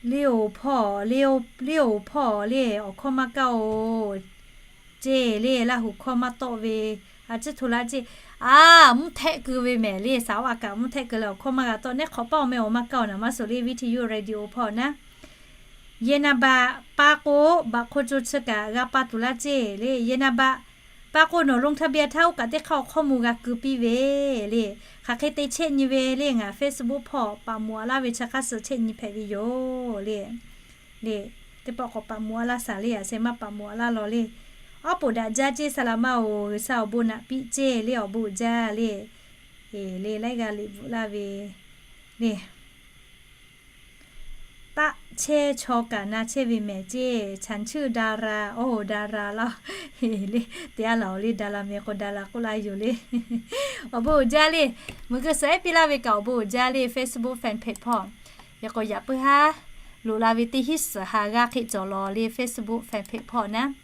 Le oˬ hpawˇ, le oˬ hpawˇ le awˬ hkawˇ maˇ kaˇ oˬ ceˇ le, Laˇ hu hkawˇ maˇ tawˆ ve, a ciˉ hto laˆ ceˇ. A, mvuhˇ htehˆ keu ve mehˍ le, saˍ oˉ a kaꞈ mvuhˇ htehˆ keu leh awˬ hkawˇ maˇ g'a tawˆ, neˉ hk'awꞈ paˇ awˬ meh awˬ maˇ kaˇ oˬ naˍ maˇ suh le, V T U radio hpawˇ naˉ. Yehˬ naˍ baꞈ pa k'o, baꞈ hk'o co chi kaꞈ g'a pa tuˬ laˇ ceˇ le. Yehˬ naˍ baꞈ pa k'o nawˬ ลงทะเบียน htaˇ oˇ kaꞈ teˇ hk'aˇ awˬ hkawˇ mvuh g'a keu piˇ ve le. Hk'aˬ hk'e te chehˇ nyi ve le, ngaˬ Facebook hpawˇ paˍ moˍ a laˇ ve chi hk'aˇ suh chehˇ nyi hpehꞈ ve yoˬ le. Le, teˇ pawˆ k'awꞈ paˍ moˍ a laˇ shaˍ le, a sheh maˇ paˍ moˍ a laˇ law le. Awˉ poꞈ daꞈ jaˇ ceˇ saˍ laꞈ ma oˬ, G'uiˬsha awˬ bon naꞈ piˇ ceˇ le, awˬ bon uiˍ jaˇ le. Eˬ le, laiˉ g'a liꞈ bvuhꞈ laˇ ve le. Taˆ chehˇ chaw kaꞈ na chehˇ ve mehˍ ceˇ, ฉันชื่อดารา oˇ ดารา laˇ. Eˬ le, te a laˬ oˬ le, ดารา mehˍ k'o ดารา k'oˆ laˇ yoˬ le. Awˬ bon uiˍ jaˇ le. Meuꞈ keu suhˍ ehˉ piˇ laˇ ve kaꞈ awˬ bon uiˍ jaˇ le, Facebook fan page hpawˇ. Yaꞈ k'o yaꞈ puiˉ haˉ loꞈ la ve teˇ hinˉ suhˍ ha g'aˇ hk'e cawˬ law le, Facebook fan page hpawˇ naˉ.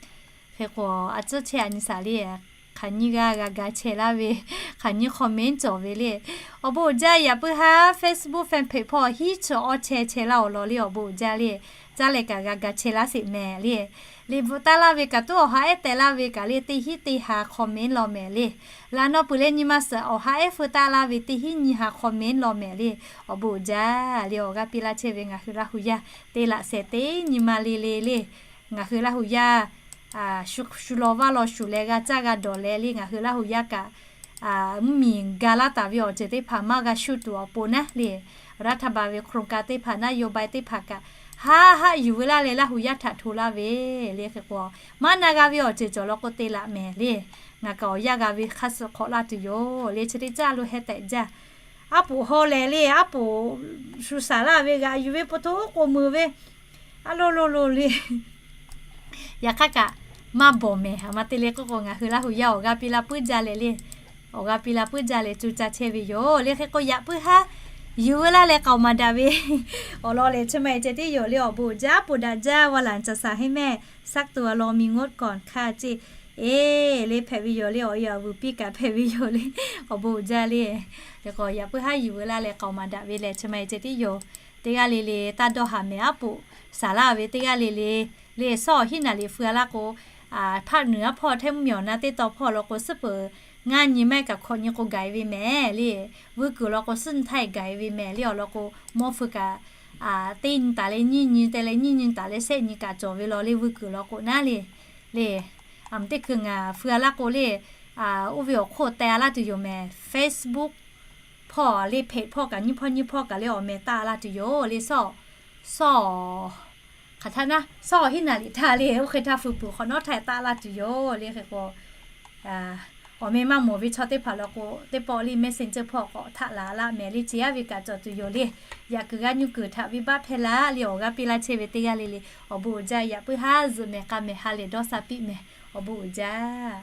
Hk'e k'o, a ciˉ chehˇ a nyi shaˍ le, hk'aˬ nyiˇ g'aˇ g'a ga chehˇ laˇ ve, hk'aˬ nyiˇ comment cawˬ ve le. Awˬ bon uiˍ jaˇ, yaꞈ puiˉ haˉ Facebook fan page hpawˇ hiˉ chi awˇ chehˇ chehˇ laˇ awˬ law le, awˬ bon uiˍ jaˇ le. Caˇ leh kaꞈ g'a ga chehˇ laˇ sheˍ mehˍ le. Liꞈ bvuhꞈ taˍ laˇ ve kaꞈ tuˉ awˬ ha ehˉ teh laˇ ve kaꞈ le, teˇ hinˉ teˇ ha comment law mehˍ le. Laꞈ nawˇ peuˬ leh nyi ma suhˍ awˬ ha ehˉ feu taˍ laˇ ve teˇ hinˉ nyi ha comment law mehˍ le. Awˬ bon uiˍ jaˇ le, awˬ g'aˇ piˇ laˇ chehˇ ve ngaˬ hui Laˇ hu yaˇ te laꞈ shehˍ teˇ nyi ma le le le. Ngaˬ hui Laˇ hu yaˇ shu law vaˇ law shuˍ leh g'a caˇ g'a dawˬ leh le, ngaˬ hui Laˇ hu yaˇ kaꞈ mvuhˇ miˬ ga laˇ taˍ ve awˬ ceuˬ teˇ hpaˍ maˇ g'a shuˇ tuˬ awˬ pon naˉ le, รัฐบาล ve โครงการ teˇ hpaˍ, นโยบาย teˇ hpaˍ kaꞈ haˆ haˆ yuˬ veu laˇ leh Laˇ hu yaˇ htaꞈ hto laˇ ve le. Hk'e k'o, maˇ na g'a ve awˬ ceuˬ cawˬ law k'o te laꞈ mehˍ le. Ngaˬ kaꞈ awˬ yanˇ g'a ve hk'aˇ suh hk'awꞈ laˇ tuˬ yoˬ le, chi teˇ caˇ lo heh tehꞈ jaˇ. Aˉ poꞈ haw lehˬ le, aˉ poꞈ shu shaˍ laˇ ve g'aꞈ yuˬ ve po hto k'o meuˍ ve, a lo lo lo le. Yaꞈ hk'aˇ kaꞈ maˇ bawˬ mehˍ, a ma te le k'oˆ k'o ngaˬ hui Laˇ hu yaˇ awˬ g'aˇ piˇ la puiˉ jaˇ leh le, awˬ g'aˇ piˇ la puiˉ jaˇ leh co caˇ chehˇ ve yoˬ le. Hk'e k'o yaꞈ puiˉ haˉ yuˬ veu laˇ leh k'aoˍ maˍ daꞈ ve awˬ lawn lehˬ chi ma e ceh tiˉ yoˬ le. Awˬ bon uiˍ jaˇ, aˉ poꞈ daꞈ jaˇ, วันหลังจะสาให้แม่ สักตัว ลองมีงวดก่อนค่ะ ceˇ. Eˬ le, hpehꞈ ve yoˬ le, awˬ e awˬ vuiˬ piˇ kaꞈ hpehꞈ ve yoˬ le. Awˬ bon uiˍ jaˇ le. Hk'e k'o yaꞈ puiˉ haˉ yuˬ veu laˇ leh k'aoˍ maˍ daꞈ ve lehˬ chi ma e ceh tiˉ yoˬ. Teˇ g'aˇ le le taˇ dawˇ haˍ mehˍ, aˉ poꞈ shaˍ laˇ ve teˇ g'aˇ le le, le sawˉ awˬ hiˉ naˍ liꞈ feu a laˇ k'o, hpaˆ nuiˬ aˉ hpawˇ hteˇ mvuhˇ miˬ awˬ na teˇ taw hpawˇ law k'o suhˉ peuˬ ngaˇ nyi maˇ kaꞈ hkawꞈ nyi k'o gaˬ e ve mehˍ le. Vuiˇ kuiˬ law k'o suhˉ nyi htaˇ gaˬ e ve mehˍ le. Awˬ lawn k'o mawˇ feu kaꞈ teˇ nyi taˍ leh nyiˇ nyi te leh nyiˇ nyi taˍ leh shehˆ nyi kaꞈ cawˬ ve law le, vuiˇ kuiˬ law k'o naˉ le. Le, aˬ mvuhˇ teˇ hkui ngaˬ feu a laˇ k'o le, oˇ ve awˬ hk'oˆ teh a laˇ tuˬ yoˬ mehˍ. Facebook hpawˇ le, page hpawˇ kaꞈ nyiˇ hpawˇ nyiˇ hpawˇ kaꞈ le awˬ meh taˆ laˇ tuˬ yoˬ le. Sawˉ, sawˉ, hk'aˬ htaˇ naˉ sawˉ awˬ hiˉ naˍ liꞈ htaˇ le, oˇ hk'e htaˇ feu peuˬ hk'awꞈ nawˉ htaˇ taˆ laˇ tuˬ yoˬ le. Hk'e k'o awˬ meh maˇ mawˬ ve chaw teˇ hpaˍ law k'o teˇ pawˆ le Messenger hpawˇ k'awꞈ htaˆ laˬ laˇ mehˍ le, ce yaˇ ve kaꞈ cawˬ tuˬ yoˬ le. Yaꞈ kuiˬ g'aˇ nyuˇ kuiˬ htaꞈ venˇbaˆ hpehˇ laˇ le, awˬ g'aˇ piˇ laˇ chehˇ ve teˇ g'aˇ le le, awˬ bon uiˍ jaˇ. Yaꞈ puiˉ haˉ zuhꞈ mehˍ k'a mehˍ ha lehˬ dawˇ sha piˇ mehˍ. Awˬ bon uiˍ jaˇ.